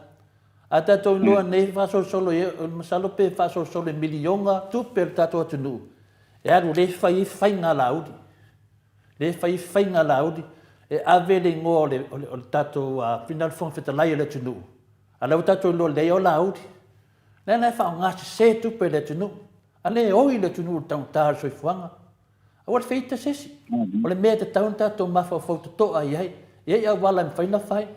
A tatou iloa nei faasolosolo i ai, masalo pe faasolosolo i miliona tupe a le tatou atunuu e alu lea e fai ai faiga a Laauli. Lea e fai ai faiga a Laauli e ave le igoa o le, o le, o le tatou uh, Fofoga Fetalai o le atunuu. A lea ua tatou iloa lelei o Laauli. Lea la e faaaoga sese tupe e le atunuu. A lea e oi le atunuu i le taugata o le soifuaga. Aua le feita se isi. O le mea e tatau ona tatou mafaufau totoa i ai. E i ai auala e mafai ona fai.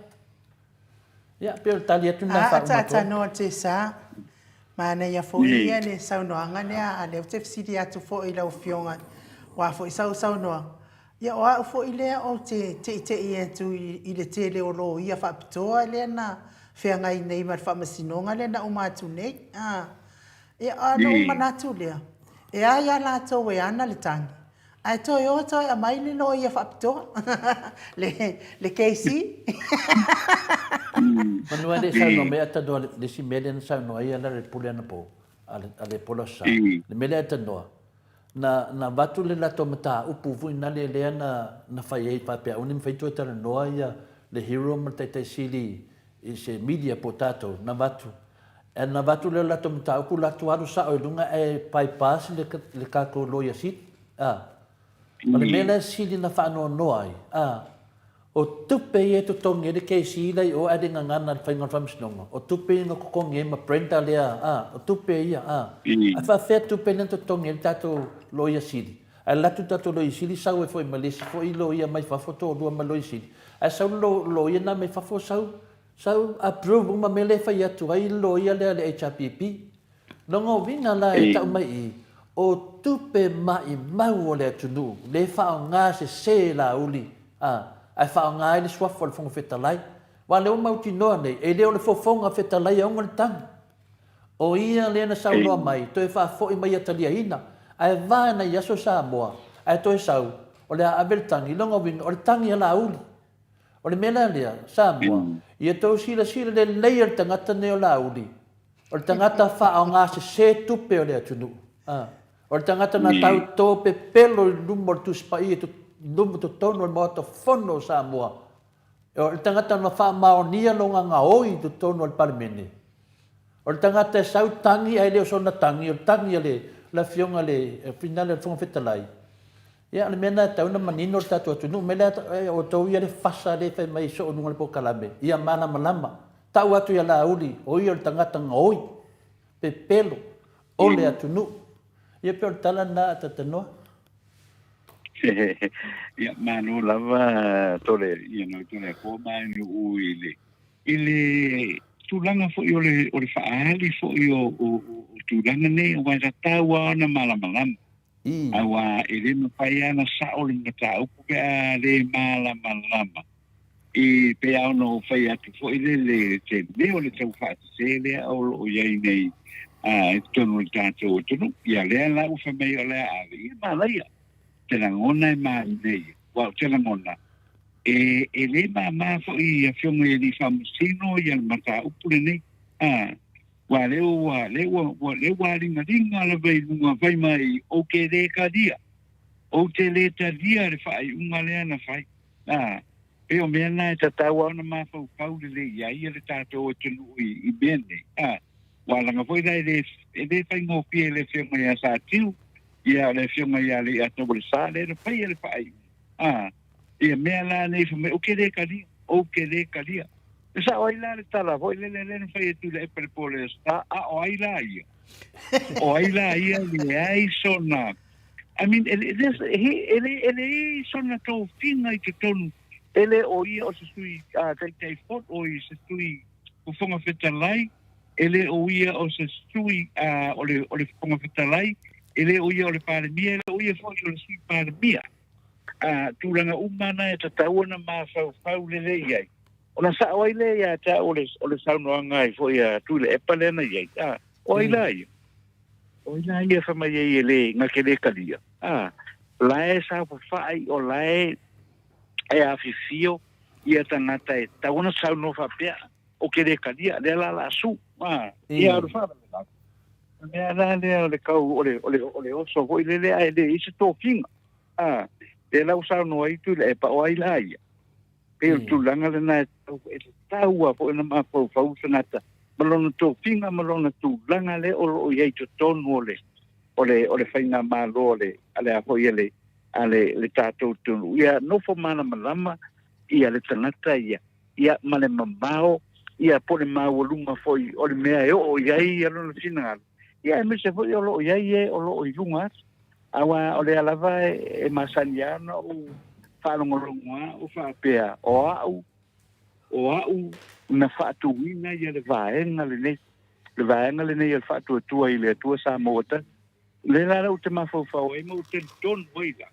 Ia, pei o le tali atu lena e faauma atu ai. A ataatanoa Jesa, manaia foi ia le saunoaga lea, a lea ou te fesili atu foi i lau Afioga, aua foi sau saunoaga, Ia o au foi lea ou te teitei atu i le tele o loia faapitoa lea na feagai nei ma le faamasinoga lea na uma atu nei. A, ia ona ou manatu lea, e ai lava latou e ana le tagi, ae toe o toe aumai le loia faapitoa, le, le KC. Manu e le i saunoa mai a tanoa le isi mea lea na saunoa ai ala le pule anapo a le Polo Sa. Le mea lea a tanoa, Na, na avatu le latou mataupu foi nale lea na, na fai ai faapea aua ne i mafai toe talanoa ia le hero ma le taitai sili i se media po o tatou, na avatu. And na avatu lea o le latou mataupu, latou alu sao i luga ae bypass le, le tatou loia sili. A. O le mea lea sili na faanoanoa ai, a, O tupe ia e totogi ai le kesi la i o ae le gagana i le faiga o le faamasinoga, o tupe ia na totogi ai ma Brenda lea, a, o tupe ia, a. Ae faafefea tupe lea na totogi ai le tatou loia sili? Ae alu atu le tatou loia sili sau ai foi ma le isi foi loia mai fafo, toalua ma le loia sili, ae sau le loia lena mai fafo sau. Sau approve uma mea lea e fai atu ai le loia lea a le HRPP. Lona uiga la e tau mai i i, o tupe maimau o le atunuu lea e faaaoga sese e Laauli a, ae faaaoga ai le suafa o le Fofoga Fetalai. Aua o lea ua mautinoa nei, e le o le fofoga fetalai e ona le tagi. O ia lea na saunoa mai, toe faafoi mai ia taliaina, ae va nai aso Samoa, ae toe sau, o le a ave le tagi, lona uiga o le tagi a Laauli. O le mea la lea, Samoa, ia tou silasila lelei o le tagata nei o Laauli, o le tagata faaaoga sese tupe o le atunuu. A, o le tagata na tauto pepelo i luma o le Tusi Paia i luma totonu o le Maota Fono o Samoa. O le tagata na faamaonia lona gaoi i totonu o le Palemene. O le tagata e sau tagi ae le o sona tagi, o le tagi a le Afioga i le Finale o le Fofoga Fetalai. Ia, o le mea lena e tatau ona manino le tatou atunuu. O le mea lea, o outou ia le fasa lea e fai mai soo i luga o le polokalame, ia malamalama. Tau atu ia Laauli, o ia o le tagata gaoi, pepelo, o le atunuu. Ia pei o le tala lena a Tatanoa. Ia, malo lava Tole, ia no Tole Akoa ma nuu i le i le tulaga foi o le o le faaali foi o o, o tulaga nei aua e tatau lava ona malamalama. Aua e le mafai lava ona sao le mataupu pe a le malamalama i pei lava ona ou fai atu foi lele te leo le tau faasese lea o lo o i ai nei i totonu o le tatou atunuu. Ia lea la ua fai mai o le a ave, ia manaia. Te lagona e manaia, aua ou te lagona e, e le mama foi i afioga i alii faamasino ia le mataupu lenei. Aua lea ua, lea ua, ua, lea ua aligaliga lava i luga fai mai, ou te le talia, ou te le talia le faaiuga lea na fai. A, pei o mea na e tatau lava ona mafaufau lelei i ai le tatou atunuu i, i mea nei. A, aua leaga foi la e le, e le faigofie i le Afioga ia Satiu, ia le Afioga ia Leiataualesa lea na faia le faaiuga. A, ia mea la nei fai mai, ou te le talia, ou te le talia. E sao ai la le tala foi lele lea na fai e Tuilaepa i le po o le Aso Sa, a o ai la ia? O ai la ia e leai sona, I mean, e, e, e, e, le, e leai sona tofiga i totonu, e le o ia o se sui Taitaifono, o i se sui Fofoga Fetalai, e le o ia o se sui o le, o le Fofoga Fetalai, e le o ia o le Palemia, e le o ia foi o le Sui Palemia. A, tulaga uma na e tatau ona mafaufau lelei i ai. Ona sao ai lea ia te au o le, o le saunoaga ai foi a Tuilaepa lea na i ai. A, o ai la ia? O ai la ia fai mai ai e le, na te le talia? A, la e saofafai o la e, e afifio ia tagata e tatau ona saunoa faapea, ou te le talia, lea la la su. A, ia o le faalavelave. O le mea la lea o le tau, o le, o le, o le oso foi lele ae leai se tofiga. A, lea la ua saunoa ai Tuilaepa, o ai la ia? Pei o le tulaga lena e tatau, e tatau lava foi ona mafaufau le tagata ma lona tofiga ma lona tulaga lea o lo o i ai i totonu o le, o le, o le faigamalo a le, a le a foi a le, a le, le tatou atunuu. Ia nofo malamalama ia le tagata ia, ia ma le mamao, ia po o le maualuga foi o le mea e oo i ai ia lona finagalo, ia aemaise foi o lo o i ai e o lo o i luga atu. Aua o lea lava e masani lava ona ou faalogologo lava o faapea, o au, o au na faatuina ia le vaega lenei, le vaega lenei o le Faatuatua i le Atua Samoa Tasi. O lea la ou te mafaufau ai ma ou talitonu ai la,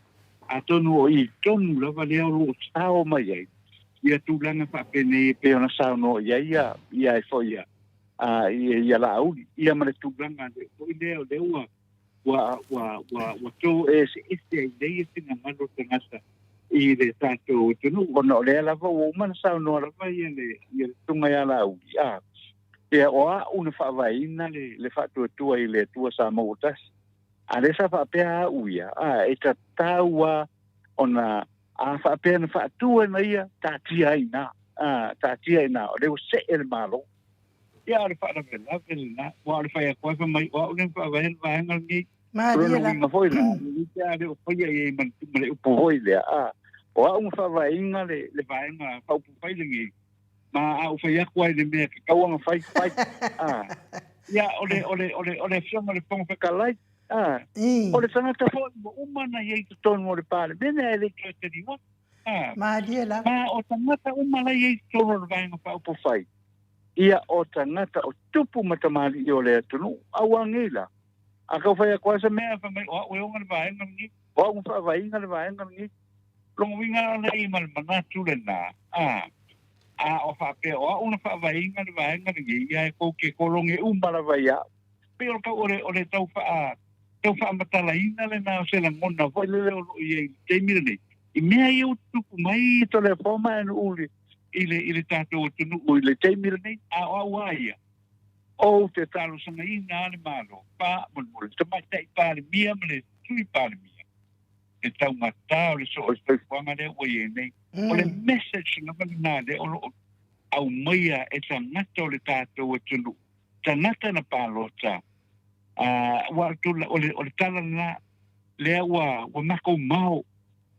atonu o i tonu lava lea o lo o sao mai ai ia tulaga faapenei e pei ona saunoa i ai ia, ia ai foi ia, a, ia, ia Laauli, ia ma le tulaga foi lea o lea ua ua, ua, ua, ua toeseese ai nei finagalo o tagata i le tatou atunuu, ona o lea lava ua uma ona saunoa lava ia le, ia le susuga ia Laauli, a, ia o au na faavaeina le, le faatuatua i le Atua Samoa Tasi. A lea sa faapea au ia, a, e tatau lava ona a faapea na faatu e ia, taatia ai i ina, a, taatia ai i ina, o lea ua see le Malo. Ia, o le faalavelave lena, aua o le fai atu ai fai mai, o au lea na faavaea le vaega lenei. O Malie lona la. uiga foi la, e te a le o faia i ai ma le, ma le upu foi lea, a, o au na faavaeina le, le vaega faaupufai lenei, ma a ou fai atu ai i le mea e tatau ona fai, fai. A, ia, o le, o le, o le, o le Afioga i le Fofoga Fetalai, a, o le tagata foi ua uma ona i ai i totonu o le Palemene ae le i toe taliua. A, Malie lava. Ma o tagata uma la e i ai i totonu o le Vaega Faaupufai, ia o tagata o tupu ma tamalii o le atunuu, aua nei la. A tau fai atu lava se mea, fai mai o au e ona le vaega lenei, o au na faavaeina le vaega lenei. Lona uiga la lea i ma le manatu lena, a, a o faapea o au na faavaeina le vaega lenei, ia e tou te kolone uma lava ia au. Pei o le tau, o le, o le tau faa, tau faamatalaina lena o se lagona foi lele o lo o i ai i le taimi lenei, i mea ia ua tutupu mai i Toleafoa ma Nu'u i le, i le tatou atunuu i le taimi lenei, a o au lava ia, Ou te talosagaina lava le Malo, faamolemole, le Tamaitai Palemia ma le Sui Palemia, le taugata o le soo o le soifuaga lea ua i ai nei. O le message lava lena lea o lo o aumaia e tagata o le tatou atunuu, tagata na palota, aua o le tala lena lea ua matou mao,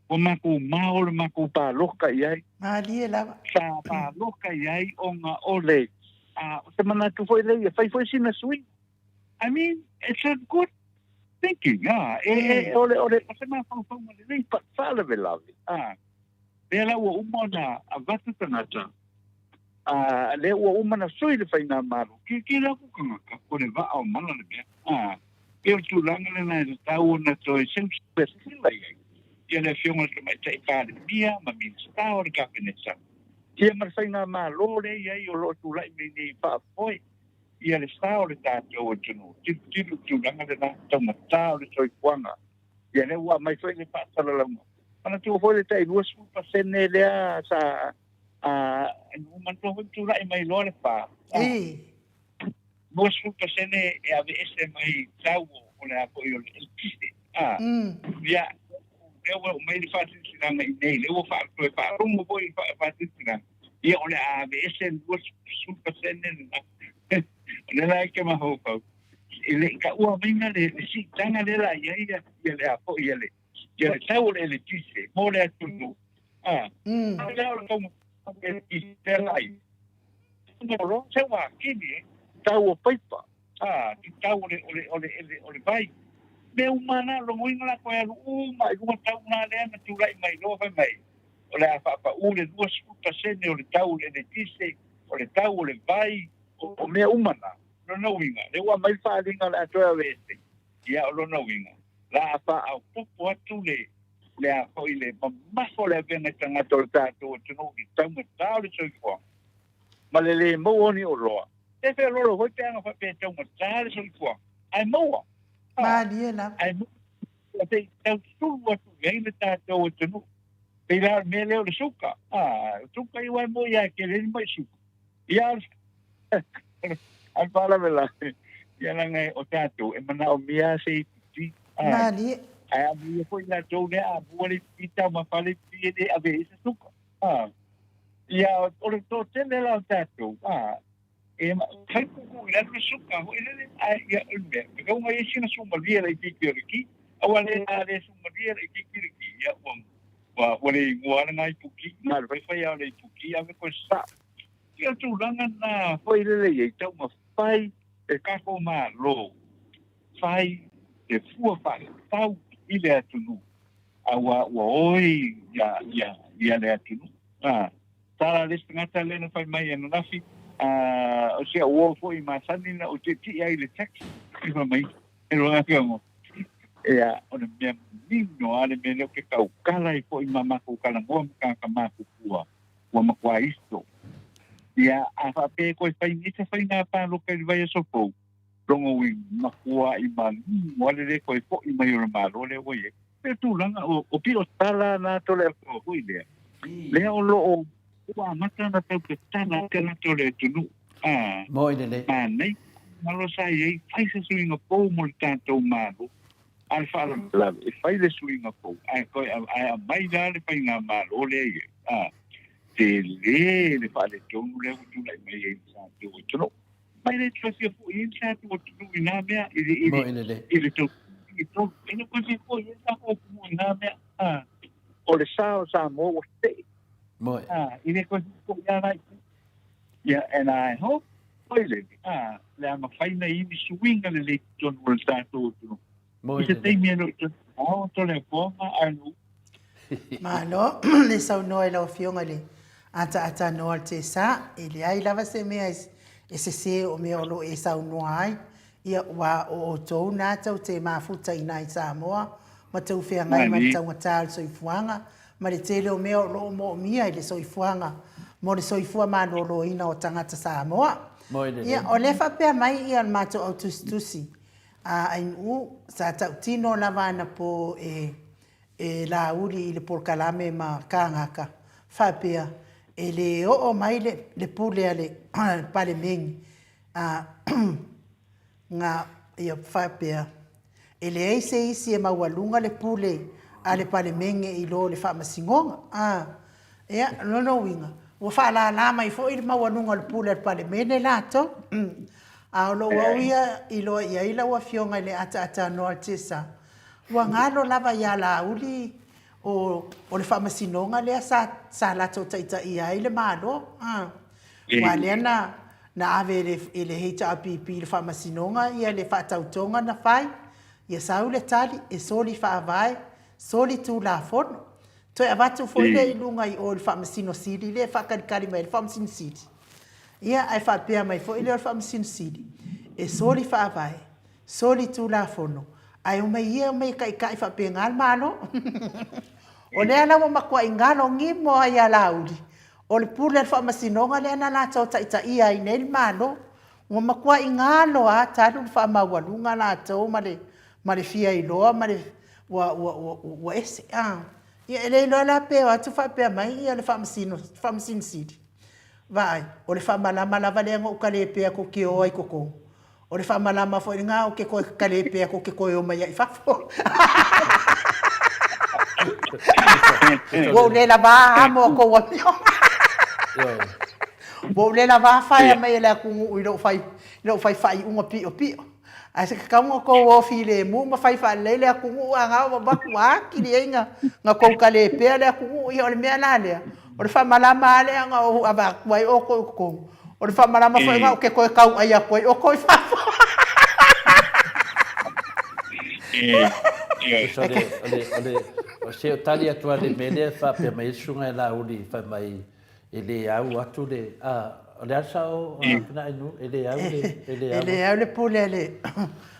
ua matou mao le matou palota i ai. Malie lava. Sa palota i ai ona o le, o se manatu foi lea ia fai foi sina suiga. I mean, it's a good thinking, ah, e, e, o le, o le, o se mafaufauga lelei, but faalavelave, ah, lea la ua uma ona avatu tagata, ah, lea ua uma ona sui le faigamalo, tilotilo atu tagata, o le vaa o mala le mea, ah, E o le tulaga lena e tatau ona toe silasila i ai ia le Afioga i le Tamaitai Palemia ma Minisita o le Kapeneta, ia ma le faigamalo lea e i ai o lo o tulai mai nei e faafoe ia le sa o le tatou atunuu. Tilotilo i le tulaga lena, taugata o le soifuaga, ia lea ua aumai foi le faasalalauga. Manatua foi le tai 20% lea sa manatua foi tulai mai loa le fa. 20% e aveese mai tau o le a foi o le eletise. A, ia, lea ua aumai le faasilasilaga i inei, lea ua toe faalogo foi le faasilasilaga, ia o le a aveese le 20% lena. O lea la e te mafaufau, e le i taua maiga le siitaga lea la i ai ia le a foi ia le ia le tau o le eletise mo le atunuu. A, o lea o le taugata eletise la i Olo, se ua kini e, tau o paipa, a, te tau o le, o le, o le, ele, o le vai. Mea uma na, logoina la koe alu uma i luga tau na lea na tulai mai loa fai mai, o le a faapaʻu le 20% o le tau o le eletise, o le tau o le vai, o, o mea uma na. Lona uiga, lea ua aumai le faaaliga o le a toe aveese, ia o lona uiga, la a faaopoopo atu le, le a foi le mamafa o le avega i tagata o le tatou atunuu i le taugata o le soifuaga ma le lē maua o ni oloa. E feoloolo foi pe ana faapea e taugata le soifuaga, ae maua. Malie lava. Ae maua se i tau sulu atu i ai le tatou atunuu. Pei la o le mea lea o le suka. O suka ia aua e moi lava e tele ai le mai suka. Ia, a o le faalavelave, ia leaga o tatou e manaomia se iputi. Malie. Ae a muia foi latou lea a mua le iputi taumafa le iputi e le ave ai se suka. Ia, o le toatele la o tatou, e fai kuku i lalo le suka foi lele, ae ia o le mea, e tau mai ai sina sumalie laitiiti o le ki, aua le a le sumalie laitiiti le ki, ia ua, ua, ua le igoa lena ipuki, na o le faifai lava o le ipuki, ave koe sa. Ia o tulaga na foi lele i ai, taumafai e tatou Malo, fai le fua faatatau i le atunuu, aua ua oi ia, ia, ia le atunuu. A, tala le isi tagata lea na fai mai ananafi, a, o si au uo foi masani na ou tietie ai i le taxi, i fai mai, e loa afioga, ia, o le mea manino lava le mea lea ou te tautala ai foi ma matou talanoa ma tagata matutua, ua matua iso. Ia, a faapea e toe fai nei se faiga palota i le vaiaso fou, lona uiga, matuai manino lava le le toe foi mai o le Malo lea ua i ai. Pei o tulaga, o pio tala na Toleafoa foi lea, lea o lo o ua amata ona tau tatala ai tagata o le atunuu. A, Moi lelei. manaia malo sa i ai, fai se suiga fou mo le tatou Malo. A le faalavelave, e fai le suiga fou, ae toe ae aumai la le faigamalo lea i ai. A, tele le faaletonu lea ua tulai mai ai i le tatou atunuu. Mai le toe fia foi ai le tatou atunuu i na mea, i le, i le, i le tau, i tolu. E le toe fia foi ai le tatou atunuu i na mea. A, o le sa o Samoa ua see. Moi. A, i le toe fia foi lava la i Yeah, and I hope foi le, a, le a mafai na i ni suiga lelei i totonu o le tatou atunuu. Moi I se lelei. taimi e le o toe mamao Toleafoa ma Anu. Malo le saunoa i lau Afioga i le ataatanoa o le TSA. E leai lava se mea e sese o mea o lo o e saunoa ai, ia aua o outou na tou te mafuta i ina i Samoa ma tou feagai ma le taugata o le soifuaga ma le tele o mea o lo o moomia i le soifuaga mo le soifua maloloina o tagata Samoa. Ia, o lea e faapea mai ia le matou au tusitusi a Ainuu, sa tautino lava anapo e e Laauli i le polokalame ma Kagaka, faapea, e le oo mai le le pule a le Palemene a nga ia faapea, e leai se isi e maualuga le pule a le Palemene i lo le Faamasinoga. A ia, o lona uiga, ua faalala mai foi le maualuga o le pule a le Palemene latou. A o lou au ia iloa i ai lau Afioga i le ataatanoa o le TSA, Ua galo lava ia Laauli o o le faamasinoga lea sa sa latou taitaia ai le Malo. A. Aua lea na na ave e le e le HRPP i le faamasinoga ia le faatautoga na fai, ia sau le tali e soli faavae, soli tulafono. Toe avatu foi lea i luga i o i le Faamasino Sili lea e faatalitali mai ai le Faamasino Sili. Ia ae faapea mai foi lea o le Faamasino Sili, e soli faavae, Solitulafono, ae omai ia omai e taitai faapena le Malo. O lea la ua matuai galo nimo lava ia Laauli, o le pule a le Faamasinoga lea na latou taitaia ai nei le Malo. Ua matuai galo lava talu le faamaualuga latou ma le ma le fia iloa ma le ua ua ua ese. Ia e le iloa la pe o atu faapea mai ia le Faamasino Faamasino Sili, vaai, o le faamalama lava lea na ou talepea tou te o ai i totonu. O le faamalama foi lena ou te toe talepe atu ou te toe o mai ai i fafo. Ua ou le lava amo a tou amioga. Ua ou le lava faea mai e le atunuu i lou fai, i lou fai faaiuga piopio. Ae se tatau ona outou o filemu ma fai faalelei le atunuu a na ua avatu atili ai na, na tou talepea le atunuu. Ia o le mea la lea, o le faamalama lava lea na ou avatu ai outou i totonu. O le faamalama foi lena ou te toe tauai atu ai outou i fafo. O se o tali atu a le mea lea faapea mai ai le susuga ia Laauli fai mai e le au atu le a o le a le sao Finaainu e le au le e le au e le au le pule a le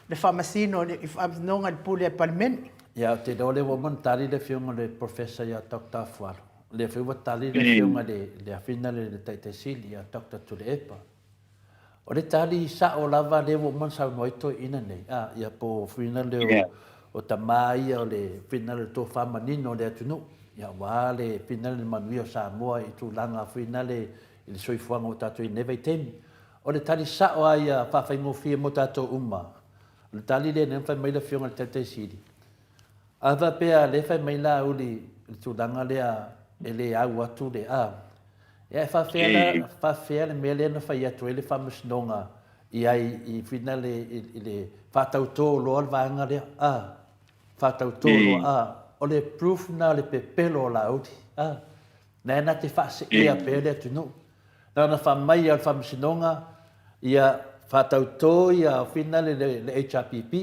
le faamasino le faamasinoga i le pule a le Palemene. Ia ou te iloa lea ua uma ona tali le afioga i le Professor ia Doctor Afualo. O lea foi ua tali le afioga i le, le afina le, le Taitai Sili ia Doctor Tuilaepa. O le tali sao lava lea ua uma ona saunoa ai toeaiina nei, a, ia po o fuina lea o, o tama ia o le fuina lea o le tofa manino o le atunuu, ia aua le fuina lea le manuia o Samoa i tulaga fuina lea i le soifuaga ua tatou i ai i lenei vaitaimi. O le tali sao lava ia faafaigofie mo tatou uma, o le tali lea na fai mai le afioga i le Taitai Sili, A faapea lea fai mai Laauli i le tulaga lea e le au atu le a, ia e faafefea la, faafefea le mea lea na fai atu ai le Faamasinoga i ai i finale i le faatauto loa le vaega lea, a, faatauto loa, a, o le proof lena o le pepelo o Laauli, a, na e na te faaseea pea le atunuu. Na ona faamai a le Faamasinoga ia faatauto ia finale le, le HRPP,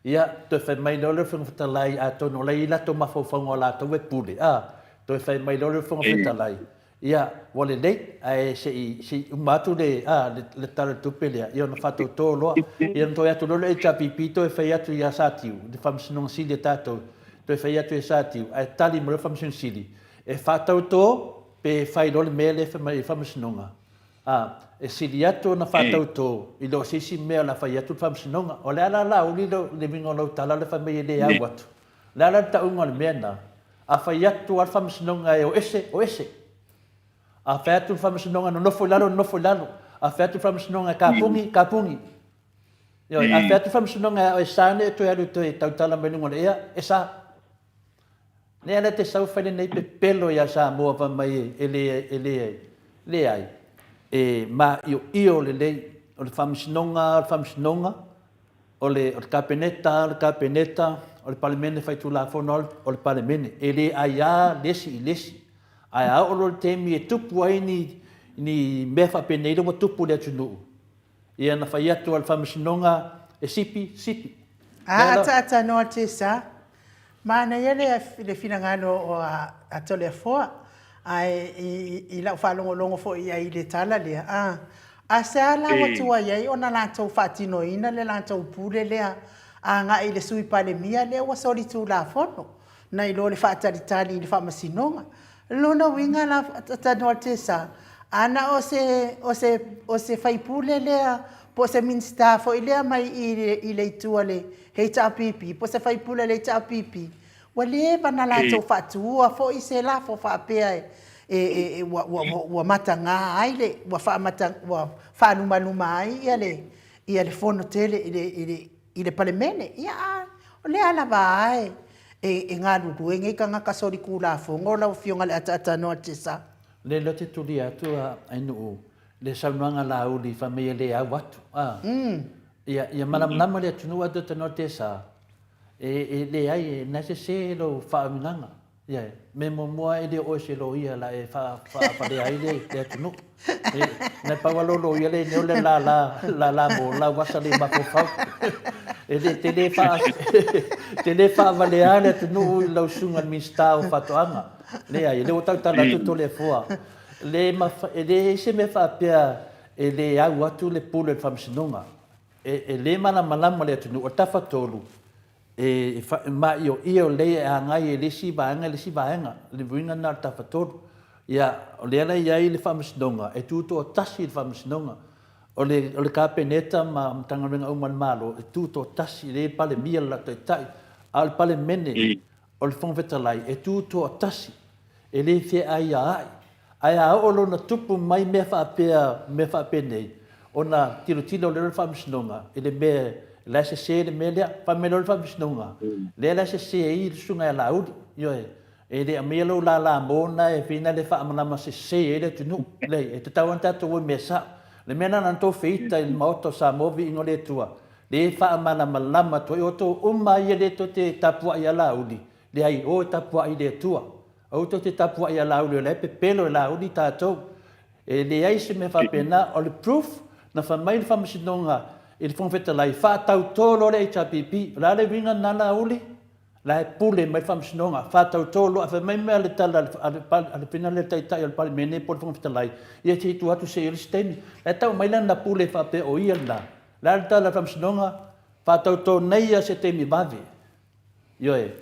ia toe fai mai loa le Fofoga Fetalai atonu o la e i ai latou mafaufauga o latou e pule, a, toe fai mai loa le Fofoga Fetalai, ia ua lelei, ae se i, se i uma atu le, a, le, le Tala o le Tupe lea, ia ona faatauto loa. Ia ona toe atu loa le HRPP toe fai atu ia Satiu, le Faamasinoga Sili a tatou, toe fai atu ia Satiu, ae tali mai loa le Faamasino Sili, e faatauto pe fai loa le mea lea e fai mai ai le Faamasinoga, a, e sili atu ona faatauto i lo se isi mea o le a fai atu le Faamasinoga. O le a la Laauli le uiga o lau tala lea fai mai e le au atu? O le a la le tauga o le mea lena? A fai atu lava le Faamasinoga e o ese, o ese. A fai atu le Faamasinoga e nonofo i lalo, nonofo i lalo. A fai atu le Faamasinoga e kapugi, kapugi. Ioe, a fai atu le Faamasinoga e sa nei e toe alu e toe tautala mai luga o le ea, e sa. Lea la te sau fai lenei pepelo ia Samoa fai mai e le, e le, leai, e maioio lelei, o le Faamasinoga o le Faamasinoga, o le, o le Kapeneta o le Kapeneta, o le Palemene Faitulafono o le Palemene. E le aia le isi i le isi. Ae a oo loa i le taimi e tupu ai ni, ni mea faapenei lea ua tupu i le atunuu, Ia na fai atu a le Faamasinoga e sipi, sipi. A ataata noa te sa. Manaia le le finagalo o a Toleafoa, ae i lau faalogologo foi i ai i le tala lea, a, a sea la ua tuai ai ona latou faatinoina le latou pule lea agai i le Sui Palemia lea ua solitulafono, nai lo le faatalitali i le Faamasinoga. O lona uiga la, talanoa le Tesa, ana o se, o se, o se faipule lea, po o se Minisita foi lea mai i le itu a le HRPP, po o se faipule a le HRPP, ua leva ona latou faatuua foi se lafo faapea e, e, e, ua, ua, ua, ua mataga ai le, ua faamata, ua faalumaluma ai ia le, ia le fono tele i le, i le, i le Palemene. Ia, a o lea lava a e, e, e galulue nei tagata solitulafono lau Afioga i le Ataatanoa Tesa. Lea lea ou te tulia atu a Ainuu le saunoaga Laauli fai mai e le au atu a. Ia ia malamalama le atunuu Ataatanoa Tesa e e leai e na sese lou faauigaga. Ia, mea muamua e le o oe se loia la e faavalea ai le atunuu. E, na pau lava lou loia lea nei o le lala, lala mo lau asa le mafaufau. E le, te le faa, te le faavalea le atunuu i lau susuga i le Minisita o Faatoaga. Leai, o lea ua tautala atu Toleafoa. Le mafa, e leai se mea faapea e le au atu le pule o le Faamasinoga. E, e le malamalama le atunuu, o le Tafatolu, E maioio lelei e agai e le isi vaega i le isi vaega, le uiga lena o le Tafatolu. Ia, o lea la e i ai le Faamasinoga, e tutoatasi le Faamasinoga. O le, o le Kapeneta ma Matagaluega uma a le Malo, e tutoatasi, e le Palemia le latou Taitai, a o le Palemene, o le Fofoga Fetalai, e tutoatasi. E le feaiaai. Ae a oo loa ina tupu mai mea faapea, mea faapenei, ona tilotilo lea o le Faamasinoga i le mea la e sese le mea lea. Fai mai loa le Faamasinoga, lea la e sese ai le Susuga ia Laauli. Ioe. E le aumaia lou lala mo lena e fai na le faamalama sese ai le atunuu. Leai, e tatau lava ona tatou o i mea sao. O le mea lena na outou feita i le Maota o Samoa, viiga o le Atua, le faamalamalama atu ai outou uma ia lea tou te tapuai ia Laauli, Leai, o e tapuai i le Atua. Aua tou te tapuai ia Laauli, o la e pepelo e Laauli tatou. E leai se mea faapena. O le proof, na fai mai le Faamasinoga i le Fofoga Fetalai, faatautō loa le HRPP. O le a le uiga lena Laauli? La e pule mai le Faamasinoga. Faatautō loa. Ae fai mai mea le tala a le fina lea le Taitai o le Palemene po o le Fofoga Fetalai, ia se i tuu atu se i i ai le isi taimi. La e tau mai lana pule faapea o ia lena. O le a le tala a le Faamasinoga? Faatautō nei ia se taimi vave. Ioe.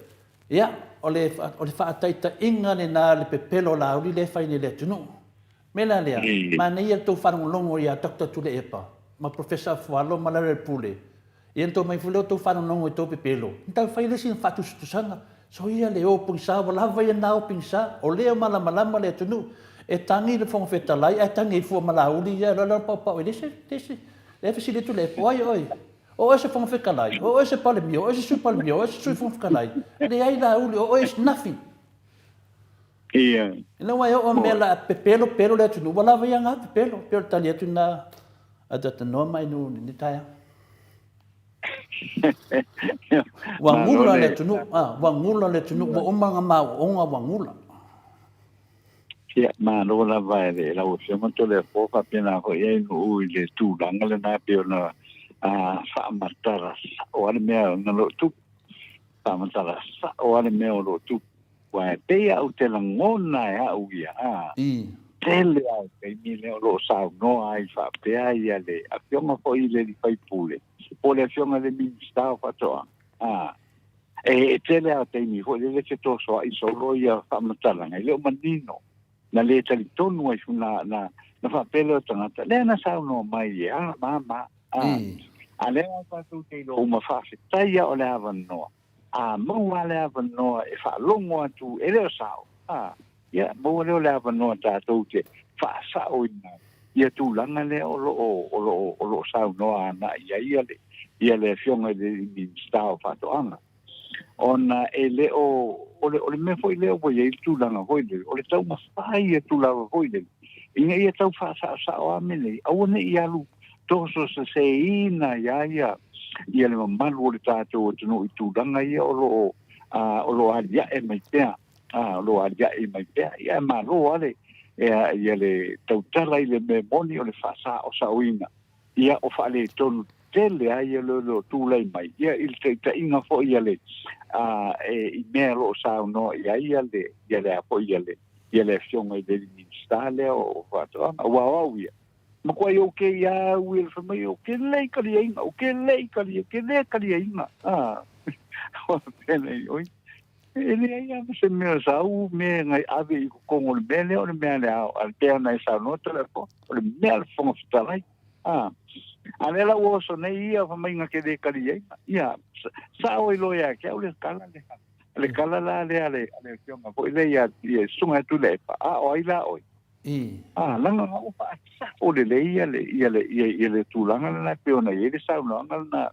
Ia, o le, o le faataitaiga lena le pepelo o Laauli lea e fai nei i le atunuu. O le mea la lea, manaia le tou faalogologo ia Doctor Tuilaepa ma Professor Afualo ma Lealailepule, ia ona tou omai foi lea tou faalogologo i tou pepelo, ona tau fai le isi faatusatusaga. Soia le o pogisa, ua lava ia lena o pogisa, o lea e malamalama le atunuu. E tagi le Fofoga Fetalai ae tagi ai fua ma Laauli ia, e alu alu paopao, e leai se, leai se, lea e fesili atu Tuilaepa, o ai oe? O oe se Fofoga Fetalai, o oe se Palemia, o oe se Sui Palemia, o oe se Sui Fofoga Fetalai. Leai Laauli, o oe is nothing. Ia. Ina ua e oo mea la pepelo pelo le atunuu, ua lava ia ngā pepelo. Pei o le tali atu lena a Dr. Noa mai nuu i lenei taeao. Ua gula le atunuu, ah, ua gula le atunuu, ua uma ngā maoonga ua gula. Ia, malo lava e lau Afioga Toleafoa faapena foi ai nuu i le tulaga lena pei ona faamatala sao lava le mea na loo tupu. Faamatala sao lava le mea o loo tupu. Aua e pei a ou te lagona e au ia, a, tele lava o taimi lea o loo saunoa ai faapea ia le Afioga foi i le alii faipule po o le Afioga i le Minisita o Faatoaga, a, E tele lava o taimi foi lele fetosoa'i solo ia faamatalaga, e le o manino, na lē talitonu ai na, na, na faapea lea o tagata, lea na saunoa mai e a ma ma, a. A lea lava tatou te iloa uma, faafetai a o le avanoa, a maua lava le avanoa e faalogo atu e le o sao, a, ia, maua lea o le avanoa tatou te faasaoina ai ia tulaga lea o lo o, o lo o, o lo o saunoa agai i ai ia le, ia le Afioga i le Minisita o Faatoaga. Ona e le o, o le, o le mea foi lea ua i ai le tulaga foi lele, o le taumafai atu lava foi lele, ina ia tau faasaosao lava mea nei, aua ne i alu tososeseina iā ia, ia le mamalu o le tatou atunuu i tulaga ia o lo o, o lo o aliae mai pea. A, o lo o aliae mai pea. Ia, e malo lava le, ia, ia le tautala i le mea moni o le faasaosaoina, ia, o faaletonu tele lava ia leoleo tulai mai ia i le taitaiga foi a le e i mea o lo o saunoa i ai ia le ia le a foi ia le ia le Afioga i le alii Minisita lea o Faatoaga. Aua o au ia, matuai ou kei lava au ia fai mai ou te le i taliaina, ou te le i talia, ou te le taliaina. Faapea nei, oi, e leai lava ma se mea o sau mea na ave i totonu o le mea lea, o le mea a le ao, a pei ona e saunoa Toleafoa, o le mea a le Fofoga Fetalai. A, a lea la ua oso nei ia fai mai na te le taliaina. Ia, sao ai loa ia te au le tala lea. Le tala la lea a le afioga foi lea ia, ia Susuga ia Tuilaepa, a o ai la oe? A, leaga na ua faasao lelei ia le, ia le, ia, ia le tulaga lena e pei ona i ai le saunoaga lena,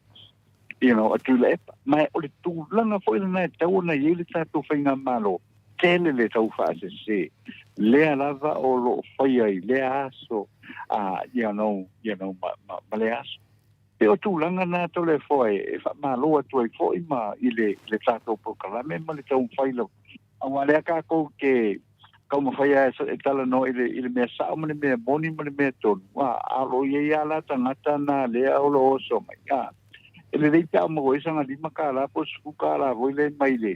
you know, a Tuilaepa. Ma o le tulaga foi lena e tatau ona i ai le tatou faigamalo, tele le tau faasese, lea lava o lo o faia i lea aso, a, you know, you know, ma, ma, ma lea aso. E o tulaga na Toleafoa e, e faamalo atu ai foi ma i le, le tatou polokalame ma le taumafai lava. Aua lea kākou te taumafai lava e talanoa i le, i le mea sao ma le mea moni ma le mea tonu, a, a o lo o i ai lava la tagata na lea o lo o oso mai, a, e lelei pe a maua ai sana $5 po o $10 foi lea mai le,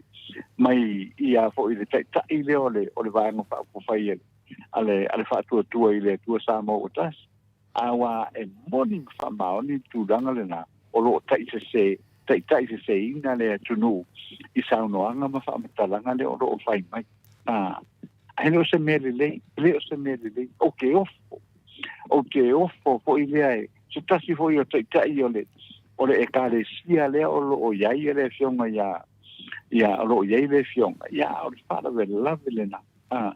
mai ia foi le taitai lea o le, o le Vaega Faaupufai a le, a le, a le Faatuatua i le Atua Samoa ua Tasi. Aua e moni ma faamaoni le tulaga lena o lo o taisese, taitaiseseina le atunuu i saunoaga ma faamatalaga lea o lo o fai mai. A, ae le o se mea lelei, e le o se mea lelei. Ou te ofo, ou te ofo foi lea e se tasi foi o taitai o le, o le Ekalesia lea o lo o i ai le afioga ia, ia o lo o i ai le afioga, ia o le faalavelave lena. A,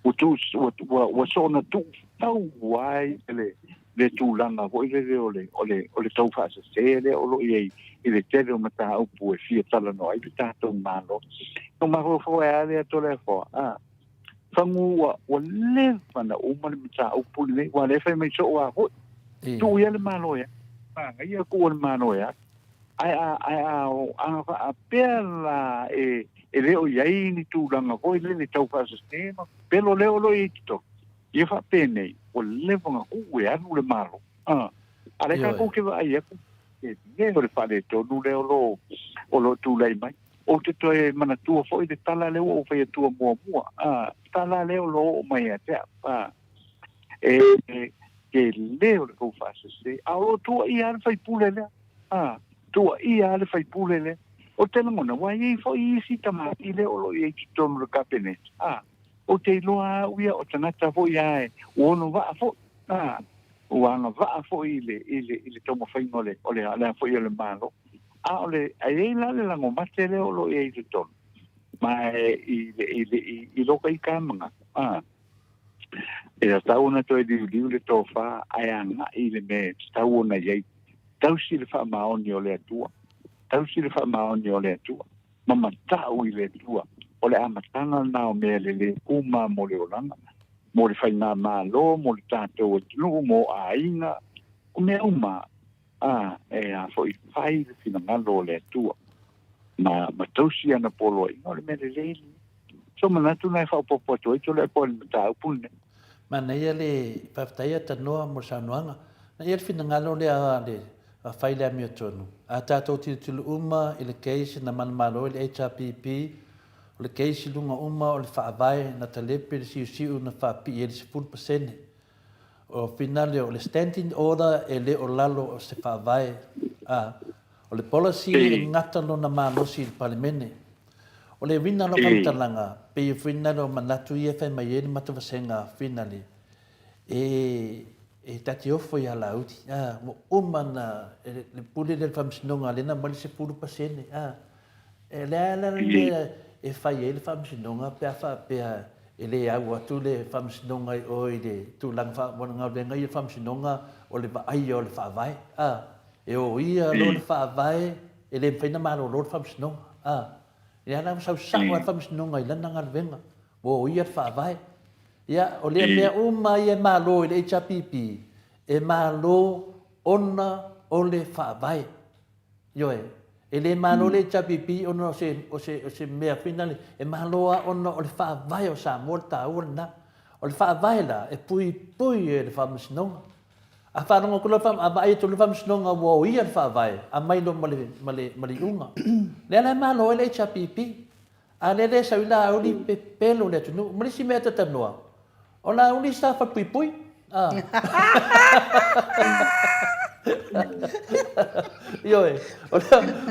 ua tu, ua, ua, ua soona tuufau ai le, le tulaga foi lele o le, o le, o le taufaasese lea o lo o i ai i le tele o mataupu e fia talanoa ai le tatou Malo. No mafaufau ai lava lea Toleafoa, a, fagu ua, ua leva na uma le mataupu lenei, aua o lea e fai mai soo lava foi, tuu ia le Malo e alu, manaia tuu le Malo e alu. Ae a, ae a agavaa pea la e, e le o i ai ni tulaga foi lele tau faasese ma pelo lea o lo o i ai i totonu, ia faapenei, ua leva ona tuu e alu le Malo. A, a lea tatou te vaai atu, e le o le faaletonu lea o lo, o lo o tulai mai. Ou te toe manatua foi le tala lea ua ou fai atua muamua, a, tala lea o lo o oo mai ia te au, a, e, e, tele o le tou faasese, a o lo o tuuaia lava le faipule lea. A, tuuaia lava le faipule lea. Ou te lagona, ua i ai foi isi tamaiti lea o lo o i ai i totonu o le Kapeneta. A, ou te iloa lava au ia o tagata foi lava e, ua ono vaa foi, a, ua agavaa foi i le, i le, i le taumafaiga o le, o le, o le a foi o le Malo. A o le, a i ai la le lagomate lea o lo o i ai i totonu, ma e, i le, i le, i, i lou ita manatu, a, E tatau ona toe liuliu le tofa ae agai i le mea e tatau ona i ai. Tausi le faamaoni o le Atua. Tausi le faamaoni o le Atua. Ma matau i le Atua. O le amataga lena o mea lelei uma mo le olaga, mo le faigamalo, mo le tatou atunuu, mo aiga, o mea uma a, e a foi fai le finagalo o le Atua ma, ma tausi ana poloaiga, o le mea lelei lenei. So manatu na e faaopoopo atu ai Toleafoa i le mataupu lenei. Manaia le faafetai a Tanoa mo le saunoaga. Na i ai le finagalo lea a le fai le amiotonu. A tatou tilotilo uma i le case na manumalo ai le HRPP, o le case i luga uma o le faavae na talepe le siusiu na faapii ai le 10%. O finale o le standing order e le o lalo o se faavae a o le policy e gata lona malosi i le Palemene. O le uiga o lau faamatalaga, pei o finale o manatu ia e fai mai ai le matavasega finale, e e ta te ofo ia Laauli, a, ua uma na, le pule lea i le Faamasinoga lea na aumai le 10%, a. E leai la le mea e fai ai le Faamasinoga pe a faapea e le au atu le Faamasinoga i o i le tulaga faagaluega ia le Faamasinoga o le vaaia o le Faavae, a. E o ia loa le Faavae, e le mafai ona malolo le Faamasinoga, a. Lea la ua sau sao lava le Faamasinoga i lana galuega, ua o ia le Faavae. Ia, o lea mea uma ia e malo i le HRPP, e malo ona o le Faavae. Ioe. E le malo le HRPP ona o se, o se, o se mea foi lale, e malo lava ona o le Faavae o Samoa le taua lena. O le Faavae la, e puipui e le Faamasinoga. A faalogo atu loa a vaai atu loa le Faamasinoga ua oia le Faavae, aumai loa ma le, ma le, ma le iuga. Lea la e malo ai le HRPP. A lea le sau i Laauli pepelo le atunuu. Ma le isi mea e talanoa, o Laauli sa falepuipui. A. Ioe,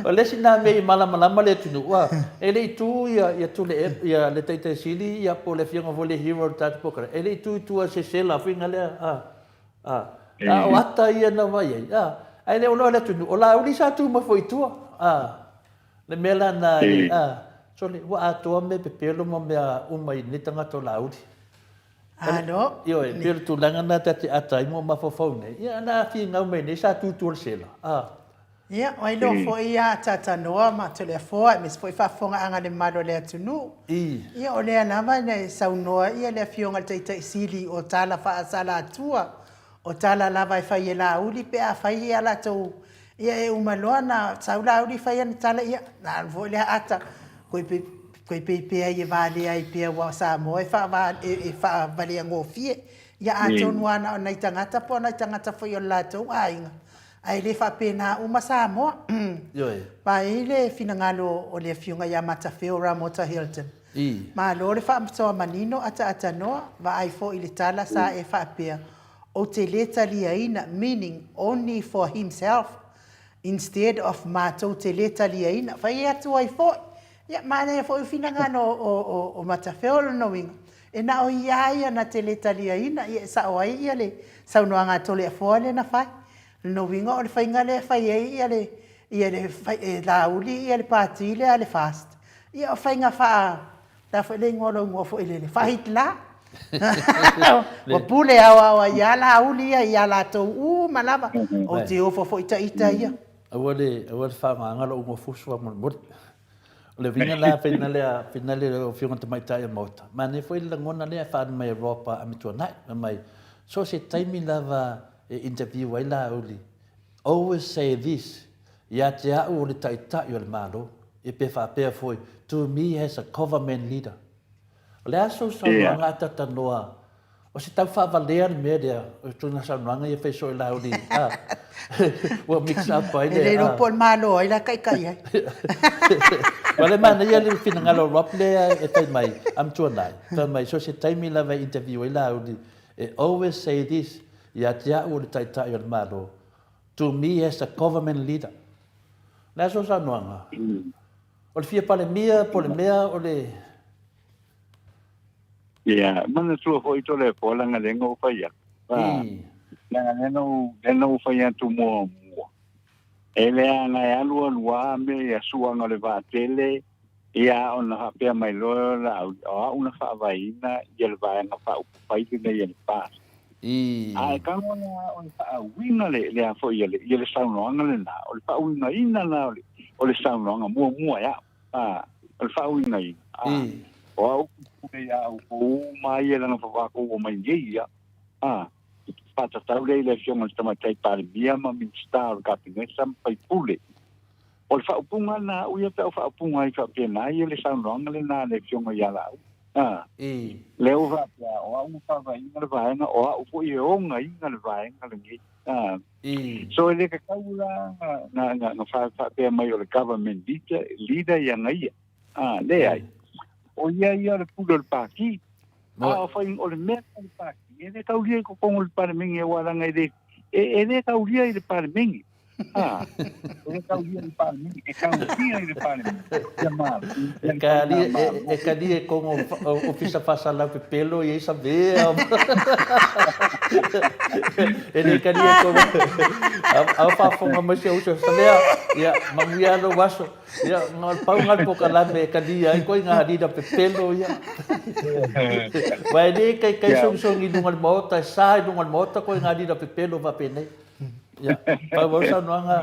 o le isi lena mea i malamalama le atunuu, a, e le i tu ia, ia Tuilaepa, ia le Taitai Sili, ia po o le Afioga foi i le hero o le tatou polokalame, e le i tu i tua i se sela foi lea, a. A, a o ata ia na vaai ai, a, ae le o iloa e le atunuu, o Laauli sa tu mai foi i tua, a. Le mea la na e, a, sole, ua atoa mea pepelo ma mea uma i lenei tagata o Laauli. Alo. Ioe, pei o le tulaga lena ta te ata ai ma mafaufau nei, ia na finau mai nei sa tu i tua o le sela, a. Ia, ua iloa foi ia Tatanoa ma Toleafoa aemaise foi faafofogaaga a le mamalu o le atunuu. Ia, o lea lava na saunoa ia le Afioga i le Taitai Sili o tala faa-Salatua, o tala lava e fai e Laauli pe a fai ia latou, ia e uma loa na sau Laauli fai ana tala, ia, na alu foi lea ata, koe pei pea ia valea ai pea aua o Samoa e faavaleagofie. Ia atonu lava na o nai tagata po o nai tagata foi o le latou aiga, Ae le faapena uma Samoa. Ioe. Ma e i ai le finagalo o le Afioga ia Matafeo Ramota Hilton. Malo le faasoa manino ataatanoa, vaai foi i le tala sa e faapea, ou te le taliaina, meaning only for himself, instead of matou te le taliaina. Fai atu ai foi. Ia, manaia foi le finagalo o Matafeo o lona uiga, e na o ia lava ia na te le taliaina, ia e sao ai ia le saunoaga a Toleafoa lea na fai. O lona uiga o le faiga lea e fai ai ia le, ia le, e Laauli ia le Pati lea a le FAST, ia o faiga faa, o le a foi le igoa o lou igoa foi lele, faa-Hitler. Ua pule aoao ai lava Laauli ia ia latou uma lava, ou te ofo foi ita ia. Aua le, aua le faaaogaina lou igoa fusu faamolemole. O le uiga la finale finale lau Afioga i le Tamaitai o le Maota, manaia foi le lagona lea e faaali mai e Rob Amituanai, fai mai, so o se taimi lava e interview ai Laauli, always say this, ia te au o le Taitai o le Malo, ia pe faapea foi, to me as a government leader. O le a sou saunoaga a Tatanoa O se tau faavalea le mea lea, o tona saunoaga ia fai soo e Laauli, a, ua mix up ai le, E le iloa po o le Malo ai la e taitai ai. Aua o lea e manaia le finagalo o Rob lea e fai mai, Amituanai, fai mai, so o se taimi lava e interview ai Laauli, e always say this, ia te au o le Taitai o le Malo, to me as a government leader. O le a sou saunoaga? O le fia Palemia po o le mea o le... Ia, manatua foi to le po langa le ngo fai atu. Ah, langa le no le no fai atu muamua. E le ana e alu alu a me ia suaga o le vaatele, ia ona faapea mai loa la au, o au na faavaeina ia le vaega faaupufai lenei a le FAST. A e tago la o le faauiga le le a foi ia le ia le saunoaga lena, o le faauigaina la o le o le saunoaga muamua e au. A, o le faauigaina. A, o au pule ia outou uma ia leaga faatoa omai nei ia. A, faatatau lea i le Afioga i le Tamaitai Palemia ma Minisita o le Kapeneta ma faipule. O le faaupuga lena a au ia pe a ou faaupuga ai faapena ia le saunoaga lena a le Afioga ia Laauli. A, lea ua faapea, o au ua faavaeina le vaega, o au foi e ogaina le vaega lenei. A, So e le tatau la na, na, na faapea mai o le government leader, leader ia na ia. Ah, leai. O ia ia o le pule o le pāti. A o whai, o le mea o le pāti, e le taulia i totonu o le Palemene aua leaga e le, e, e le taulia i le Palemene. Ah, e le taulia i le Palemene, e taulia i le Palemene. Ia malo. E kali, e, e kali e kongo ofisa fasalau pepelo i sa vea. E le kali e kongo. Au faafofoga mai si ou uso sa vea. Ia, manuia lou aso. Ia, na o le pau lena o le polokalame e kalia ai koe i ngā rira pepelo ia. Aua e le kaikai sogisogi i luga o le maota, e sa i luga o le maota koe i ngā rira pepelo faapenei. Ia, faaauau saunoaga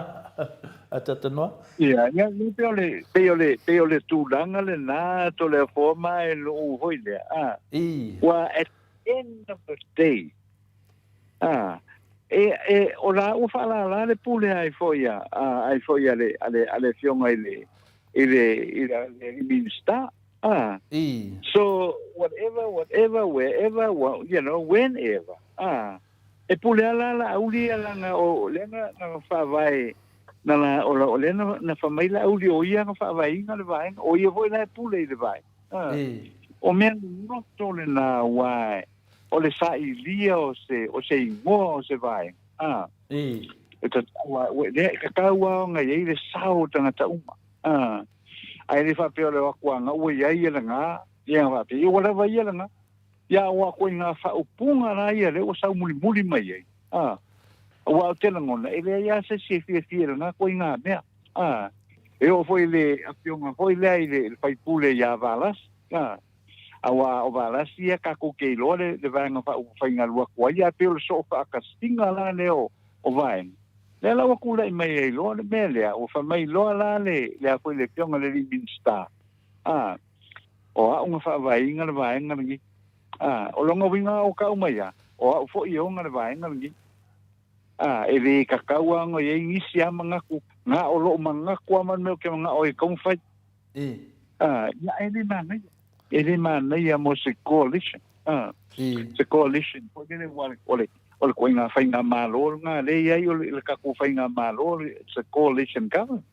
a Tatanoa. Ia, ia, ia pei o le, pei o le, pei o le tulaga lena Toleafoa ma e lou foi lea. Ah. Ua at the end of the day, ah, e, e, o la ua faalala le pule ai foi a, ai foi a le, a le, a le afioga i le, i le, i le, le Minista. Ah. So, whatever, whatever, wherever, you know, whenever. Ah. E pule a la Laauli ia laga o lea na na faavae na la o la o lea na na fai mai Laauli o ia na faavaeina le vaega o ia foi la e pule i le vaega. A. O mea loloto lena aua o le sailia o se o se igoa o se vaega. A. E tatau a ua lea e tatau lava ona i ai le sao o tagata uma. A. Ae le faapea o le o atu lava ua i ai ia lena, ia na faapea, ia ua lava ia lena. Ia aua koe ngā faaupuga la ia lea ua saumulimuli mai ai. A, aua ou te lagona, e leai lava se isi e fiafia i lena koe ngā mea. A, e oo foi i le afioga foi lea i le, le faipule iā Valasi. A, aua o Valasi ia tatou te iloa le, le vaega faaupufaigalu atu ai, ae pei o le soo faakasiga la lea o, o vaega. Lea la ua tulai mai ai loa le mea lea, ua fai mai loa la le, le a foi le afioga i le alii Minisita. A, O a'u na faavaeina le vaega lenei. A, o lona uiga o ka'u mai a, o a'u fo'i e ona le vaega lenei. A, e lē tatau a ona i ai nisi a manatu, na o lo'u manatu a ma le mea ou te mana'o ai e taumafai. A, ia e lē manaia. E lē manaia mo se coalition. A, se coalition foi lele ua o le o le ituaiga faigamalo lena lea e i ai o le, le tatou faigamalo, it's a coalition government.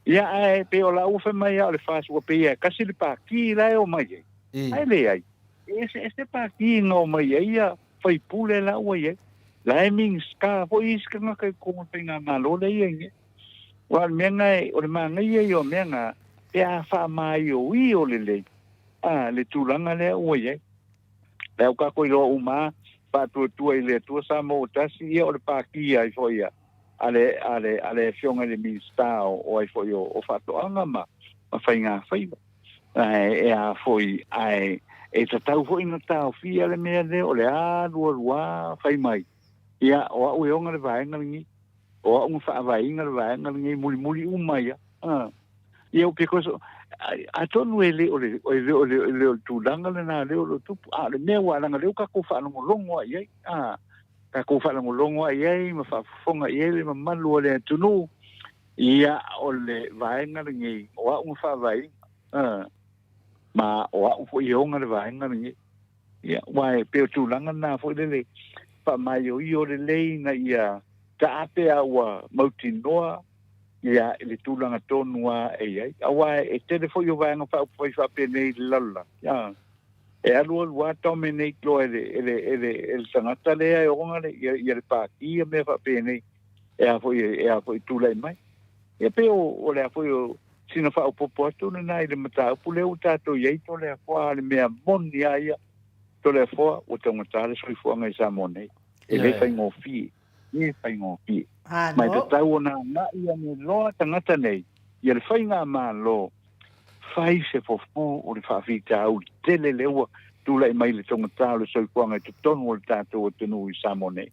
Ia, ae pei o la ua fai mai a o le FAST ua pei e tasi le pākī la e omai ai. Ae leai, e eseese pākī na omai ai ia faipule la ua i ai. La e Minisita foi isi tagata i totonu o le faigamalo lea e i ai nei. Aua o le mea na e, o le manaia ia o mea na, pe a faamaioio lelei a le tulaga lea ua i ai. Lea ua tatou iloa uma lava, faatuatua i le Atua Samoa ua tasi, ia o le pākī ai foi a a le, a le, a le Afioga i le Minisita o, o ai foi o, o Faatoaga ma, ma Faigafaiva. Ae, e a foi, ae e tatau foi ona taofia le mea lea o le alualu lava fai mai, ia, o au e ona le vaega lenei, o au na faavaeina le vaega lenei, mulimuli uma ia. A. Ia, because atonu e le o le, e le o le, e le o le tulaga lena lea o lo o tupu, a o le mea ua leaga o lea ua tatou faalogologo lava i ai, a. Tatou faalogologo lava i ai ma faafofoga i ai le mamalu o le atunuu, ia, o le vaega lenei, o au na faavaeina, a, ma o au foi e ona le vaega lenei. Ia, aua e pei o tulaga na foi lele, faamaioio lelei ina ia taape a ua mautinoa ia i le tulaga tonu lava e i ai. Aua e tele foi o Vaega Faaupufai faapenei i le lalolagi, a, e alualu lava dominate loa e le, e le, e le, e le tagata lea e ona le, ia, ia le pati ia mea faapenei e a foi, e a foi tulai mai. Ia pei o, o le a foi o sina faaopoopo atu lena i le mataupu lea ua tatou i ai Toleafoa, a le mea moni lava ia, Toleafoa, ua taugata le soifuaga i Samoa nei. E le faigofie. le faigofie. Ma e tatau ona agai ane loa tagata nei ia le faigamalo fai se fofo o le faafitauli tele lea ua tulai mai le taugata o le soifuaga i totonu o le tatou atunuu i Samoa nei.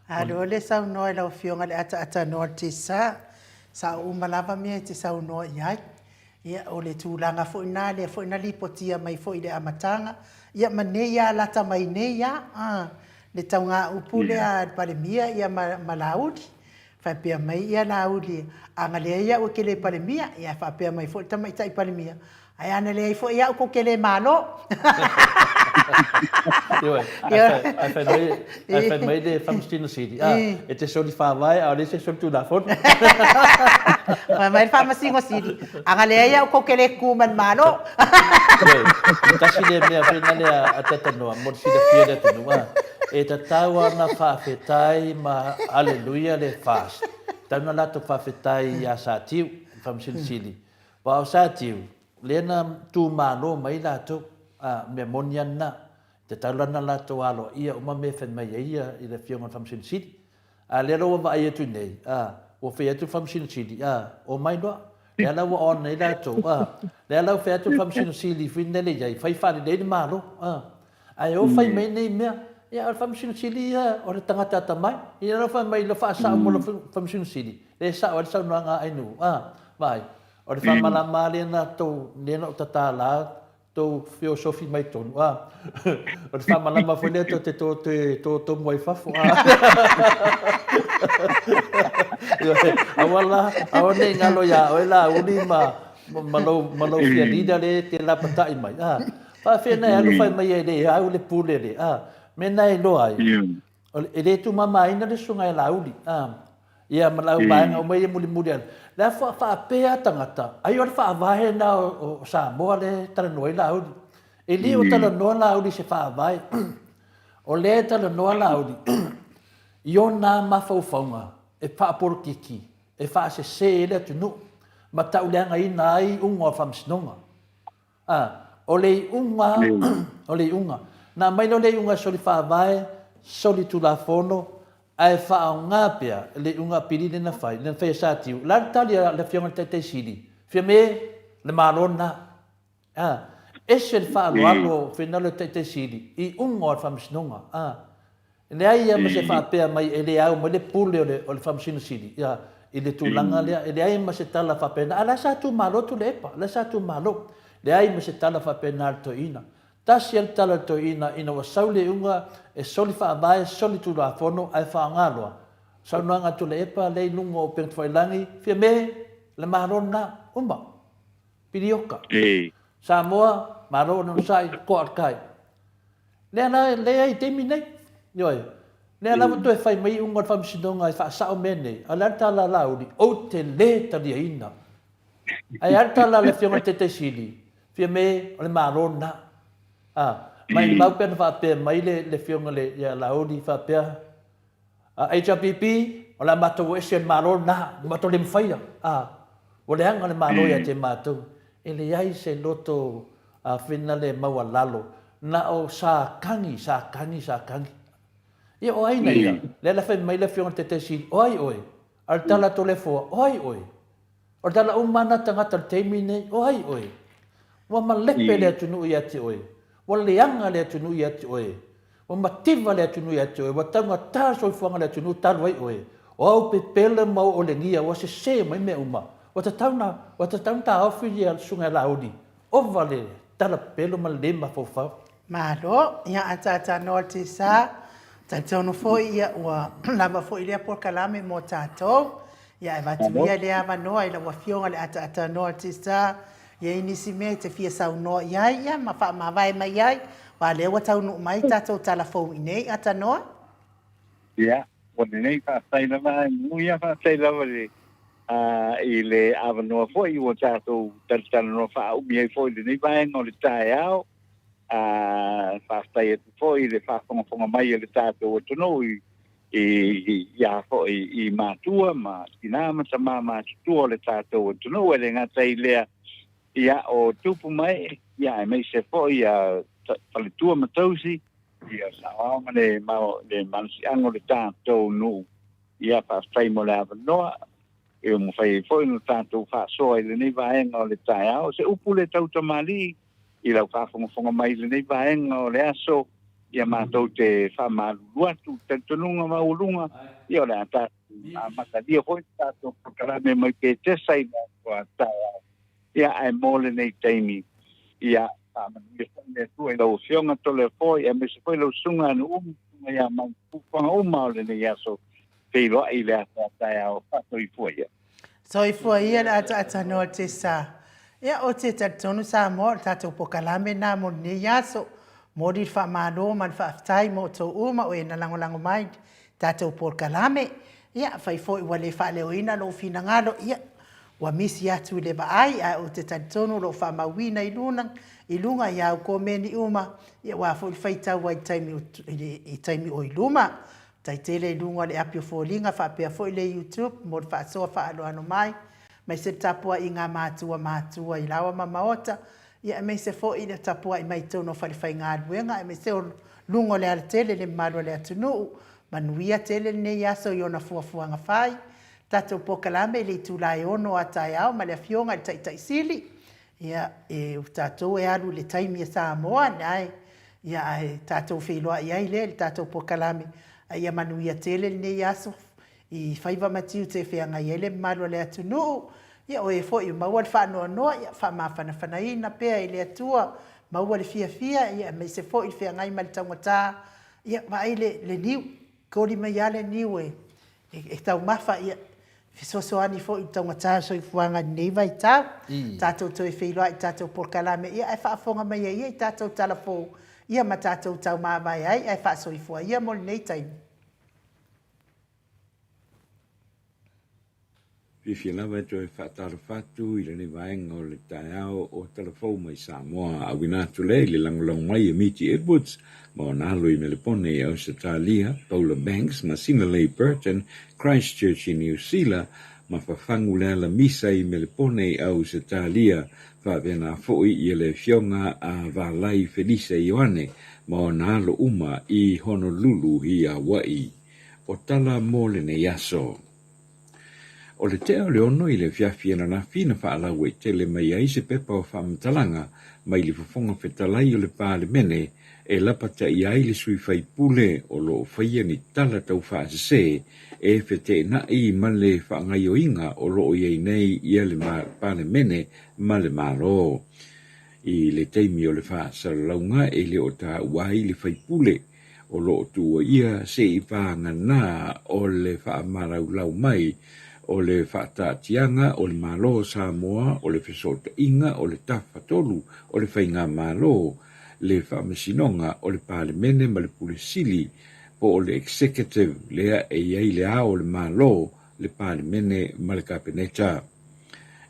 Alo le saunoa i lau Afioga i le ataatānoa o le Tesa, sa o uma lava mea e te saunoa i ai. Ia, o le tulaga foi na, lea foi na lipotia mai foi i le amataga, ia ma nei lava lata mai nei lava, a, le tauga-upu lea a le Palemia ia ma, ma Laauli. Faapea mai ia Laauli, ana leai au e te le Palemia, ia ae faapea mai foi le Tamaitai Palemia, Ae ana leai foi au kou te le Malo. Ioe, ae fai mai, ae fai mai le Faamasino Sili, a, e te soli faavae a o le isi e soli Tulafono. Fai mai le Faamasino Sili, ana leai au kou te le tu ma le Malo. Ioe, e tasi lea mea foi na lea a Tatanoa mo le silafia e le atunuu, a, e tatau lava ona faafetai ma aleluia le FAST. Tatau ona latou faafetai ia Satiu, le Faamasino Sili, Aua o Satiu, lea na tumalo mai latou, a, mea moni a lena, e tatau la ona latou aloaia uma mea e fai mai ai ia i le Afioga i le Faamasino Sili. A lea la ua vaai atu nei, a, ua fai atu le Faamasino Sili, a, omai loa. Lea la ua on ai latou, a, lea la ua fai atu le Faamasino Sili foi lele i ai, fai faalelei le Malo, a. Ae o fai mai nei mea, ia o le Faamasino Sili ia, o le tagata atamai. Ia la ua fai mai, faasao mo le Faamasino Sili, lea e sao ai le saunoaga a Ainuu, a, vaai, o le faamalama lea na tou, lea na ou tatala tou feosofi mai tonu, a, o le faamalama foi lea tou te toe totomu ai fafo, a. Aua la, aua ne i galo iā oe Laauli ma, ma lou, ma lou fia leader lea e te lapatai mai, a. Faafeai na e alu fai mai ai le au le pule le, a, mea na e iloa ai. E le tumamaina le susuga ia Laauli, a, ia ma lau vaega uma ia mulimuli ane. Le a faapea tagata, ai o le faavae lena o Samoa lea e talanoa ai Laauli. E le o talanoa Laauli i se faavae. O lea e talanoa Laauli i ona mafaufauga e faapolokiki, e faasese ai le atunuu ma tauleagaina ai iuga o le Faamasinoga. A, o le iuga, o le iuga. Na aumai lea o le iuga e soli faavae, soli tulafono, ae faaaoga pea le iuga apili lea na fai, lea na fai e Satiu. O le a le tali a le Afioga i le Taitai Sili? Fiame, le Malo lena. A, ese le faaaloalo finagalo o le Taitai Sili i iuga o le Faamasinoga. A, E leai lava ma se faapea mai e le ao mai le pule o le, o le Faamasino Sili, ia, i le tulaga lea. E leai ma se tala faapena. A o la sa tumalo Tuilaepa, o la sa tumalo. Leai ma se tala faapena a le toeaina. Tasi lava le tala a le toeaina ina ua sau le iuga e soli faavae, soli tulafono ae faaaoga loa. Saunoaga a Tuilaepa lea i luga o upega tafailagi, Fiame, le Malo lena, uma. Pilioka. Samoa, Malo o le onosai, toa le tai. Lea la lea i taimi nei. Ioe. Lea lava toe fai mai iuga o le faamasinoga e faasao mea nei, a o le a le tala a Laauli, ou te le taliaina. Ae a le tala a le Afioga i le Taitai Sili, Fiame, o le Malo lena. A, maimau pe ana faapea mai le, le Afioga ia Laauli faapea, HRPP, o le a matou o ese le Malo lena, ua matou le mafaia, a, ua leaga le Malo ia te matou. E leai se loto finale maualalo, na o sa kagi, sa kagi, sa kagi. Ia o ai na ia? Lea la fai mai le Afioga i le Taitai Sili, o ai oe? A o le tala a Toleafoa, o ai oe? O le tala uma lava na tagata o le taimi lenei, o ai oe? Ua malepe le atunuu ia te oe. Ua leaga le atunuu ia te oe. Ua mativa le atunuu ia te oe. Ua taugata le soifuaga o le atunuu talu ai oe. O au pepelo ma au olegia ua sese mai mea uma. Ua tatau na, ua tatau na taofi le susuga ia Laauli. Ova le tala pepelo ma le le mafaufau. Malo, ia ataata noa te sa, talitonu foi ia ua lava foi lea polokalame mo tatou. Ia e avatu ia lea avanoa i lau afioga le ataata noa te sa, I ai nisi mea e te fia saunoa i ai ia ma faamavae mai ai, aua lea ua taunuu mai tatou tala fou i nei, Atanoa. Ia, ua lelei, faafetai lava ae mui ia, faafetai lava i le, i le avanoa foi ua tatou talatalanoa faaumi ai foi i lenei vaega o le taeao. Faafetai atu foi i le faafogafoga mai a le tatou atunuu i i ia foi i matua ma tinā ma tamā matutua o le tatou atunuu. E le gata i lea, ia, o tupu mai, ia, aemaise foi ia faletua ma tausi, ia saoao ma le, ma le malosiaga o le tatou nuu. Ia, faafetai mo le avanoa. E mafai ai foi ona tatou faasoa i lenei vaega o le taeao. O se upu le tautamalii i lau faafogafoga mai i lenei vaega o le aso, ia matou te faamalulu atu, talitonuga maualuga, ia o le a tatou amatalia foi le tatou polokalame mai Petesa i le aso a taeao. Ia, ae mo lenei taimi, ia faamanuia foi le Atua i lau Afioga Toleafoa, aemaise foi lau Susuga Anuumu, Susuga ia Manufuafuaga uma o lenei aso, feiloai i le aso a taeao. Faasoifua ia. Soifua ia le ataatanoa Tessa. Ia ou te talitonu Samoa o le tatou pokalame lena mo lenei aso. Momoli le faamalo ma le faafetai mo outou uma o e na lagolago mai i le tatou polokalame. Ia afai foi ua le faaleoina lou finagalo, ia ua misi atu i le vaai ae ou te talitonu o lo o faamauina i luna i luga i au komeni uma, ia aua foi le faitau ai i taimi o i luma. Tai tele i luga o le api o foliga faapea foi le YouTube mo le faasoa faaaloalo mai, aemaise le tapuaiga a matua matua i laoa ma maota, ia aemaise foi le tapuai mai totonu o falefaigaluega aemaise o luga o le alatele le mamalu o le atunuu. Manuia tele lenei aso i ona fuafuaga fai. Tatou polokalame i le itula e ono a taeao ma le Afioga i le Taitai Sili. Ia, e, o tatou e alu i le taimi a Samoa, nae, ia, ae tatou feiloai ai lea i le tatou polokalame, a ia manuia tele lenei aso i faiva ma tiute e feagai ai le mamalu o le atunuu. Ia, o e foi e maua le faanoanoa, ia, faamafanafanaina pea i le Atua, maua le fiafia, ia, aemaise foi le feagai ma le taugata, ia, vaai le, le niu, koli mai lava le niu e, e taumafa, ia, fesoasoani foi i le taugata o le soifuaga i lenei vaitau. Tatou toe feiloai i tatou polokalame, ia ae faafofoga mai ai ia i tatou tala fou, ia ma tatou taumavae ai ae faasoifua ia mo lenei taimi. Fiafia lava e toe faatalofa atu i lenei vaega o le taeao o Tala Fou mai Samoa. Auina atu lea i le lagolago mai e Miti Edwards ma ona alo i Melepone i Ausetalia, Paula Banks ma Sinalei Burton, Christchurch i Niu Sila, ma Fafagu Lealamisa i Melepone i Ausetalia, faapena foi ia le afioga a Valai Felisa Ioane ma ona alo uma i Honolulu i Hawaii. O tala mo lenei aso. O le tea o le ono i le afiafi ananafi na faalauaitele mai ai se pepa o faamatalaga mai le Fofoga Fetalai o le Palemene e lapataia ai le sui faipule o lo o faia ni tala taufaasese e feteenai ma le faagaoioiga o lo o i ai nei ia le Palemene ma le Malo. I le taimi o le faasalalauga e le o taua ai le faipule o lo o tuuaia se i vagana o le faamalaulau mai o le faataatiaga o le Malo o Samoa o le fesootaiga o le Tafatolu o le Faigamalo, le Faamasinoga o le Palemene ma le Pule Sili po o le Executive lea e i ai le Ao o le Malo, le Palemene ma le Kapeneta.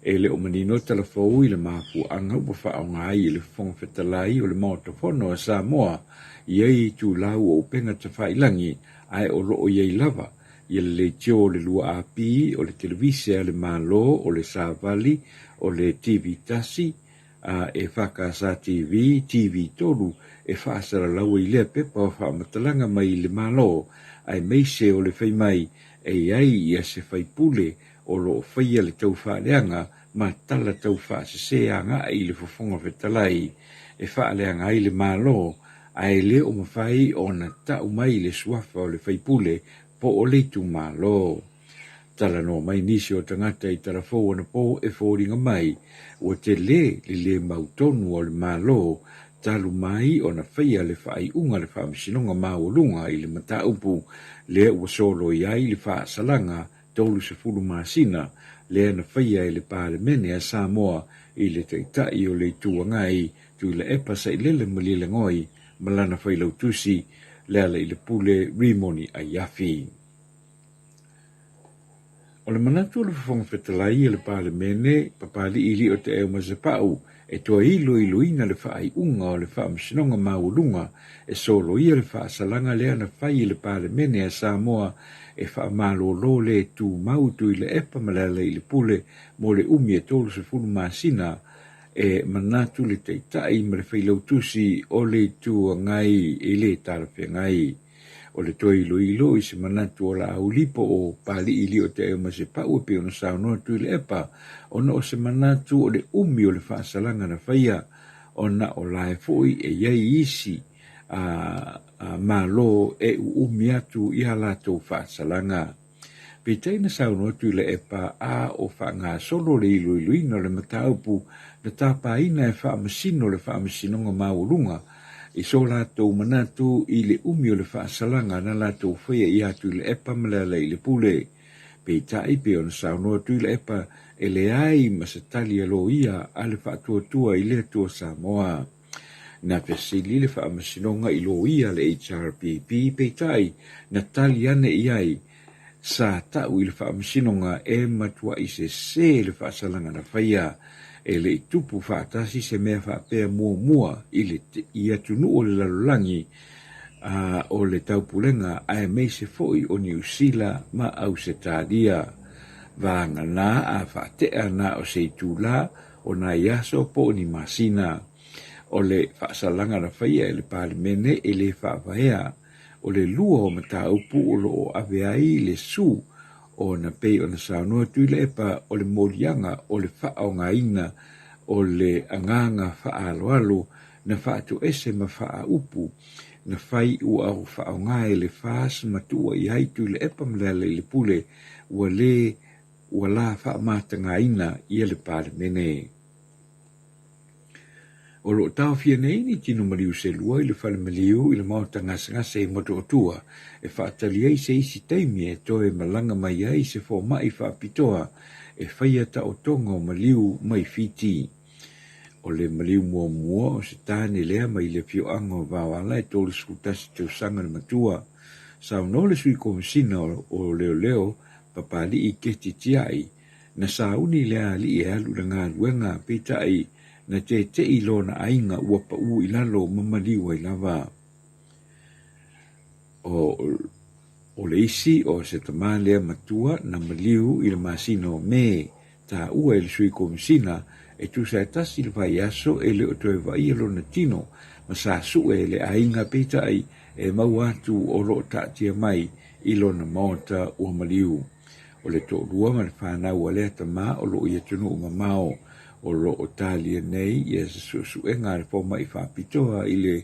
E le o manino tala fou i le mafuaaga ua faaaoga ai e le Fofoga Fetalai o le Maota Fono a Samoa ia itulau o upega tafailagi ae o lo o i ai lava ia le leitio o le 2AP, o le Televise a le Malo, o le Savali, o le TV 1, a EFKS TV, TV 3 e faasalalau ai lea pepa o faamatalaga mai le Malo aemaise o le fai mai e i ai ia se faipule o lo o faia le taufaaleaga ma tala taufaasese agai i le Fofoga Fetalai e faaleaga ai le Malo ae le o mafai ona tau mai le suafa o le faipule po o le itumalo. Talanoa mai nisi o tagata i Talafou anapo e foliga mai ua tele le le mautonu o le Malo talu mai ona faia le faaiuga a le Faamasinoga Maualuga i le mataupu lea ua soloi ai le faasalaga 30 masina lea na faia e le Palemene a Samoa i le Taitai o le Itu Agai Tuilaepa Sailele Malielegaoi ma lana failautusi Lealailepule Rimoni Aiafi. O le manatu o le Fofoga Fetalai a le Palemene, Papalii Liotaeu Masepau, e toe iloiloina le faaiuga o le Faamasinoga Maualuga e soloia le faasalaga lea na fai e le Palemene a Samoa e faamalolo le tumau Tuilaepa ma Lealailepule mo le umi e 30 masina e manatu le Taitai ma le Failautusi o le Itu Agai e le talafeagai. O le toe iloilo i se manatu o Laauli po o Pali'i Liotaeu Masepau e pei ona saunoa Tuilaepa ona o se manatu o le umi o le faasalaga na faia ona o lae foi e i ai isi a Malo e uumi atu i a latou faasalaga. Peitai na saunoa Tuilaepa a o faagasolo le iloiloina o le mataupu na tapaina e faamasino le Faamasinoga Maualuga i so latou manatu i le umi o le faasalaga na latou faia ia Tuilaepa ma Lealailepule. Peitai, pei ona saunoa Tuilaepa, e leai ma se tali a loia a le faatuatua i le Atua Samoa. Na fesili le Faamasinoga i loia a le HRPP, peitai, na tali ane i ai, Sa tau i le Faamasinoga e matuai sese le faasalaga na faia, e le i tupu faatasi se mea faapea muamua i le i atunuu o le lalolagi a o le taupulega aemaise foi o Niu Sila ma Ausetalia. Vagana a faatea na o se itula o nai aso po o ni masina. O le faasalaga na faia e le Palemene e le faavaea. O le lua o mataupu o lo o ave ai le su ona pei ona saunoa Tuilaepa o le moliaga o le faaaogaina o le agaga faaaloalo na faatoese ma faaupu na fai ua faaaoga e le FAS ma tuua i ai Tuilaepa ma Lealailepule ua le ua la faamatagaina ia le Palemene. O lo o taofia nei ni tino maliu se lua i le fale maliu i le maota gasegase i Motootua e faatali ai se isi taimi e toe malaga mai ai se fomai faapitoa e faia taotoga o maliu mai Fiti. O le maliu muamua o se tane lea mai le afioaga o Vaoala e 31 tausaga le matua. Saunoa le Sui Komesina o Leoleo Papali'i Keti Tia'i Na sauni le alii e alu i le galuega, peitai, na tete'i lona aiga ua pau i lalo ma maliu ai lava. O, o le isi o se tamā lea matua na maliu i le masina o Me, taua e le Sui Komesina e tusa e tasi le vaiaso e le o toe vaaia lona tino ma sa sue e le aiga peitai e maua atu o lo o taatia mai i lona maota ua maliu. O le toalua ma le fanau a lea tama o lo o i atunuu mamao o lo o talia nei ia se suesuega a le fomai faapitoa i le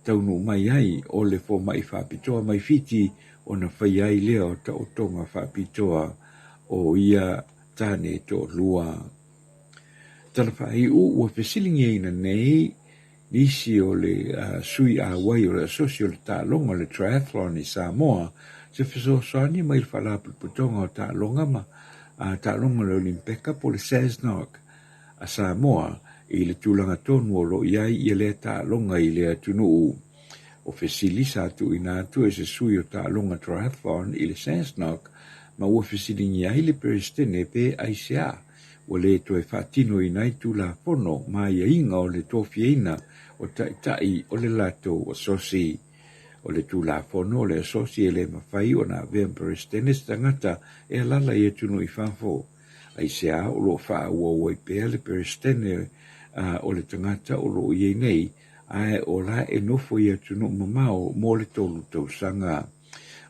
taunuu mai ai o le fomai faapitoa mai Fiti ona faia ai lea o taotoga faapitoa o ia tane toalua. Tala faaiu ua fesiligiaina nei nisi o le sui auai o le Asosi o le Taaloga o le Triathlon i Samoa se fesoasoani mai le Faalapotopotoga o Taaloga ma Taaloga o le Olimpeka po o le SASNOC a Samoa i le tulaga tonu o lo o i ai ia lea taaloga i le atunuu. O fesili sa tuuina atu e se sui o taaloga triathlon i le SASNOC ma ua fesiligia ai le Peresetene pe aisea ua le toe faatinoina ai Tulafono ma aiaiga o le tofiaina o taitai o le latou asosi. O le Tulafono o le asosi e le mafai ona avea ma Peresetene se tagata e alaala i atunuu i fafo. Aisea o lo o faaauau ai pea le Peresetene o le tagata o lo o i ai nei ae o la e nofo i atunuu mamao mo le 3 tausaga.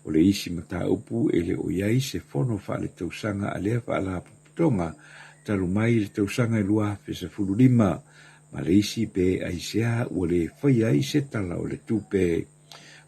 O le isi mataupu e le o i ai se fono faaletausaga a lea faalapotopotoga talu mai le tausaga e 2015, ma le isi pe aisea ua le faia ai se tala o le tupe.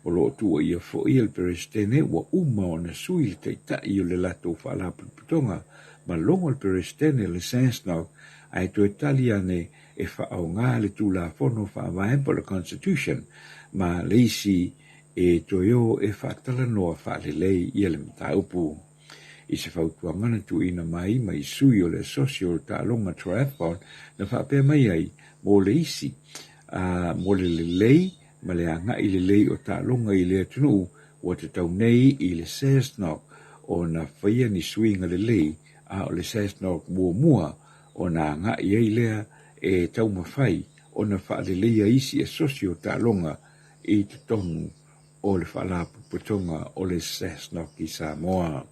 O lo o tuuaia foi e le Peresetene ua uma ona sui le taitai o le latou faalapotopotoga ma logo le Peresetene le SASNOC ae toe tali ane e faaaoga le Tulafono Faavae po o le Constitution ma le isi e toe o e faatalanoa faalelei ia le mataupu. I se fautuaga na tuuina mai mai sui o le Asosi o Taaloga Triathlon na faapea mai ai mo le isi a mo le lelei ma le agai lelei o taaloga i le atunuu ua tatau nei i le SASNOC ona faia ni suiga lelei a o le SASNOC muamua ona agai ai lea e taumafai ona faaleleia isi asosi o taaloga i totonu o le Faalapotopotoga o le SASNOC i Samoa.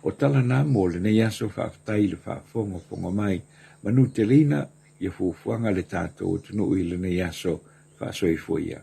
O tala na mo lenei aso faafetai i le faafogafoga mai. Manuteleina ia fuafuaga a le tatou atunuu i lenei aso. Faasoifua ia.